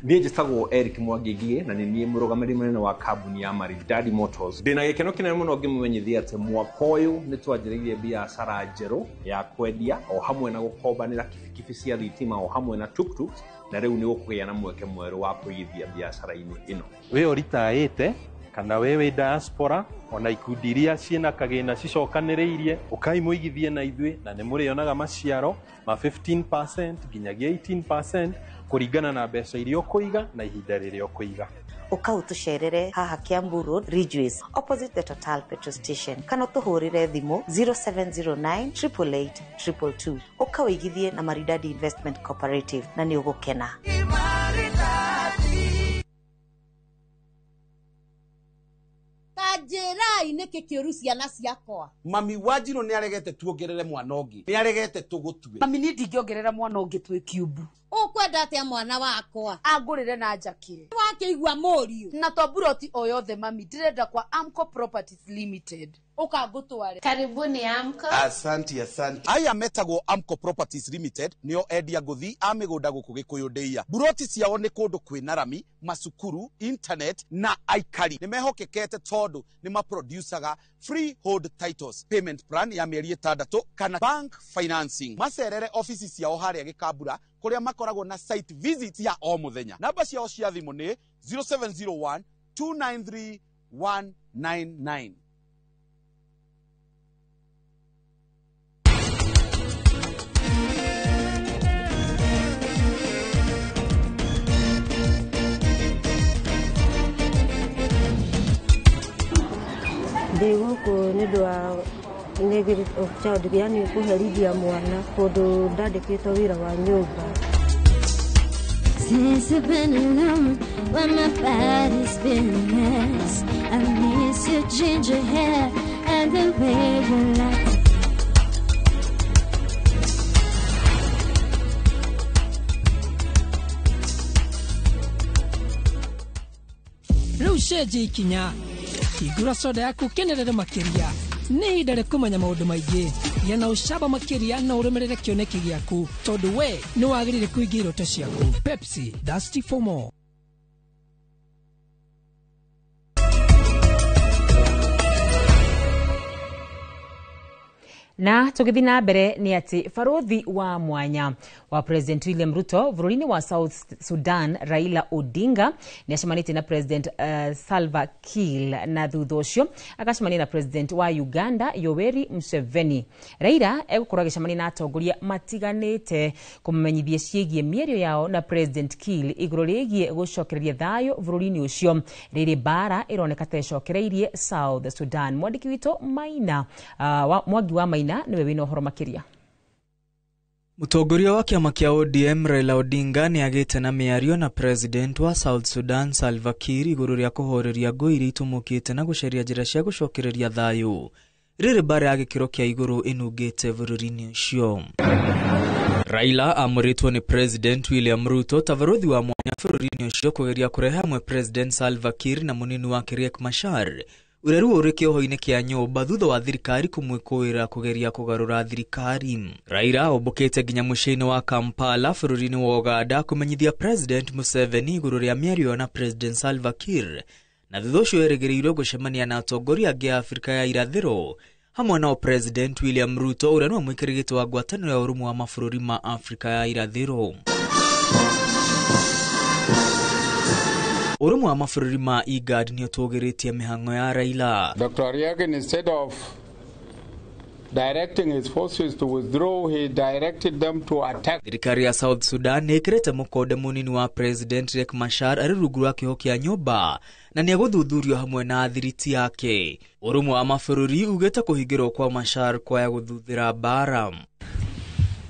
Niĩ njĩtagwo Eric Mwangi na nĩ niĩ mũrũgamĩrĩri mũnene wa kambuni ya Maridadi Motors. Ndĩna gĩkeno kĩnene mũno ngĩmũmenyithia atĩ mwaka ũyũ nĩ twanjĩrĩirie biacara njerũ ya kwendia o hamwe na gũkombanĩra kibikibi cia thitima o hamwe na tuktuks, na rĩu nĩ gũkũgĩa na mweke mwerũ wa kũigithia biacara-inĩ ĩno. Wĩ ũritaĩte kana we wĩ diaspora ona ikundi iria ciĩna kagĩna cicokanĩrĩirie, ũkai mũigithie na ithuĩ na nĩ mũrĩonaga maciaro ma 15% nginyagia 18% kũringana na mbeca iria ũkũiga na ihinda rĩrĩa ũkũiga. Ũka ũtũcerere haha Kiambu Road, Ridgeways, opposite the Total petrol station, kana ũtũhũrĩre thimũ 0709 888 222. Ũka ũigithie na Maridadi Investment Cooperative na nĩ ũgũkena. Njĩrai nĩkĩ kĩũru ciana ciakwa? Mami Wanjirũ nĩ aregete tuongerere mwana ũngĩ, nĩ aregete tũgũtue. Mami, niĩ ndingĩongerera mwana ũngĩ twĩ kiumbu. Ũkwenda atĩa mwana wakwa? Angũrĩre na njakĩre. Wakĩigua mũriũ? Na to buroti o yothe mami, ndĩrenda kwa Amco Properties Limited. Ũka ngũtware. Karibuni Amco. Asanti, asanti. Aya metagwo Amco Properties Limited nĩo endia ngũthi a mĩgũnda gũkũ Gĩkũyũ ndĩia. Buroti ciao nĩ kũndũ kwĩna rami, macukuru, internet na aikari. Nĩ mehokekete tondũ nĩ maproducaga freehold titles, payment plan ya mĩeri 6 kana bank financing. Macerere ofici ciao harĩa Gĩkambura kũrĩa makoragwo na site visit ya o mũthenya. Namba ciao cia thimũ nĩ 0701 293 199. Ndĩ gũkũ nĩ ũndũ wa negative of child, yani kũherithia mwana tondũ ndandĩkĩtwo wĩra wa nyũmba. Since I've been alone, when my body's been a mess, I miss your ginger hair and the way you laugh. Rĩu cenjia ikinya, hingũra soda yaku kenerere makĩria. Nĩ ihinda rĩa kũmenya maũndũ maingĩ, gĩa na ũcamba makĩria na ũrũmĩrĩre kĩoneki gĩaku, tondũ we nĩ wagĩrĩire kũingĩra iroto ciaku. Pepsi, thirsty for more. Na tũgĩthiĩ na mbere nĩ atĩ barothi wa mwanya wa President William Ruto bũrũri-inĩ wa South Sudan Raila Odinga nĩ acemanĩtie na President Salva Kiir, na thutha ũcio agacemania na President wa Uganda Yoweri Museveni. Raila egũkorwo agĩcemania na atongoria matiganĩte kũmamenyithia ciĩgiĩ mĩario yao na President Kiir igũrũ rĩgiĩ gũcokereria thayũ bũrũri-inĩ ũcio rĩrĩ mbara ĩroneka ta ĩcokereirie South Sudan. Mwandĩki witũ Maina Mwangi wa Maina niwe wina ũhoro makĩria. Mũtongoria wa kĩama kĩa ODM Raila Odinga nĩ agĩte na mĩario na President wa South Sudan Salva Kiir igũrũ rĩa kũhoreria ngũĩ iria itumũkĩte na gũcaria njĩra cia gũcokereria thayũ rĩrĩ mbara ya gĩkĩro kĩa igũrũ ĩnungĩte bũrũri-inĩ ũcio. Raila amũrĩtwo nĩ President William Ruto ta barothi wa mwanya bũrũri-inĩ ũcio kũgeria kũrehe hamwe President Salva Kiir na mũnini wake Riek Machar ũrĩa rĩu ũrĩ kĩoho-inĩ kĩa nyũmba thutha wa thirikari kũmwĩkũĩra kũgeria kũgarũra thirikari. Raila ombũkĩte nginya mũciĩ-inĩ wa Kampala bũrũri-inĩ wa Uganda kũmenyithia President Museveni igũrũ rĩa mĩario na President Salva Kiir, na thutha ũcio erĩgĩrĩirwo gũcemania na atongoria angĩ a Afrika ya Irathĩro hamwe nao President William Ruto ũrĩa nĩwe mũikarĩri gĩtĩ wa ngwatanĩro ya ũrũmwe wa mabũrũri ma Afrika ya Irathĩro. Ũrũmwe wa mabũrũri ma IGAD nĩ ũtũgĩrĩtie mĩhang'o ya Raila. Dr. Riek, instead of directing his forces to withdraw, he directed them to attack. Thirikari ya South Sudan nĩ ĩkĩrĩte mũkonde mũnini wa President Riek Machar arĩ rungu rwa kĩoho kĩa nyũmba na nĩ egũthuthurio hamwe na athiriti yake. Ũrũmwe wa mabũrũri ugĩte kũhingĩrwo kwa Machar kwaya gũthuthĩra mbara.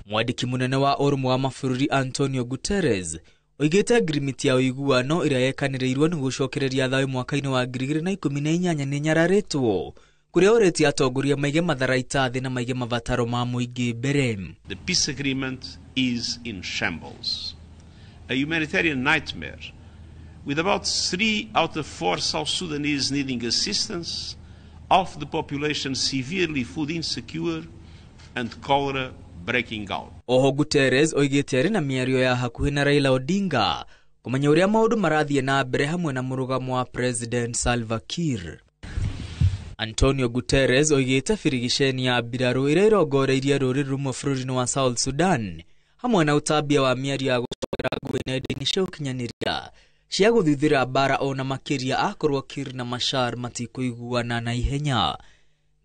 Mwandĩki mũnene wa ũrũmwe wa mabũrũri Antonio Guterres oigĩte ngirimiti ya ũiguano ĩrĩa yekanĩrĩirwo nĩ gũcokereria thayũ mwaka-inĩ wa 2018 nĩ nyararĩtwo kũrĩa ũrĩtie atongoria maige matharaita thĩ na maige mabataro ma mũingĩ mbere. The peace agreement is in shambles, a humanitarian nightmare, with about 3 out of 4 South Sudanese needing assistance, half the population severely food insecure, and cholera breaking out. Oho Guterres oigĩte arĩ na mĩario ya hakuhĩ na Raila Odinga kũmenya ũrĩa maũndũ marathiĩ na mbere hamwe na mũrũgamo wa President Salva Kiir. Antonio Guterres oigĩte birigiceni ya mbirarũ ĩrĩa ĩrongoreirie rũrĩrĩ rũmwe bũrũri-inĩ wa South Sudan hamwe na ũtambia wa mĩario ya gũcokera ngũĩ nenda-inĩ cia ũkinyanĩria cia gũthuthĩra mbara ona makĩria akorwo Kiir na Machar matikũiguana na ihenya.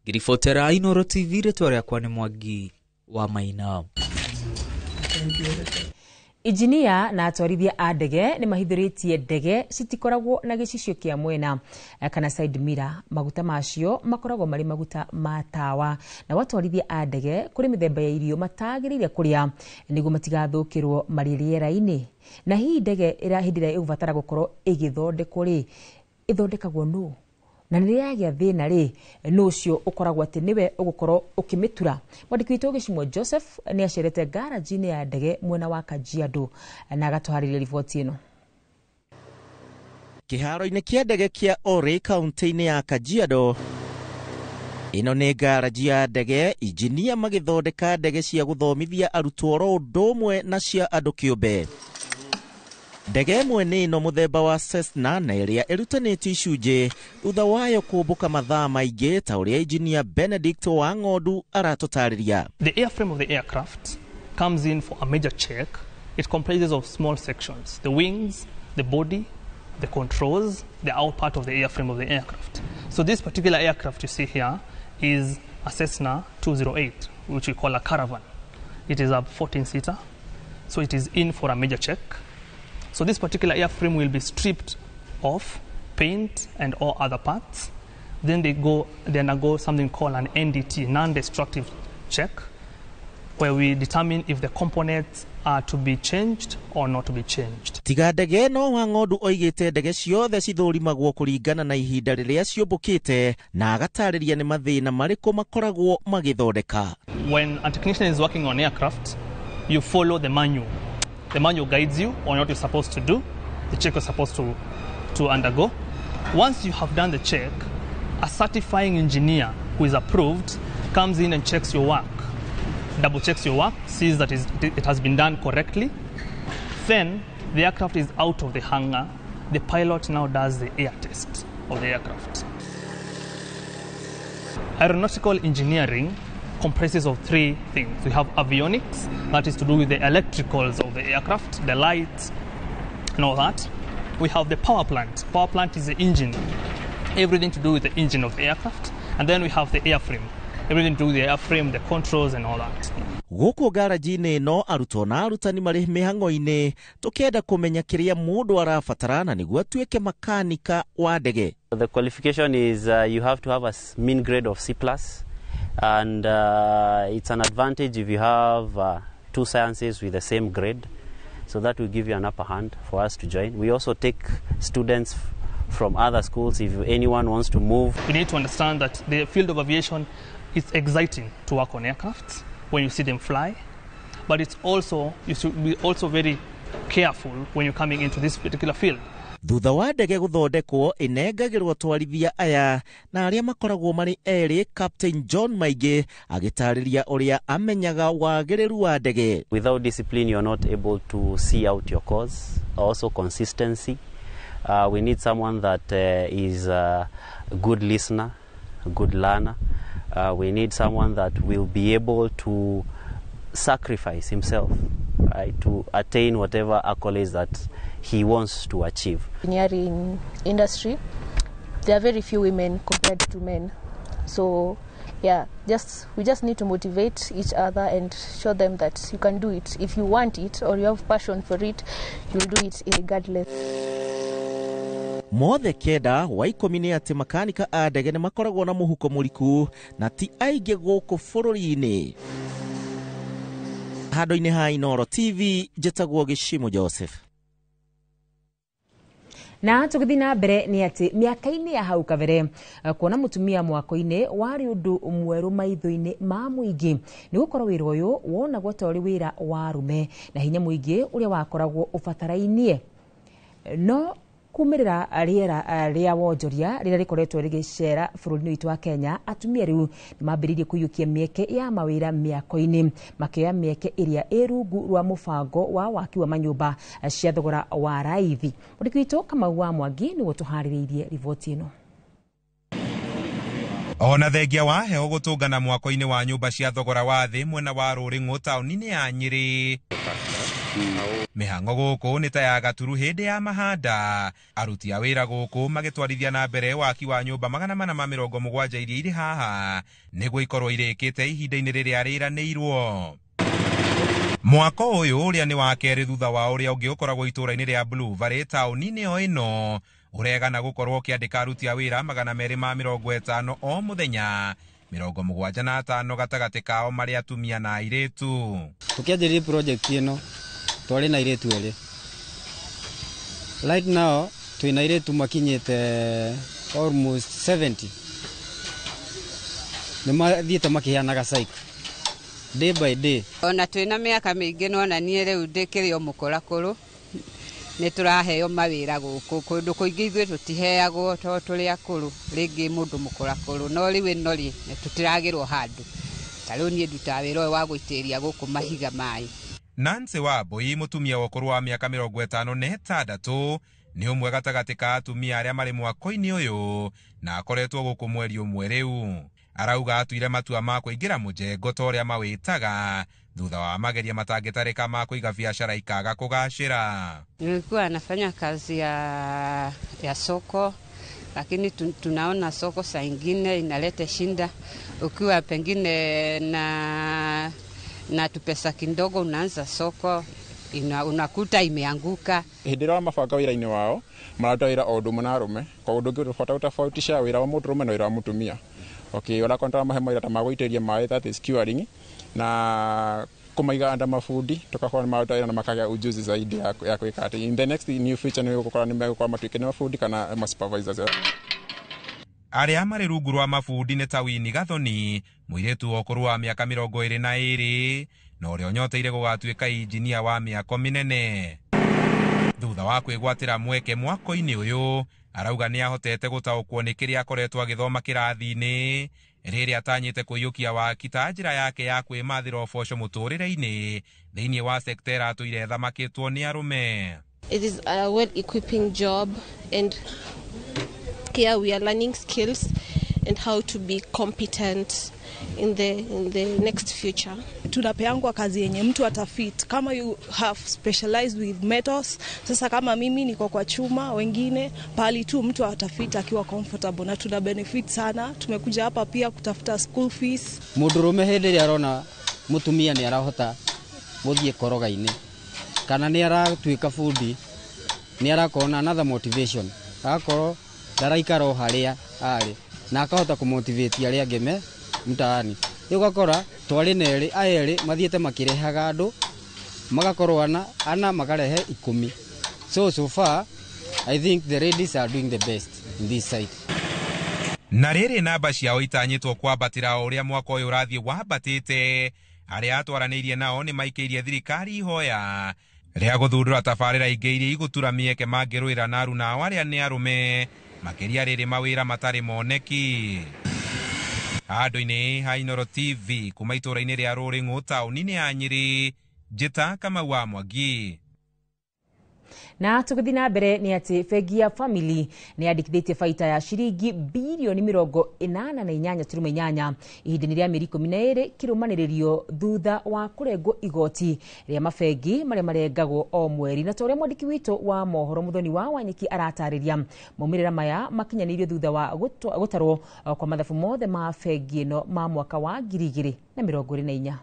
Ngiribotera Inooro TV, rĩtwa rĩakwa nĩ Mwangi wa Maina. Injinia na atwarithia a ndege nĩ mahithũrĩtie ndege citikoragwo na gĩcicio kĩa mwena kana side mirror. Maguta macio makoragwo marĩ maguta ma tawa, na watwarithia a ndege kũrĩ mĩthemba ya irio matagĩrĩire kũrĩa nĩguo matigathũkĩrwo marĩ rĩera-inĩ. Na hihi ndege ĩrĩa hĩndĩ ĩrĩa ĩgũbatara gũkorwo ĩgĩthondekwo rĩ, ĩthondekagwo nũ? Na rĩrĩa yagĩa thĩna rĩ, nũ ũcio ũkoragwo atĩ nĩwe ũgũkorwo ũkĩmĩtura? Mwandĩki witũ Gĩcimũ Joseph nĩ acerete garage-inĩ ya ndege mwena wa Kajiado na agatũharĩria riboti ĩno. Kĩharo-inĩ kĩa ndege kĩa Ore kaunti-inĩ ya Kajiado, ĩno nĩ garage ya ndege, injinia magĩthondeka ndege cia gũthomithia arutwo oro ũndũ ũmwe na cia andũ kĩũmbe. Ndege ĩmwe nĩ ĩno mũthemba wa Cessna na ĩrĩa ĩrutanĩtio icunjĩ thutha wayo kũmbũka mathaa maingĩ ta ũrĩa engineer Benedict wa Ng'ondu aratũtarĩria. The airframe of the aircraft comes in for a major check. It comprises of small sections, the wings, the body, the controls, the out part of the airframe of the aircraft. So this particular aircraft you see here is a Cessna 208, which we call a caravan. It is a 14-seater, so it is in for a major check. So this particular airframe will be stripped off, paint and all other parts. Then they undergo something called an NDT, non-destructive check, where we determine if the components are to be changed or not to be changed. Tiga ndege ĩno wa Ng'ondu oigĩte ndege ciothe cithũrimagwo kũringana na ihinda rĩrĩa ciũmbũkĩte na agatarĩria nĩ mathĩna marĩkũ makoragwo magĩthondeka. When a technician is working on aircraft, you follow the manual. The manual guides you on what you're supposed to do, the check you're supposed to undergo. Once you have done the check, a certifying engineer who is approved comes in and checks your work, double checks your work, sees that it has been done correctly. Then the aircraft is out of the hangar. The pilot now does the air test of the aircraft. Aeronautical engineering comprises of three things. We have avionics, that is to do with the electricals of the aircraft, the lights and all that. We have the power plant. Power plant is the engine, everything to do with the engine of the aircraft. And then we have the airframe, everything to do with the airframe, the controls and all that. Gũkũ garage-inĩ ĩno arutwo na arutani marĩ mĩhang'o-inĩ tũkĩenda kũmenya kĩrĩa mũndũ arabatara na nĩguo atuĩke makanika wa ndege. The qualification is you have to have a mean grade of C+, and it's an advantage if you have 2 sciences with the same grade. So that will give you an upper hand for us to join. We also take students from other schools if anyone wants to move. You need to understand that the field of aviation is exciting to work on aircrafts when you see them fly, but it's also, you should be also very careful when you're coming into this particular field. Thutha wa ndege gũthondekwo ĩnengagĩrwo atwarithia aya na arĩa makoragwo marĩ erĩ, Captain John Maingĩ agĩtarĩria ũrĩa amenyaga wagĩrĩru wa ndege. Without discipline you're not able to see out your course. Also consistency. We need someone that is a good listener, a good learner. We need someone that will be able to sacrifice himself, right, to attain whatever accolades that he wants to achieve. Engineering industry, there are very few women compared to men. So yeah, we just need to motivate each other and show them that you can do it. If you want it or you have passion for it, you'll do it regardless. Mothe kenda wa 10 nĩ atĩ makanika a ndege nĩ makoragwo na mũhuko mũriku na ti aingĩ gũkũ bũrũri-inĩ. Handũ-inĩ ha Inooro TV, njĩtagwo Gĩcimo Joseph. Na tũgĩthiĩ na mbere nĩ atĩ mĩaka-inĩ ya hau kabere kuona mũtumia mwako-inĩ warĩ ũndũ mwerũ maitho-inĩ ma mũingĩ, nĩ gũkorwo wĩra ũyũ wonagwo ta ũrĩ wĩra wa arũme na hinya mũingĩ ũrĩa wakoragwo ũbatarainie. No kumĩrĩra rĩera rĩa wonjoria rĩrĩa rĩkoretwo rĩgĩcera bũrũri-inĩ witũ wa Kenya, atumia rĩu nĩ mambĩrĩirie kũiyũkia mĩeke ya mawĩra mĩako-inĩ, makĩoya mĩeke ĩrĩa ĩ rungu rwa mũbango wa waki wa manyũmba cia thogora wa raithi. Mũrĩki witũ Kamau wa Mwangi nĩwe ũtũharĩrĩirie riboti ĩno. Ona thengia wa heho gũtũngana mwako-inĩ wa nyũmba cia thogora wa thĩ mwena wa Rũrĩng'ũ taũni-inĩ ya Nyĩrĩ. Mĩhang'o gũkũ nĩ ta ya gaturu hĩndĩ ya mahanda. Aruti a wĩra gũkũ magĩtwarithia na mbere waki wa nyũmba 470 iria irĩ haha nĩguo ikorwo irĩkĩte ihinda-inĩ rĩrĩa rĩranĩirwo. Mwako ũyũ ũrĩa nĩ wa kerĩ thutha wa ũrĩa ũngĩ ũkoragwo itũũra-inĩ rĩa Blue Valley taũni-inĩ o ĩno ũregana gũkorwo ũkĩandĩka aruti a wĩra 250 o mũthenya, 75 gatagatĩ kao marĩ atumia na airĩtu. Tũkĩanjĩrĩria project ĩno twarĩ na airĩtu erĩ. Right now twĩna airĩtu makinyĩte almost 70. Nĩ mathiĩte makĩheanaga cycle day by day. Ona twĩna mĩaka mĩingĩ no na niĩ rĩu ndĩkĩrĩ o mũkũrakũrũ, nĩ tũraheo mawĩra gũkũ. Kũndũ kũingĩ ithuĩ tũtiheagwo tondũ tũrĩ akũrũ, rĩngĩ mũndũ mũkũrakũrũ, no rĩu ĩno rĩ tũtiragĩrwo handũ. Ta rĩu niĩ ndutaga wĩra ũyũ wa gũitĩrĩria gũkũ mahiga maĩ. Nancy Wambui, mũtumia wa ũkũrũ wa mĩaka 56, nĩ ũmwe gatagatĩ ka atumia arĩa marĩ mwako-inĩ ũyũ na akoretwo gũkũ mweri ũmwe rĩu. Arauga atuire matua ma kũingĩra mũjengo ta ũrĩa mawĩtaga thutha wa mageria matangĩtarĩka ma kũiga biacara ikaga kũgacĩra. Nilikuwa nafanya kazi ya soko, lakini tunaona soko saa ingine inaleta shinda. Ukiwa pengine na tupesa kidogo unaanza soko unakuta imeanguka. Hĩndĩ ĩrĩa mabanga wĩra-inĩ wao mararuta wĩra o ũndũ ũmwe na arũme, koguo ndũngĩhota gũtofautisha wĩra wa mũndũrũme na wĩra wa mũtumia. Okay, ũrakora mahe mawĩra ta ma gũitĩrĩria maĩ, that is curing, na kũmaiga under mabundi, tũgakorwo nĩ maruta wĩra na makagĩa ujuzi zaidi ya gwĩka atĩ in the next new future nĩ gũkorwo nĩ megũkorwo matuĩke nĩ mabundi kana ma supervisors. Arĩa marĩ rungu rwa mabundi nĩ ta Winnie Gathoni, mũirĩtu wa ũkũrũ wa mĩaka 22, na ũrĩa ũnyoteire gũgatuĩka injinia wa mĩako mĩnene. Thutha wa kwĩgwatĩra mweke mwako-inĩ ũyũ, arauga nĩ ahotete gũtaũkwo nĩ kĩrĩa akoretwo agĩthoma kĩrathi-inĩ rĩrĩa atanyĩte kũiyũkia waki ta njĩra yake ya kwĩmathĩra ũboco mũtũrĩre-inĩ thĩinĩ wa sekta ĩratũire ĩthamakĩtwo nĩ arũme. It is a well-equipping job, and here we are learning skills and how to be competent in the next future. Tunapeangwa kazi yenye mtu atafit. Kama you have specialized with metals, sasa kama mimi niko kwa chuma, wengine pali tu mtu atafit akiwa comfortable, na tuna benefit sana. Tumekuja hapa pia kutafuta school fees. Mũndũrũme hĩndĩ ĩrĩa arona mũtumia nĩ arahota gũthiĩ koroga-inĩ kana nĩ aratuĩka bundi, nĩ arakorwo na another motivation, agakorwo ndaraikara o harĩa arĩ na akahota kũmotivate arĩa angĩ me mtaani. Rĩu ũgakora twarĩ na erĩ, aya erĩ mathiĩte makĩrehaga andũ magakorwo ana ana makarehe 10. So far I think the ladies are doing the best in this site. Na rĩrĩ namba ciao itanyĩtwo kwambatĩra o ũrĩa mwaka ũyũ ũrathiĩ wambatĩte. Arĩa atwaranĩirie nao nĩ maikĩirie thirikari ihoya rĩa gũthundũra tabarĩra ingĩ iria igũtura mĩeke mangĩrũĩra na aruna ao arĩa nĩ arũme, makĩria rĩrĩ mawĩra matarĩ moneki. Handũ-inĩ ha Inooro TV kuma itũũra-inĩ rĩa Rũrĩng'ũ taũni-inĩ ya Nyĩrĩ, Njĩta Kamau wa Mwangi. Na tũgĩthiĩ na mbere nĩ atĩ bengi ya Family nĩ yandĩkithĩtie baita ya ciringi birioni 88.8 ihinda-inĩ rĩa mĩeri 12 kĩrũmanĩrĩrio thutha wa kũrengwo igoti rĩa mabengi marĩa marengagwo o mweri. Na ta ũrĩa mwandĩki witũ wa mohoro Mũthoni wa Wanyeki aratarĩria, maumĩrĩra maya makinyanĩirio thutha wa gũtarwo kwa mathabu mothe ma bengi ĩno ma mwaka wa 2024.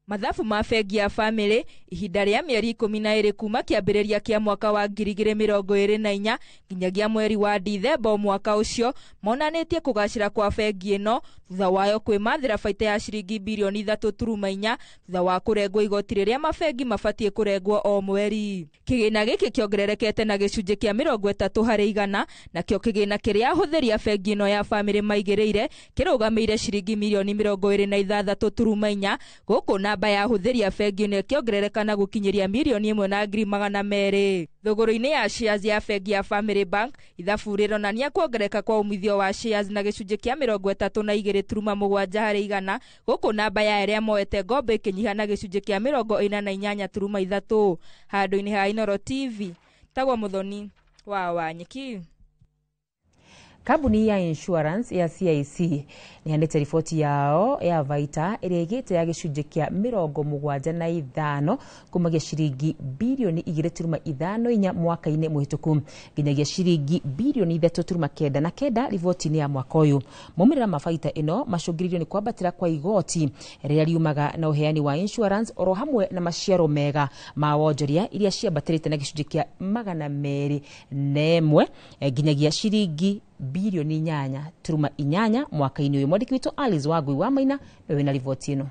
Mathabu ma bengi ya Family ihinda rĩa mĩeri 12 kuma kĩambĩrĩria kĩa mwaka wa 2024 nginyagia mweri wa Dithemba mwaka ũcio monanĩtie kũgacĩra kwa bengi ĩno thutha wayo kwĩmathĩra baita ya ciringi birioni 3.4 thutha wa kũrengwo igoti rĩrĩa mabengi mabatiĩ kũrengwo o mweri. Kĩgĩna gĩkĩ kĩongererekete na gĩcunjĩ kĩa 30 harĩ igana, nakĩo kĩgĩna kĩrĩa ahũthĩri a bengi ĩno ya Family maigĩrĩire kĩrũgamĩire ciringi mirioni 26.4 gũkũ namba ya ahũthĩri a bengi ĩno ĩkĩongerereka na gũkinyĩria mirioni 1,200. Thogoro-inĩ ya shares ya bengi ya Family Bank ithabu rĩronania kuongerereka kwa umithio wa shares na gĩcunjĩ kĩa 32.7 harĩ igana, gũkũ namba ya arĩa moete ngombo ĩkĩnyiha na gĩcunjĩ kĩa 48.3. Handũ-inĩ ha Inooro TV, tagwo Mũthoni wa Wanyeki. Kambuni ya insurance ya CIC nĩyanĩte riboti yao ya baita ĩrĩa ĩgĩte ya gĩcunjĩ kĩa 75 kumagia ciringi birioni 2.54 mwaka-inĩ mũhĩtũku nginyagia ciringi birioni 3.99 riboti-inĩ ya mwaka ũyũ. Maumĩrĩra ma baita ĩno macũngĩrĩirio nĩ kwambatĩra kwa igoti rĩrĩa riumaga na ũheani wa insurance oro hamwe na maciaro mega ma wonjoria iria ciambatĩrĩte na gĩcunjĩ kĩa 201 nginyagia ciringi birioni 8.8 mwaka-inĩ ũyũ. Mwandĩki witũ Alice Wangui wa Maina nĩwe wĩna riboti ĩno.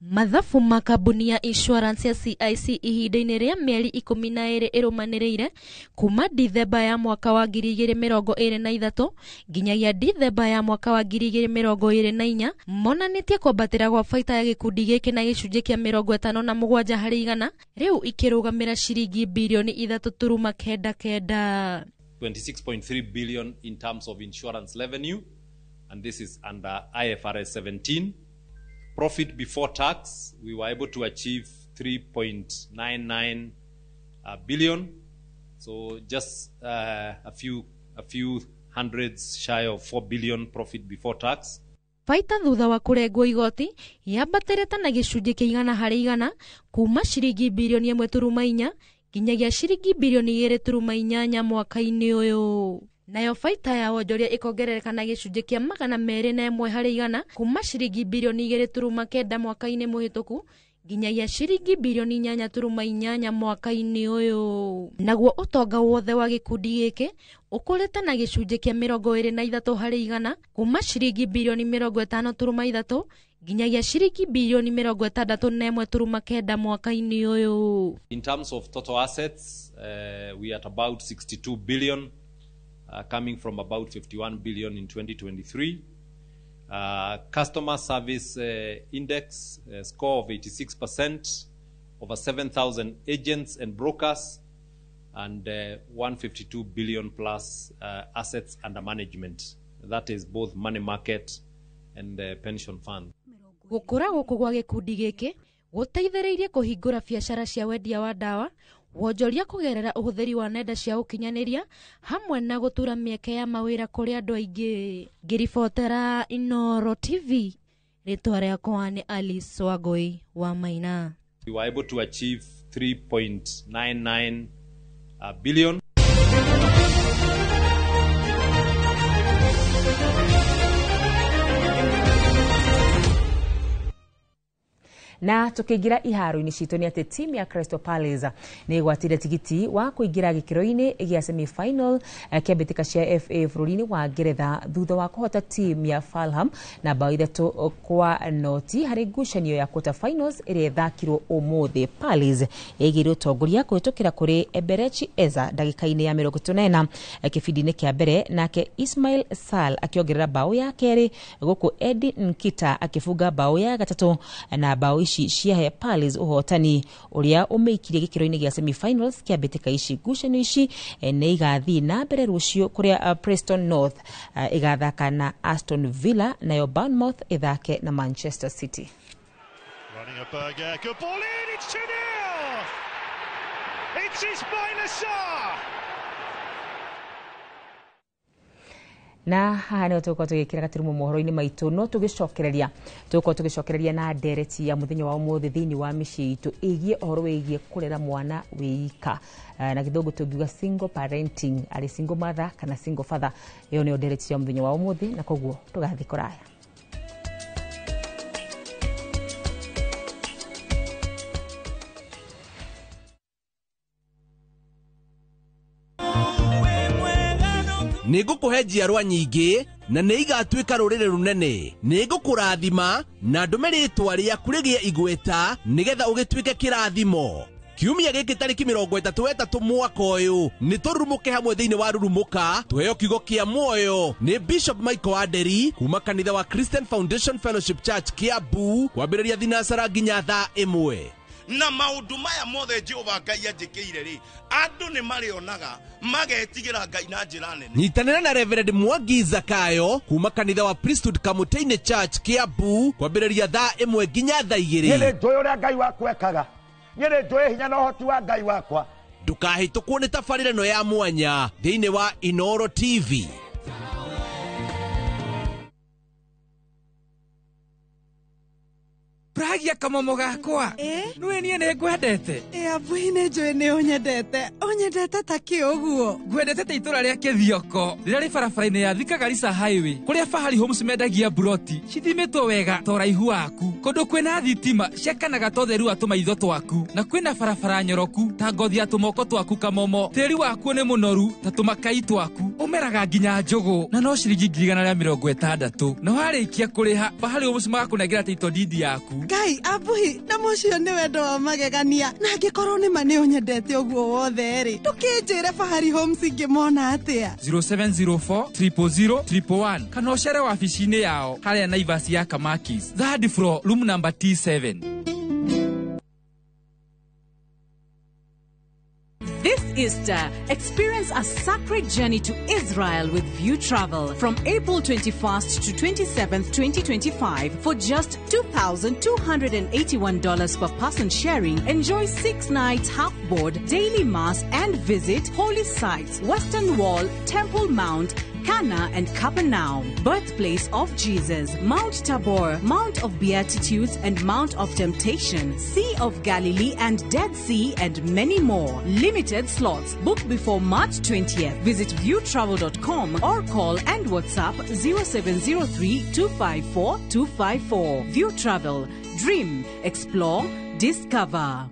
Mathabu ma kambuni ya insurance ya CIC ihinda-inĩ rĩa mĩeri 12 ĩrũmanĩrĩire kuma Dithemba ya mwaka wa 2023 nginyagia Dithemba ya mwaka wa 2024 monanĩtie kwambatĩra gwa baita ya gĩkundi gĩkĩ na gĩcunjĩ kĩa 57 harĩ igana, rĩu ikĩrũgamĩra ciringi birioni 3.99. 26.3 billion in terms of insurance revenue, and this is under IFRS 17. Profit before tax, we were able to achieve 3.99 billion, so just a few hundreds shy of 4 billion profit before tax. Baita thutha wa kũrengwo igoti yambatĩrĩte na gĩcunjĩ kĩa 100 harĩ igana kuma ciringi birioni 1.4 nginyagia ciringi birioni 2.8 mwaka-inĩ ũyũ. Nayo baita ya wonjoria ĩkongerereka na gĩcunjĩ kĩa 201 harĩ igana kuma ciringi birioni 2.9 mwaka-inĩ mũhĩtũku nginyagia ciringi birioni 8.8 mwaka-inĩ ũyũ. Naguo ũtonga wothe wa gĩkundi gĩkĩ ũkũrĩte na gĩcunjĩ kĩa 23 harĩ igana kuma ciringi birioni 50.3 nginyagia ciringi birioni 61.9 mwaka-inĩ ũyũ. In terms of total assets, we are at about 62 billion, coming from about 51 billion in 2023. Customer service index score of 86%, over 7,000 agents and brokers, and 152 billion plus assets under management. That is both money market and pension fund. Gũkũra gũkũ gwa gĩkundi gĩkĩ gũteithĩrĩirie kũhingũra biacara cia wendia wa ndawa, wonjoria kũgerera ũhũthĩri wa nenda cia ũkinyanĩria hamwe na gũtura mĩeke ya mawĩra kũrĩ andũ aingĩ. Ngĩribotera Inooro TV, rĩtwa rĩakwa nĩ Alice Wangui wa Maina. We were able to achieve 3.99 billion. Na tukiingira iharo-inĩ citũ nĩ atĩ timu ya Crystal Palace nĩ ĩgwatire tigiti wa kũingĩra gĩkĩro-inĩ gĩa semi-final kĩa mbĩtĩka cia FA bũrũri-inĩ wa Ngeretha thutha wa kũhota timu ya Fulham na bao 3-0 harĩ ngucanio ya quarter finals ĩrĩa ĩthakirwo ũmũthĩ. Palace ĩigĩire ũtongoria kũhĩtũkĩra kũrĩ Eberechi Eza ndagĩka-inĩ ya 34 kĩbindi-inĩ kĩa mbere, nake Ismail Sall akĩongerera bao ya kerĩ gũkũ Eddie Nkita akĩbunga bao ya gatatũ, na bao ici ciahe Palace ũhotani ũrĩa ũmĩikirie gĩkĩro-inĩ gĩa semi-finals kĩa mbĩtĩka ici. Ngucanio ici nĩ igathiĩ na mbere rũciũ kũrĩa Preston North ĩgathaka na Aston Villa, nayo Bournemouth ĩthake na Manchester City. Running a Berger, good ball in, it's 2-0! It's Ismaila Sarr! Na haha nĩho tũgũkorwo tũgĩkĩra gaturumo mohoro-inĩ maitũ, no tũgĩcokereria tũgũkorwo tũgĩcokereria na ndereti ya mũthenya wa ũmũthĩ thĩinĩ wa mĩciĩ itũ ĩgiĩ ũhoro wĩgiĩ kũrera mwana wĩika, na gĩthũngũ tũngiuga single parenting, arĩ single mother kana single father. Ĩyo nĩyo ndereti ya mũthenya wa ũmũthĩ, na koguo tũgathiĩ kũraya. Nĩ ngũkũhe njiarwa nyingĩ na nĩ igatuĩka rũrĩrĩ rũnene. Nĩ ngũkũrathima na ndũme rĩtwa rĩaku rĩgĩe igweta nĩgetha ũgĩtuĩke kĩrathimo. Kiumia gĩkĩ tarĩki 33 mwaka ũyũ nĩ tũrurumũke hamwe thĩinĩ wa Rurumũka tũheo kiugo kĩa muoyo nĩ Bishop Michael Aderi kuma kanitha wa Christian Foundation Fellowship Church Kiambu, kwambĩrĩria thinacara nginya thaa 1. Na maundu maya mothe Jehova Ngai anjĩkĩire rĩ, andũ nĩ marĩonaga magetigĩra Ngai na njĩra nene. Nyitanĩra na Reverend Mwangi Zakayo kuma kanitha wa Priesthood Kamũtĩ-inĩ Church Kiambu, kwambĩrĩria thaa 1 nginya thaa 2. Niĩ nĩ njũĩ ũrĩa Ngai waku ekaga, niĩ nĩ njũĩ hinya na ũhoti wa Ngai wakwa. Ndũkahĩtũkwo nĩ tabarĩra ĩno ya mwanya thĩinĩ wa Inooro TV. Pragia kamomo gakwa. Nĩwe niĩ nĩ ngwendete. Abuhi nĩ njũĩ nĩ ũnyendete. Ũnyendete ta kĩ ũguo? Ngwendete ta itũra rĩa Kĩthioko rĩrĩa rĩ barabara-inĩ ya Thika Garissa Highway, kũrĩa Fahari Homes mendagia buroti cithimĩtwo wega ta ũraihu waku, kũndũ kwĩna thitima ciakanaga ta ũtheru wa tũmaitho twaku, na kwĩna barabara nyoroku ta ngothi ya tũmoko twaku kamomo. Tĩri wakuo nĩ mũnoru ta tũmakai twaku, ũmeraga nginya njũgũ na no ciringi 160,000. Na warĩkia kũrĩha Fahari Homes magakũnengera title deed yaku. Ngai abuhi na mũcio nĩ wendo wa magegania, na angĩkorwo nĩ ma nĩ ũnyendete ũguo wothe rĩ, ndũkĩnjĩre Fahari Homes ingĩmona atĩa? 0704 000 111 kana ũcere wabici-inĩ yao harĩa Naivas ya Kamakis, third floor, room number T7. This Easter, experience a sacred journey to Israel with View Travel from April 21st to 27th, 2025 for just $2,281 per person sharing. Enjoy 6 nights half board, daily mass and visit holy sites, Western Wall, Temple Mount, Cana and Capernaum, birthplace of Jesus, Mount Tabor, Mount of Beatitudes and Mount of Temptation, Sea of Galilee and Dead Sea, and many more. Limited slots. Book before March 20th. Visit viewtravel.com or call and WhatsApp 0703 254 254. View Travel. Dream, explore, discover.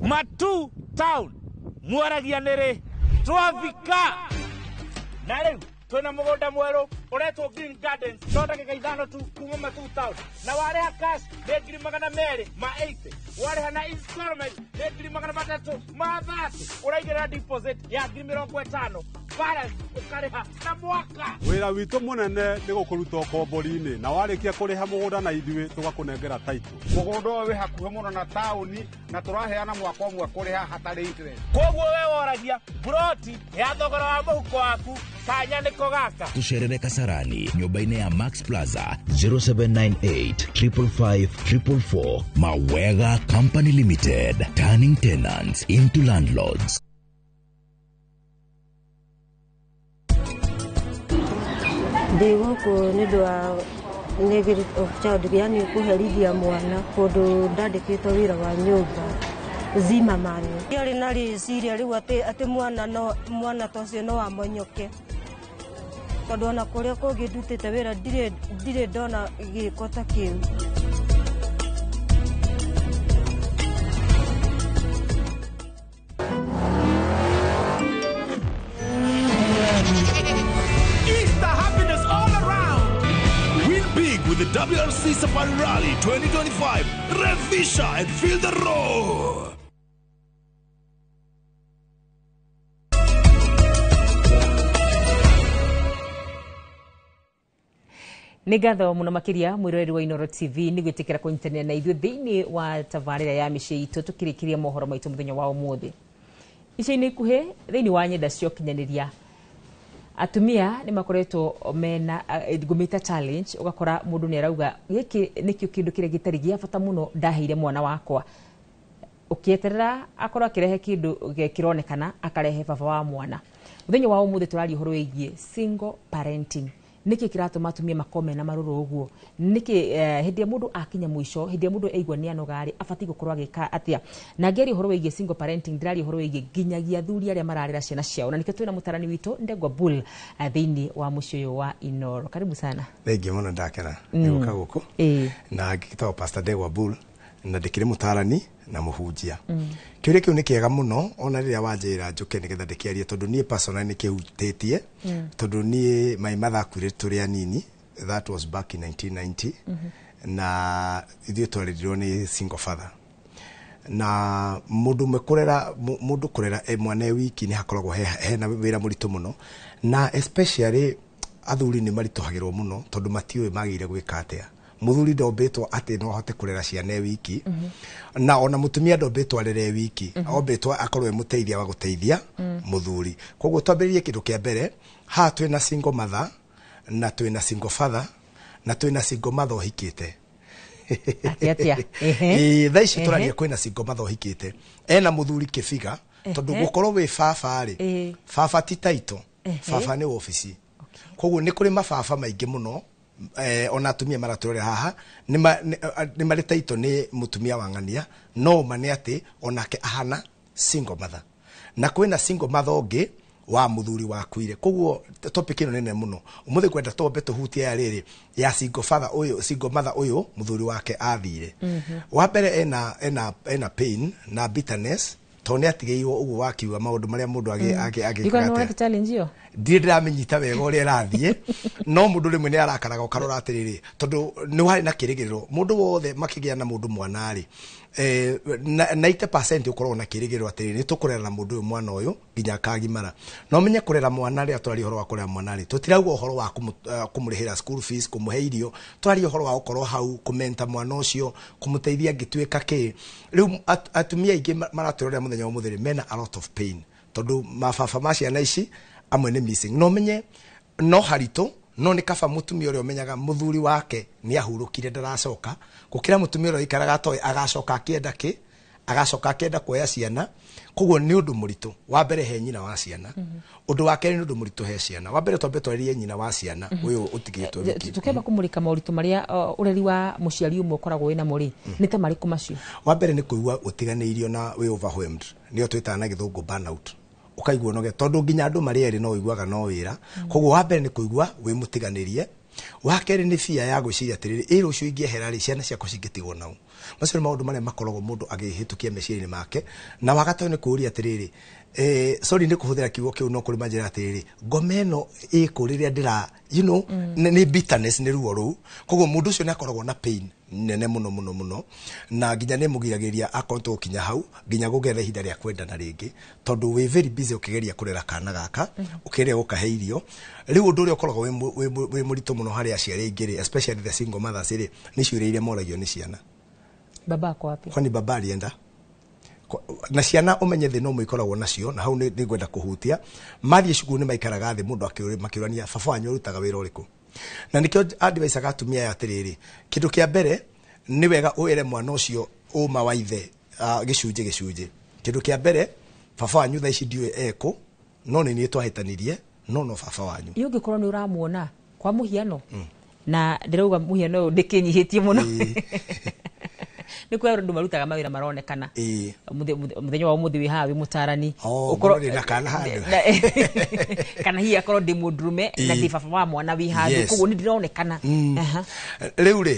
Matu Town. Mwaragia nere. Twavika na rĩu twĩna mũgũnda mwerũ ũretwo Green Gardens, no ndagĩka 5 tu kuma Matu Town, na warĩha cash nĩ 280,000, warĩha na installment nĩ 330,000, ũraigĩrĩra deposit ya 50,000, balance ũkarĩha na mwaka. Wĩra witũ mũnene nĩ gũkũruta ũkombori-inĩ, na warĩkia kũrĩha mũgũnda na ithuĩ tũgakũnengera title. Mũgũnda ũyũ wĩ hakuhĩ mũno na taũni na tũraheana mwaka ũmwe kũrĩha hatarĩ interest. Koguo we woragia buroti ya thogora wa mũhuko waku kanya nĩko gaka. Tũcerere Kasarani nyũmba-inĩ ya Max Plaza 0798 555 444. Mawega Company Limited, turning tenants into landlords. Ndĩ gũkũ nĩ ũndũ wa neglect of child, yani kũherithia mwana kũndũ ndandĩkĩtwo wĩra wa nyũmba Zimmerman. Ndiarĩ na rĩciria rĩu atĩ mwana no mwana ta ũcio no amonyoke. Tondũ ona kũrĩa kũngĩ ndutĩte wĩra ndirĩ ndona gĩko ta kĩu. Easter happiness all around. Win big with the WRC Safari Rally 2025. Revisha and feel the roar. Nĩ ngatho mũno makĩria mwĩroreri wa Inooro TV nĩ gwĩtĩkĩra kũnyitanĩra na ithuĩ thĩinĩ wa tabarĩra ya mĩciĩ itũ tũkĩrĩkĩria mohoro maitũ mũthenya wa ũmũthĩ. Ica-inĩ ikuhĩ thĩinĩ wa nyenda cia ũkinyanĩria atumia nĩ makoretwo mena ngũmĩta challenge, ũgakora mũndũ nĩ arauga gĩkĩ nĩkĩo kĩndũ kĩrĩa gĩtarĩ gĩa bata mũno ndaheire mwana wakwa, ũkĩeterera akorwo akĩrehe kĩndũ kĩronekana akarehe baba wa mwana. Mũthenya wa ũmũthĩ tũraria ũhoro wĩgiĩ single parenting. Nĩkĩ kĩratũma atumia makome na marũrũ ũguo? Nĩkĩ hĩndĩ ĩrĩa mũndũ akinya mũico, hĩndĩ ĩrĩa mũndũ aigua nĩ anoga rĩ, abatiĩ gũkorwo agĩka atĩa? Na ngĩaria ũhoro wĩgiĩ single parenting, ndĩraria ũhoro wĩgiĩ nginyagia athuri arĩa mararera ciana ciao, na nĩkĩo twĩna mũtarani witũ Ndegwa Bull thĩinĩ wa mũciĩ ũyũ wa Inooro. Karibu sana. Thengiũ mũno, ndakena nĩ gũka gũkũ. Na ngĩtagwo Pastor Ndegwa Bull na ndĩkĩrĩ mũtarani na mũhunjia. Kĩũria kĩu nĩ kĩega mũno ona rĩrĩa wanjĩra njũke nĩgetha ndĩkĩarie, tondũ niĩ personally nĩ kĩhutĩtie, tondũ niĩ my mother akuire tũrĩ anini, that was back in 1990, na ithuĩ twarerirwo nĩ single father na mũndũ ũmwe kũrera mũndũ kũrera mwana e wiki nĩ hakoragwo hena wĩra mũritũ mũno, na especially athuri nĩ maritũhagĩrwo mũno tondũ matiũĩ magĩrĩire gwĩka atĩa. Mũthuri ndombĩtwo atĩ no ahote kũrera ciana e wiki, na ona mũtumia ndombĩtwo arere e wiki, ombĩtwo akorwo e mũteithia wa gũteithia mũthuri. Koguo twambĩrĩrie kĩndũ kĩa mbere haha, twĩna single mother na twĩna single father na twĩna single mother ũhikĩte. Atĩa? Ehe. Ĩĩ, thaa ici tũraria kwĩna single mother ũhikĩte ena mũthuri kĩbiga, tondũ gũkorwo wĩ baba rĩ, baba ti title, baba nĩ wabici. Koguo nĩ kũrĩ mababa maingĩ mũno, ona atumia maratũrore haha nĩ marĩ title nĩ mũtumia wa ng'ania, no ma nĩ atĩ onake ahana single mother, na kwĩna single mother ũngĩ wa mũthuri wakuire. Koguo topic ĩno nĩ nene mũno ũmũthĩ, kwenda twambe tũhutie ya rĩrĩ ya single father ũyũ, single mother ũyũ mũthuri wake athire. Wa mbere ena pain na bitterness tondũ nĩ atigĩirwo ũguo wakiuga maũndũ marĩa mũndũ agĩkaga Ndikuona atĩa. nĩwonete challenge ĩyo? Ndirĩ ndĩramĩnyita wega ũrĩa ĩrathiĩ, no mũndũ rĩmwe nĩ arakaraga ũkarora atĩrĩrĩ, tondũ nĩ warĩ na kĩrĩgĩrĩro mũndũ wothe makĩgĩa na mũndũ mwana rĩ, 90% ũkoragwo na kĩrĩgĩrĩro atĩrĩrĩ, nĩ tũkũrera na mũndũ ũyũ mwana ũyũ nginya akagimara. Na ũmenye kũrera mwana, rĩrĩa tũraria ũhoro wa kũrera mwana rĩ, tũtirauga ũhoro wa kũmũrĩhĩra school fees, kũmũhe irio, tũraria ũhoro wa gũkorwo hau kũmenta mwana ũcio, kũmũteithia angĩtuĩka kĩ. Rĩu atumia aingĩ maratũrorera mũthenya wa ũmũthĩ rĩ, mena a lot of pain tondũ mababa ma ciana ici amwe nĩ missing. No menye no haritũ, no nĩ kaba mũtumia ũrĩa ũmenyaga mũthuri wake nĩ ahurũkire ndaracoka, gũkĩra mũtumia ũrĩa ũikaraga atoĩ agacoka akĩenda kĩ, agacoka akĩenda kuoya ciana. Koguo nĩ ũndũ mũritũ wa mbere he nyina wa ciana, ũndũ wa kerĩ nĩ ũndũ mũritũ he ciana. Wa mbere twambe twarĩrie nyina wa ciana ũyũ ũtigĩtwo wiki. Tukĩamba kũmũrĩka moritũ marĩa ũreri wa mũciari ũmwe ũkoragwo wĩna mo rĩ, nĩ ta marĩkũ macio? Wa mbere nĩ kũigua ũtiganĩirio na wĩ overwhelmed, nĩyo twĩtaga na gĩthũngũ burnout, ũkaigua ũnoge tondũ nginya andũ marĩ erĩ no ũiguaga no wĩra. Koguo wa mbere nĩ kũigua wĩ mũtiganĩrie. Wa kerĩ nĩ fear ya gwĩciria atĩrĩrĩ, ĩ rũciũ ingĩehera rĩ, ciana ciakwa cingĩtigwo nau? Macio nĩ maũndũ marĩa makoragwo mũndũ agĩhĩtũkia meciria-inĩ make. Na wa gatatũ nĩ kũũria atĩrĩrĩ, sorry nĩ kũhũthĩra kiugo kĩu, no kũrĩ manjĩra atĩrĩrĩ, ngoma ĩno ĩkũ rĩrĩa ndĩra nĩ bitterness, nĩ ruo rũu. Koguo mũndũ ũcio nĩ akoragwo na pain nene mũno mũno mũno, na nginya nĩ mũgiragĩrĩria akorwo tũgũkinya hau nginya gũgetha ihinda rĩa kwendana rĩngĩ, tondũ wĩ very busy ũkĩgeria kũrera kana gaka, ũkĩgeria gũkahe irio. Rĩu ũndũ ũrĩa ũkoragwo wĩ mũritũ mũno harĩ aciari aingĩ rĩ, especially the single mothers rĩ, nĩ ciũria iria moragio nĩ ciana. Baba ako wapi? Kwani baba alienda? Na ciana ũmenye thĩna ũmwe ikoragwo nacio, na hau nĩ ngwenda kũhutia, mathiĩ cukuru nĩ maikaraga thĩ mũndũ makĩũrania baba wanyu arutaga wĩra ũrĩkũ. Na nĩkĩo advice atumia aya atĩrĩrĩ, kĩndũ kĩa mbere nĩ wega ũĩre mwana ũcio ũma wa ithe, gĩcunjĩ gĩcunjĩ. Kĩndũ kĩa mbere, baba wanyu thaa ici ndiũĩ ekũ, no nĩ niĩ twahĩtanirie, no no baba wanyu. Ĩ ũngĩkorwo nĩ ũramuona kwa mũhiano, na ndĩrauga mũhiano ũyũ ndĩkĩnyihĩtie mũno. Nĩ kwĩ andũ marutaga mawĩra maronekana. Mũthenya wa ũmũthĩ wĩ haha wĩ mũtarani. Ũkorwo ndĩ na kana handũ. Kana hihi akorwo ndĩ mũndũrũme na ndĩ baba wa mwana wĩ handũ, koguo nĩ ndĩronekana. Rĩu rĩ,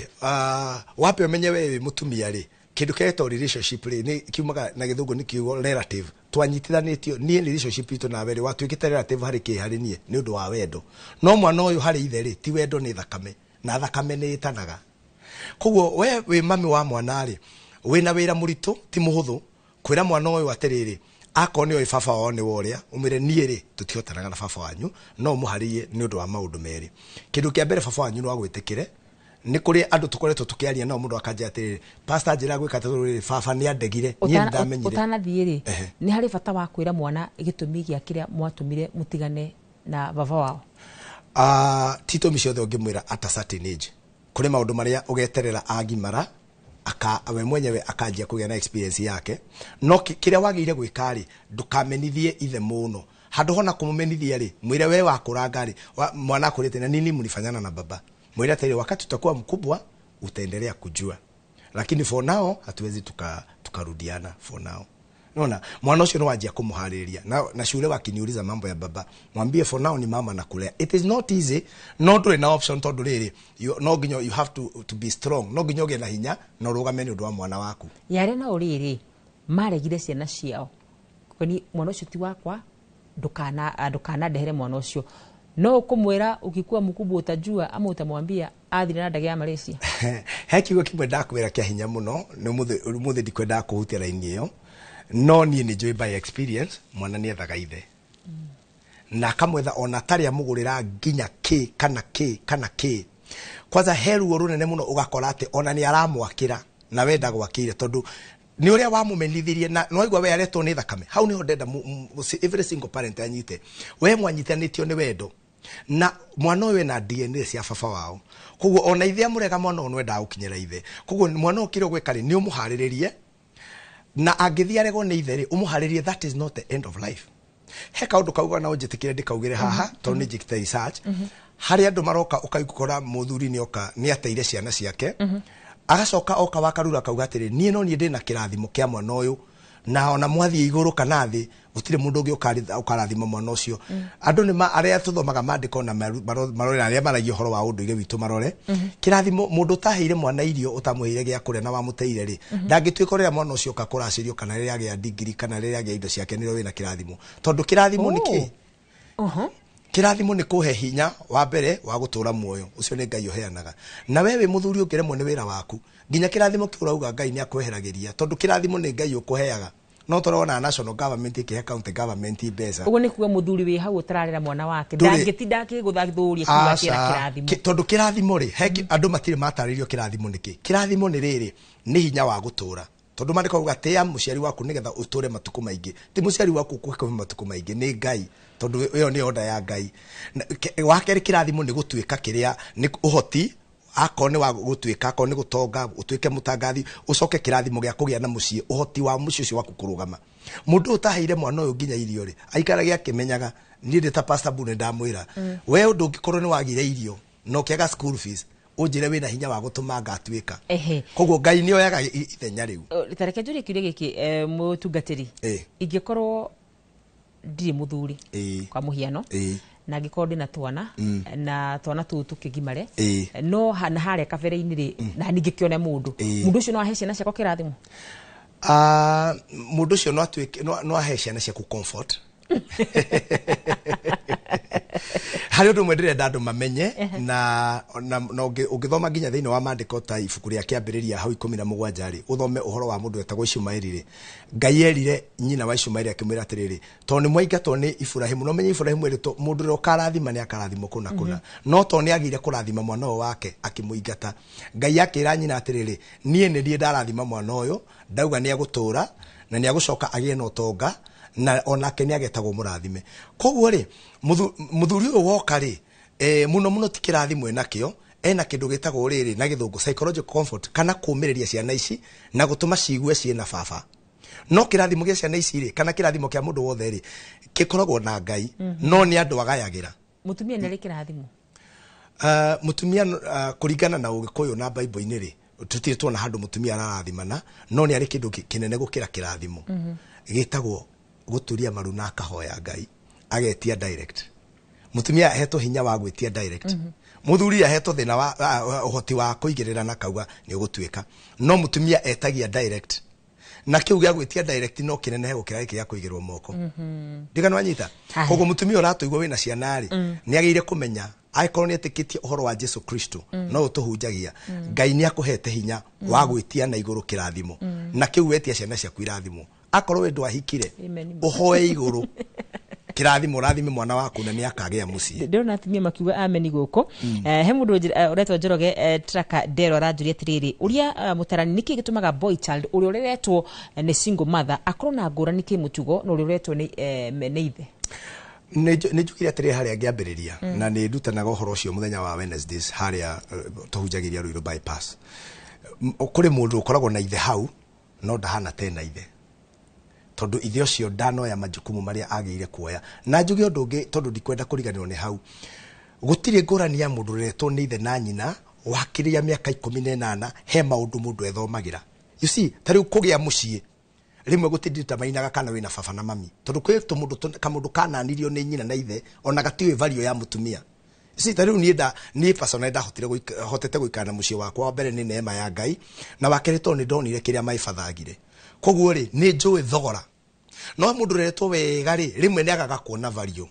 wambe ũmenye we wĩ mũtumia rĩ, kĩndũ kĩretwo relationship rĩ, nĩ kiumaga na gĩthũngũ nĩ kiugo relative. Twanyitithanĩtio niĩ relationship itũ nawe rĩ, watuĩkĩte relative harĩ kĩ harĩ niĩ nĩ ũndũ wa wendo. No mwana ũyũ harĩ ithe rĩ, ti wendo nĩ thakame, na thakame nĩ ĩtanaga. Koguo we wĩ mami wa mwana rĩ, wĩna wĩra mũritũ ti mũhũthũ kwĩra mwana ũyũ atĩrĩrĩ, akorwo nĩ oĩ baba wao nĩ worĩa, ũmwĩre niĩ rĩ tũtihotanaga na baba wanyu, no ũmũharĩrie nĩ ũndũ wa maũndũ merĩ. Kĩndũ kĩa mbere baba wanyu no agwĩtĩkĩre. Nĩ kũrĩ andũ tũkoretwo tũkĩaria nao mũndũ akanjĩra atĩrĩrĩ, pastor njĩra gwĩka tondũ rĩrĩ baba nĩ andegire, niĩ nĩ ndamenyire. Ũtanathiĩ rĩ, nĩ harĩ bata wa kwĩra mwana gĩtũmi gĩa kĩrĩa mwatũmire mũtigane na baba wao? Ti itũmi ciothe ũngĩmwĩra at a certain age. Kũrĩ maũndũ marĩa ũgeterera agimara, we mwenyewe akanjia kũgĩa na experience yake. No kĩrĩa wagĩrĩire gwĩka rĩ, ndũkamenithie ithe mũno. Handũ hona kũmũmenithia rĩ, mwĩre we wakũranga rĩ, mwana akũrĩte na nini mlifanyana na baba. Mwĩre atĩrĩ, wakati utakuwa mkubwa utaendelea kujua, lakini for now hatuwezi tukarudiana for now. Unaona, mwana ũcio nĩ wanjia kũmũharĩrĩria na shule wakiniuliza mambo ya baba, mwambie for now ni mama nakulea. It is not easy, no ndũrĩ na option tondũ rĩrĩ, no nginya you have to be strong, no nginya ũgĩe na hinya na ũrũgame nĩ ũndũ wa mwana waku. Yarĩa nao rĩrĩ maregire ciana ciao, kwani mwana ũcio ti wakwa, ndũkanandehere mwana ũcio. No ũkũmwĩra ukikuwa mkubwa utajua, ama utamwambia athire na ndege ya Malaysia? He kiugo kĩmwe ndakwĩra kĩa hinya mũno, nĩ ũmũthĩ ndikwendaga kũhutia raini ĩyo, no niĩ nĩ njũĩ by experience mwana nĩ ethaga ithe. Na akamwetha ona atarĩ amũgũrĩra nginya kĩ kana kĩ kana kĩ. Kwanza he ruo rũnene mũno ũgakora atĩ ona nĩ aramwakĩra na we ndagwakĩire tondũ nĩ ũrĩa wamũmenithirie na nĩwaigua we aretwo nĩ thakame. Hau nĩho ndenda every single parent anyite. We mwanyitanĩtio nĩ wendo na mwana ũyũ ena DNA cia baba wao, koguo ona ithe amũrega mwana ũyũ nĩwendaga gũkinyĩra ithe. Koguo mwana ũyũ kĩrĩa ũgwĩka rĩ, nĩ ũmũharĩrĩrie, na angĩthiĩ aregwo nĩ ithe rĩ, ũmũharĩrie that is not the end of life. He kaũndũ kauga na ũnjĩtĩkĩre ndĩkaugĩre haha tondũ nĩ njĩkĩte research. Harĩ andũ maroka ũkaigua mũthuri nĩ oka nĩ ateire ciana ciake, agacoka oka wakarura akauga atĩrĩ, niĩ no niĩ ndĩna kĩrathimo kĩa mwana ũyũ, na ona mwathiĩ igũrũ kana thĩ gũtirĩ mũndũ ũngĩ ũkarathima mwana ũcio. Andũ nĩ arĩa tũthomaga maandĩko na marore arĩa maragia ũhoro wa ũndũire witũ marore kĩrathimo. Mũndũ ũtaheire mwana irio, ũtamũheire gĩa kũrĩa na wamũteire rĩ, ndangĩtuĩka rĩrĩa mwana ũcio oka kũracĩrio kana rĩrĩa agĩa degree kana rĩrĩa agĩa indo ciake nĩrĩo wĩna kĩrathimo. Tondũ kĩrathimo nĩ kĩ? Kĩrathimo nĩ kũhe hinya wa mbere wa gũtũra muoyo, ũcio nĩ Ngai ũheanaga. Na we wĩ mũthuri ũngĩremwo nĩ wĩra waku, nginya kĩrathimo kĩu ũrauga Ngai nĩ akweheragĩria, tondũ kĩrathimo nĩ Ngai ũkũheaga. No tũrona national government ĩkĩhe county government mbeca. Ũguo nĩ kuga mũthuri wĩ hau ũtararera mwana wake ndangĩtinda akĩgũthũria kiuga kĩra kĩrathimo. Tondũ kĩrathimo rĩ, andũ matirĩ matarĩrio kĩrathimo nĩ kĩ. Kĩrathimo nĩ rĩrĩ, nĩ hinya wa gũtũra. Tondũ maandĩko mauga tĩa mũciari waku nĩgetha ũtũre matukũ maingĩ. Ti mũciari waku ũkũhe matukũ maingĩ, nĩ Ngai, tondũ ĩyo nĩ order ya Ngai. Wa kerĩ kĩrathimo nĩ gũtuĩka kĩrĩa nĩ ũhoti, akorwo nĩ wa gũtuĩka, akorwo nĩ gũtonga, ũtuĩke mũtangathi, ũcoke kĩrathimo gĩa kũgĩa na mũciĩ, ũhoti wa mũciĩ ũcio waku kũrũgama. Mũndũ ũyũ ũtaheire mwana ũyũ nginya irio rĩ, aikarage akĩmenyaga. Niĩ ndĩ ta Pastor Bu nĩ ndamwĩra, we ũndũ ũngĩkorwo nĩ wagire irio na ũkĩaga school fees, ũnjĩre wĩna hinya wa gũtũma ngatuĩka. Koguo Ngai nĩ oyaga ithenya rĩu. Ta reke njũrie kĩũria gĩkĩ, mũtungatĩri, ingĩkorwo ndirĩ mũthuri kwa mũhiano, na angĩkorwo ndĩna twana na twana tũu tũkĩgimare, no na harĩa kabere-inĩ rĩ, na ningĩkĩone mũndũ, mũndũ ũcio no ahe ciana ciakwa kĩrathimo? Mũndũ ũcio no atuĩke, no ahe ciana ciaku comfort. Harĩ ũndũ ũmwe ndĩrenda andũ mamenye, na ũngĩthoma nginya thĩinĩ wa maandĩko ta ibuku rĩa kĩambĩrĩria hau 17 rĩ, ũthome ũhoro wa mũndũ wetagwo Ishumaeli rĩ, Ngai erire nyina wa Ishumaeli akĩmwĩra atĩrĩrĩ, tondũ nĩ mwaingatwo nĩ Iburahĩmu, no menye Iburahĩmu erĩtwo mũndũ ũrĩa ũkarathima nĩ akarathimwo kũna kũna, no tondũ nĩ agĩire kũrathima mwana ũyũ wake akĩmũingata, Ngai akĩra nyina atĩrĩrĩ, niĩ nĩ niĩ ndarathima mwana ũyũ, ndauga nĩ egũtũra na nĩ egũcoka agĩe na ũtonga na onake nĩ agetagwo mũrathime. Koguo rĩ, mũthuri ũyũ woka rĩ, mũno mũno ti kĩrathimo enakĩo, ena kĩndũ gĩtagwo rĩrĩ na gĩthũngũ psychological comfort, kana kũũmĩrĩria ciana ici na gũtũma ciigue ciĩna baba. No kĩrathimo gĩa ciana ici rĩ, kana kĩrathimo kĩa mũndũ wothe rĩ, gĩkoragwo na Ngai, no nĩ andũ agayagĩra. Mũtumia nĩ arĩ kĩrathimo? Mũtumia kũringana na Ũgĩkũyũ na Bible-inĩ rĩ, Tũtirĩ tuona handũ mũtumia ararathimana, no nĩ arĩ kĩndũ kĩnene gũkĩra kĩrathimo gĩtagwo gũturia maru na akahoya Ngai agetia direct. Mũtumia ahetwo hinya wa gwĩtia direct. Mũthuri ahetwo thĩna wa ũhoti wa kũigĩrĩra na kauga nĩ ũgũtuĩka, no mũtumia etagia direct, na kĩu gĩa gwĩtia direct no kĩnenehe gũkĩra gĩkĩ gĩa kũigĩrwo moko. Ndigana wanyita. Koguo mũtumia ũratũigua wĩna ciana rĩ, nĩ agĩrĩire kũmenya angĩkorwo nĩ etĩkĩtie ũhoro wa Jesu Kristo, no ũtũhunjagia, Ngai nĩ akũhete hinya wa gwĩtia na igũrũ kĩrathimo, na kĩu wetia ciana ciaku irathimo. Akorwo we ndwahikire, Amen. ũhoe igũrũ kĩrathimo, ũrathime mwana waku na nĩ akagĩa mũciĩ. Ndĩrona atumia makiuga ameni gũkũ. He mũndũ ũretwo Njoroge Traka Ndero aranjũria atĩrĩrĩ, ũria mũtarani nĩkĩ gĩtũmaga boy child ũrĩa ũreretwo nĩ single mother akorwo na ngũrani kĩmũtugo na ũrĩa ũretwo nĩ ithe? Nĩ njugire atĩrĩrĩ harĩa ngĩambĩrĩria, na nĩ ndutanaga ũhoro ũcio mũthenya wa Wednesdays harĩa tũhunjagĩria Ruiru bypass. Kũrĩ mũndũ ũkoragwo na ithe hau no ndahana tena ithe, tondũ ithe ũcio ndanoya majukumu marĩa agĩrĩire kuoya. Na njuge ũndũ ũngĩ, tondũ ndikwenda kũriganĩrwo nĩ hau, gũtirĩ ngũrani ya mũndũ ũreretwo nĩ ithe na nyina wakĩrĩa mĩaka 18. He maũndũ mũndũ ethomagĩra, you see, ta rĩu kũgĩa mũciĩ rĩmwe gũtinditamainaga kana wĩna baba na mami, tondũ kwĩ tũmũndũ kamũndũ kananirio nĩ nyina na ithe ona gatiũĩ value ya mũtumia. Si ta rĩu niĩ niĩ personally ndahotire hotete gũikara na mũciĩ wakwa, wa mbere nĩ neema ya Ngai, na wa kerĩ tondũ nĩ ndonire kĩrĩa maĩbathagire. Koguo rĩ, nĩ njũĩ thogora. No mũndũ ũreretwo wega rĩ, rĩmwe nĩ agaga kuona value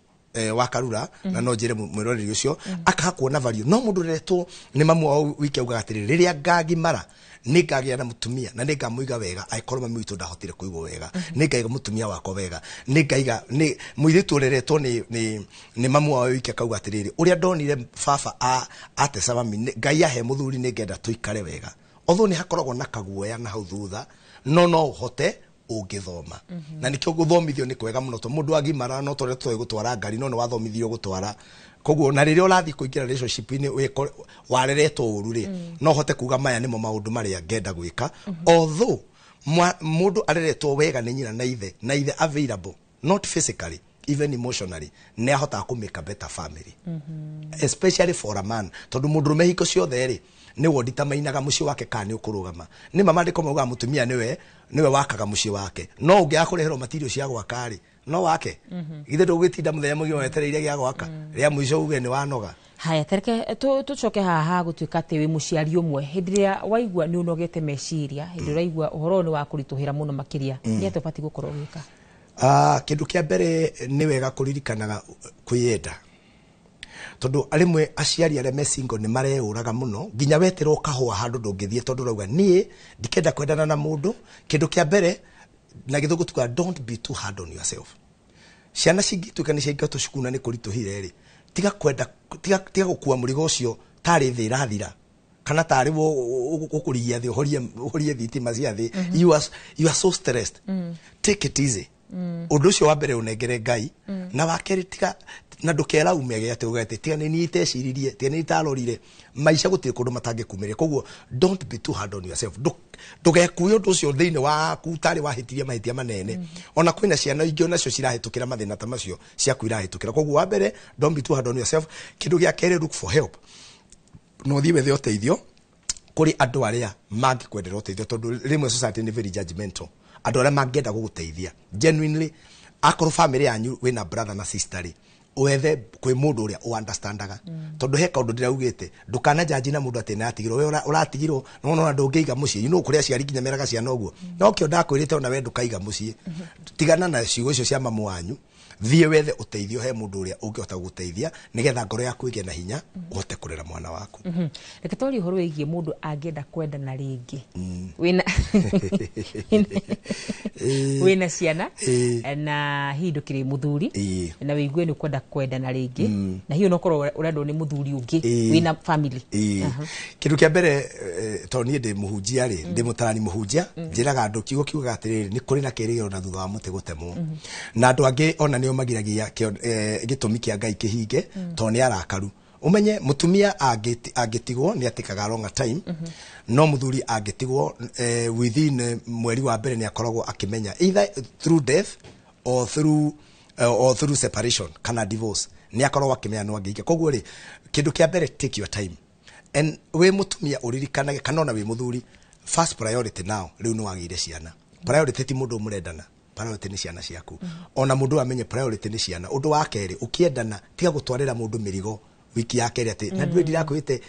wa Karura, na no njĩre mwĩroreri ũcio akaga kuona value. No mũndũ ũreretwo nĩ mamu wao wiki augaga atĩrĩrĩ, rĩrĩa ngagimara nĩ ngagĩa na mũtumia na nĩ ngamũiga wega. Angĩkorwo mami witũ ndahotire kũigwo wega, nĩ ngaiga mũtumia wakwa wega. Nĩ ngaiga nĩ mũirĩtu ũreretwo nĩ mamu wao wiki akauga atĩrĩrĩ, ũrĩa ndonire baba ateca mami, Ngai ahe mũthuri nĩ ngenda tũikare wega. Although nĩ hakoragwo na kaguoya na hau thutha, no ũhote ũngĩthoma, na nĩkĩo gũthomithio nĩ kwega mũno, tondũ mũndũ agimara no tũrĩa tũĩ gũtwara ngari, no nĩ wathomithirio gũtwara. Koguo na rĩrĩa ũrathiĩ kũingĩra relationship-inĩ wareretwo ũru rĩ, no ũhote kuga maya nĩmo maũndũ marĩa ngenda gwĩka. Although mũndũ areretwo wega nĩ nyina na ithe, na ithe available, not physically, even emotionally, nĩ ahotaga kũ make a better family, especially for a man, tondũ mũndũrũme hingo ciothe rĩ, nĩwe ũnditamainaga mũciĩ wake kana nĩ ũkũrũgama. Nĩ ma maandĩko maugaga mũtumia nĩwe wakaga mũciĩ wake, no ũngĩaga kũreherwo material cia gwaka rĩ, no wake. Githĩ ndũgũgĩtinda mũthenya mũgima wetereire gĩa gwaka, rĩa mũico uge nĩ wanoga? Haya, tareke tũcoke haha gũtuĩka atĩ wĩ mũciari ũmwe. Hĩndĩ ĩrĩa waigua nĩ ũnogete meciria, hĩndĩ ĩrĩa ũraigua ũhoro ũyũ nĩ wa kũritũhĩra mũno makĩria, nĩ atĩa ũbatiĩ gũkorwo ũgĩka? Ah, kĩndũ kĩa mbere nĩ wega kũririkanaga kwĩyenda, tondũ rĩmwe aciari arĩa me single nĩ mareũraga mũno, nginya weterwo kahũa handũ ndũngĩthiĩ tondũ ũrauga niĩ ndikenda kwendana na mũndũ. Kĩndũ kĩa mbere na gĩthũngũ tugaga, don't be too hard on yourself. Ciana cingĩtuĩka nĩ ciaingatwo cukuru na nĩ kũritũhire rĩ, tiga kwenda, tiga gũkua mũrigo ũcio tarĩ thĩ ĩrathira kana tarĩ ũkũrigia thĩ ũhorie thitima cia thĩ. You are so stressed. Take it easy. Ũndũ ũcio wa mbere ũnengere Ngai, na wa kerĩ tiga na ndũkeraume atĩ uge atĩ tiga nĩ niĩ iteciririe, tiga nĩ itarorire maica, gũtirĩ kũndũ matangĩkumĩria. Koguo don't be too hard on yourself. Ndũgekue ũndũ ũcio thĩinĩ waku tarĩ wahĩtirie mahĩtia manene. Ona kwĩna ciana ingĩ onacio cirahĩtũkĩra mathĩna ta macio ciaku irahĩtũkĩra. Koguo wa mbere, don't be too hard on yourself. Kĩndũ gĩa kerĩ, look for help. No ũthiĩ wethe ũteithio kũrĩ andũ arĩa mangĩkwendera ũteithio, tondũ rĩmwe society nĩ very judgmental. Andũ arĩa mangĩenda gũgũteithia genuinely, akorwo family yanyu wĩna brother na sister rĩ, wethe kwĩ mũndũ ũrĩa ũunderstandaga, tondũ he kaũndũ ndĩraugĩte, ndũkana judge na mũndũ atĩ nĩatigirwo, we ũratigirwo no nona ndũngĩiga mũciĩ. Kũrĩ aciari nginya meraga ciana ũguo, no kĩo ndakwĩrĩte ona we ndũkaiga mũciĩ. Tigana na ciugo icio cia mamu wanyu, thiĩ wethe ũteithio he mũndũ ũrĩa ũngĩhota gũgũteithia, nĩgetha ngoro yaku ĩgĩe na hinya ũhote kũrera mwana waku. Reke twarie ũhoro wĩgiĩ mũndũ angĩenda kwendana rĩngĩ. Wĩna ciana na hihi ndũkĩrĩ mũthuri, na wĩigue nĩ ũkwenda kwendana rĩngĩ, na hihi onokorwo ũrendwo nĩ mũthuri ũngĩ, wĩna family. Kĩndũ kĩa mbere, tondũ niĩ ndĩ mũhunjia rĩ, ndĩ mũtarani mũhunjia, njĩraga andũ kiugo kiugaga atĩrĩrĩ, nĩ kũrĩ na kĩĩrĩgĩrĩro na thutha wa mũtĩ gũtemwo. Na andũ angĩ ona nĩo magiragia gĩtũmi kĩa Ngai kĩhinge, tondũ nĩ arakaru. Ũmenye mũtumia angĩtigwo nĩ atĩkaga long time, no mũthuri angĩtigwo, within mweri wa mbere nĩ akoragwo akĩmenya either through death or through separation kana divorce, nĩ akoragwo akĩmenya no angĩike. Koguo rĩ, kĩndũ kĩa mbere, take your time. And wĩ mũtumia ũririkanage kana ona wĩ mũthuri, first priority now rĩu nĩ wagĩire ciana. Priority ti mũndũ mũrendana, priority nĩ ciana ciaku. Ona mũndũ amenye priority nĩ ciana. Ũndũ wa kerĩ, ũkĩendana tiga gũtwarĩra mũndũ mĩrigo wiki ya kerĩ atĩ na ndũĩ ndirakwĩte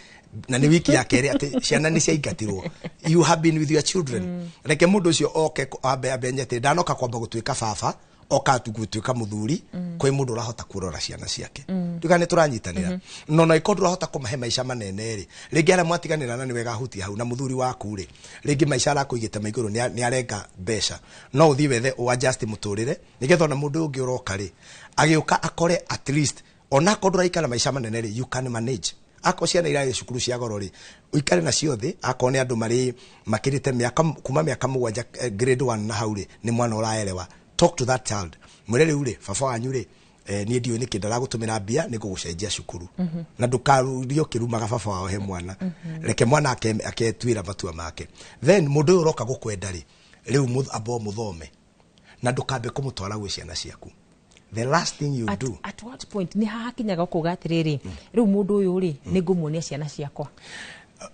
na nĩ wiki ya kerĩ atĩ ciana nĩ ciaingatirwo. You have been with your children. Reke mũndũ ũcio oke ambe amenye atĩ ndanoka kwamba gũtuĩka baba, oka tu gũtuĩka mũthuri kwĩ mũndũ ũrahota kũrora ciana ciake. Nduga nĩ tũranyitanĩra. No na ikorwo ndũrahota kũmahe maica manene rĩ, rĩngĩ arĩa mwatiganĩra na nĩ wega hutia hau na mũthuri waku rĩ, rĩngĩ maica arakũigĩte ma igũrũ nĩ arenga mbeca, no ũthiĩ wethe ũ adjust mũtũrĩre nĩgetha ona mũndũ ũngĩ ũroka rĩ agĩũka akore at least onakorwo ndũraikara maica manene rĩ, you can manage. Akorwo ciana irarĩ cukuru cia goro rĩ, ũikare nacio thĩ. Akorwo nĩ andũ marĩ makĩrĩte mĩaka kuma mĩaka 7 grade 1 na hau rĩ, nĩ mwana ũraerewa. Talk to that child, mwĩre rĩu rĩ, baba wanyu rĩ, niĩ ndiũĩ nĩkĩ ndaragũtũmĩra mbia, nĩ ngũgũcenjia cukuru. Na ndũkarurie ũkĩrumaga baba wao he mwana. Reke mwana aketuĩra matua make. Then mũndũ ũyũ ũroka gũkwenda rĩ, rĩu amba mũthome na ndũkambe kũmũtwara gwĩ ciana ciaku. The last thing you do. At what point nĩ hahakinyaga ũkauga atĩrĩrĩ, rĩu mũndũ ũyũ rĩ, nĩ ngũmuonia ciana ciakwa?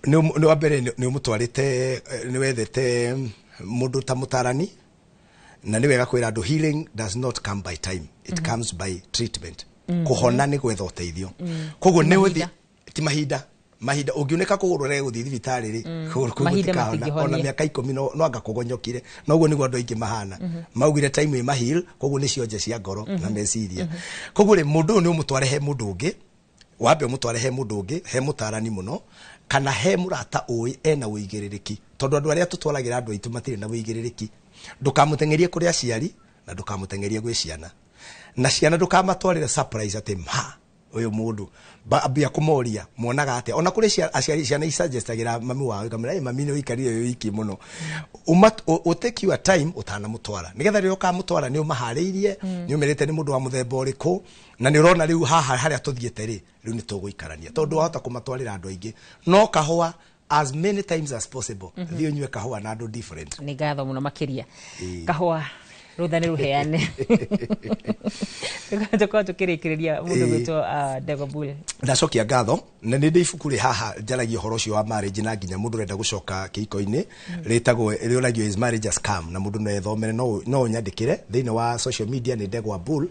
Nĩ wa mbere nĩ ũmũtwarĩte, nĩ wethete mũndũ ta mũtarani. Na nĩ wega kwĩra andũ, healing does not come by time, it comes by treatment. Kũhona nĩ gwetha ũteithio. Koguo nĩ ũthi ti mahinda mahinda ũngiunĩka kũgũrũ ũrege gũthiĩ thibitarĩ rĩ, kũgũrũ kũu gũtikahona ona mĩaka 10 no anga kũgonyokire. Noguo nĩguo andũ aingĩ mahana, maugire time ĩ mahil, koguo nĩ cionje cia ngoro na meciria. Koguo rĩ, mũndũ ũyũ nĩ ũmũtware he mũndũ ũngĩ, wambe ũmũtware he mũndũ ũngĩ, he mũtarani mũno, kana he mũrata ũĩ ena ũigĩrĩrĩki, tondũ andũ arĩa tũtwaragĩra andũ aitũ matirĩ na ũigĩrĩrĩki. Ndũkamũteng'erie kũrĩ aciari na ndũkamũteng'erie gwĩ ciana, na ciana ndũkamatwarĩre surprise atĩ ma ũyũ mũndũ ambia kũmoria mwonaga atĩa. Ona kũrĩ aciari ciana isuggestagĩra mami wao ikamwĩra, mami nĩ ũikarire wĩ wiki mũno. Take your time ũtanamũtwara, nĩgetha rĩrĩa ũkamũtwara nĩ ũmaharĩirie, nĩ ũmerĩte nĩ mũndũ wa mũthemba ũrĩkũ, na nĩ ũrona rĩu haha harĩa tũthiĩte rĩ, rĩu nĩ tũgũikarania, tondũ wahota kũmatwarĩra andũ aingĩ. No kahũa as many times as possible, thiĩ ũnyue kahũa na andũ different. Nĩ ngatho mũno makĩria. Kahũa rũtha nĩ rũheane. Tũkorwo tũkĩrĩkĩrĩria mũndũ gwĩtwo Ndegwa Bull. Ndacokia ngatho na nĩ ndĩ ibuku rĩ haha njaragia ũhoro ũcio wa marriage, na nginya mũndũ ũrenda gũcoka kĩhiko-inĩ, rĩtagwo rĩũragio is marriage a scam, na mũndũ no ethomere. No ũnyandĩkĩre thĩinĩ wa social media nĩ Ndegwa Bull,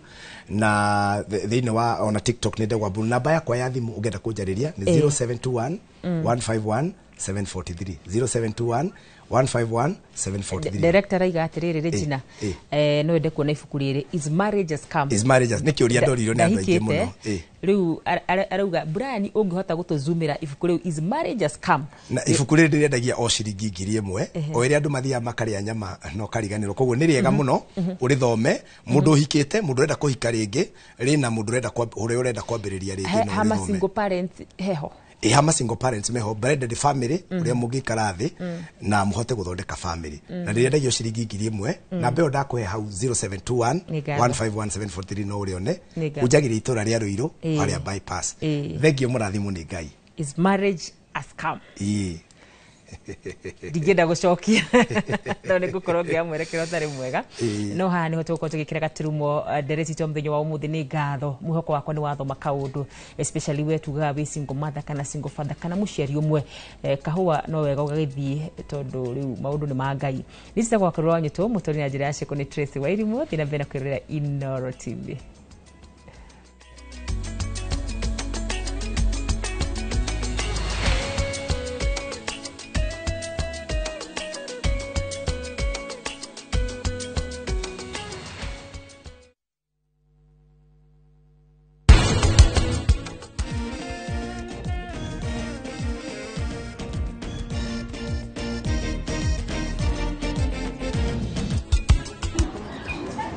na thĩinĩ wa ona TikTok nĩ Ndegwa Bull. Namba yakwa ya thimũ ũngĩenda kũnjarĩria nĩ 0721 151 743, 0721 151 743. Director aiga atiriri, Regina, no ende kuona ibuku riri, is marriage a scam? Is marriage nĩ kĩũria ndoririo nĩ andũ aingĩ mũno. Rĩu arauga Brian, ũngĩhota gũtũzumĩra ibuku rĩu, is marriage a scam? Na ibuku rĩrĩ ndĩrĩendagia o ciringi 1000, o ĩrĩa andũ mathiaga makarĩa nyama no kariganĩrwo. Koguo nĩ rĩega mũno ũrĩthome, mũndũ ũhikĩte, mũndũ ũrenda kũhika rĩngĩ rĩna mũndũ ũrenda ũrĩa ũrenda kwambĩrĩria rĩngĩ, no hama single parent heho hama single parents meho, blended family uria mungikara thi na muhote guthondeka family. Na ndirendagio ciringi 1000, na mbeo ndakuhe hau 0721 151743 no urione unjagire itura ria Ruiru haria bypass. Thengio mũrathimwo nĩ Ngai. Is marriage a scam? Ndingĩenda gũcokia no nĩ ngũkorwo ngĩoya mwerekero ũtarĩ mwega. No haha nĩho tũgũkorwo tũgĩkĩra gaturumo ndereti itũ mũthenya wa ũmũthĩ. Nĩ ngatho, mwĩhoko wakwa nĩ wathoma kaũndũ, especially we tugaga wĩ single mother kana single father kana mũciari ũmwe. Kahũa no wega ũgagĩthiĩ tondũ rĩu maũndũ nĩ ma Ngai. Niĩ njĩtagwo Wakarura wa Nyũtũ, mũtũri na njĩra ya ciĩko nĩ Tracy Wairimũ. Thiĩ na mbere na kwĩrorera Inooro TV.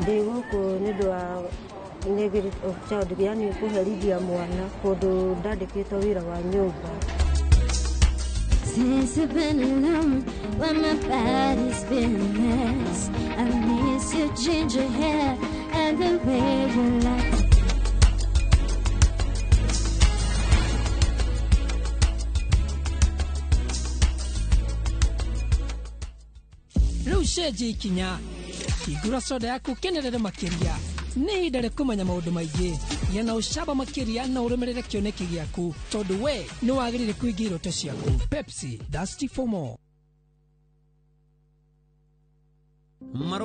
Ndĩ gũkũ nĩ ũndũ wa neglect of child, yani kũherithia mwana kũndũ ndandĩkĩtwo wĩra wa nyũmba. Since I've been alone, when my body's been a mess, I miss your ginger hair and the way you like. Rĩu cenjia ikinya, hingũra soda yaku ũkenerere makĩria. Nĩ ihinda rĩa kũmenya maũndũ maingĩ. Gĩa na ũcamba makĩria na ũrũmĩrĩre kĩoneki gĩaku, tondũ we nĩ wagĩrĩire kũhingia iroto ciaku. Pepsi, thirsty for more. Marũa.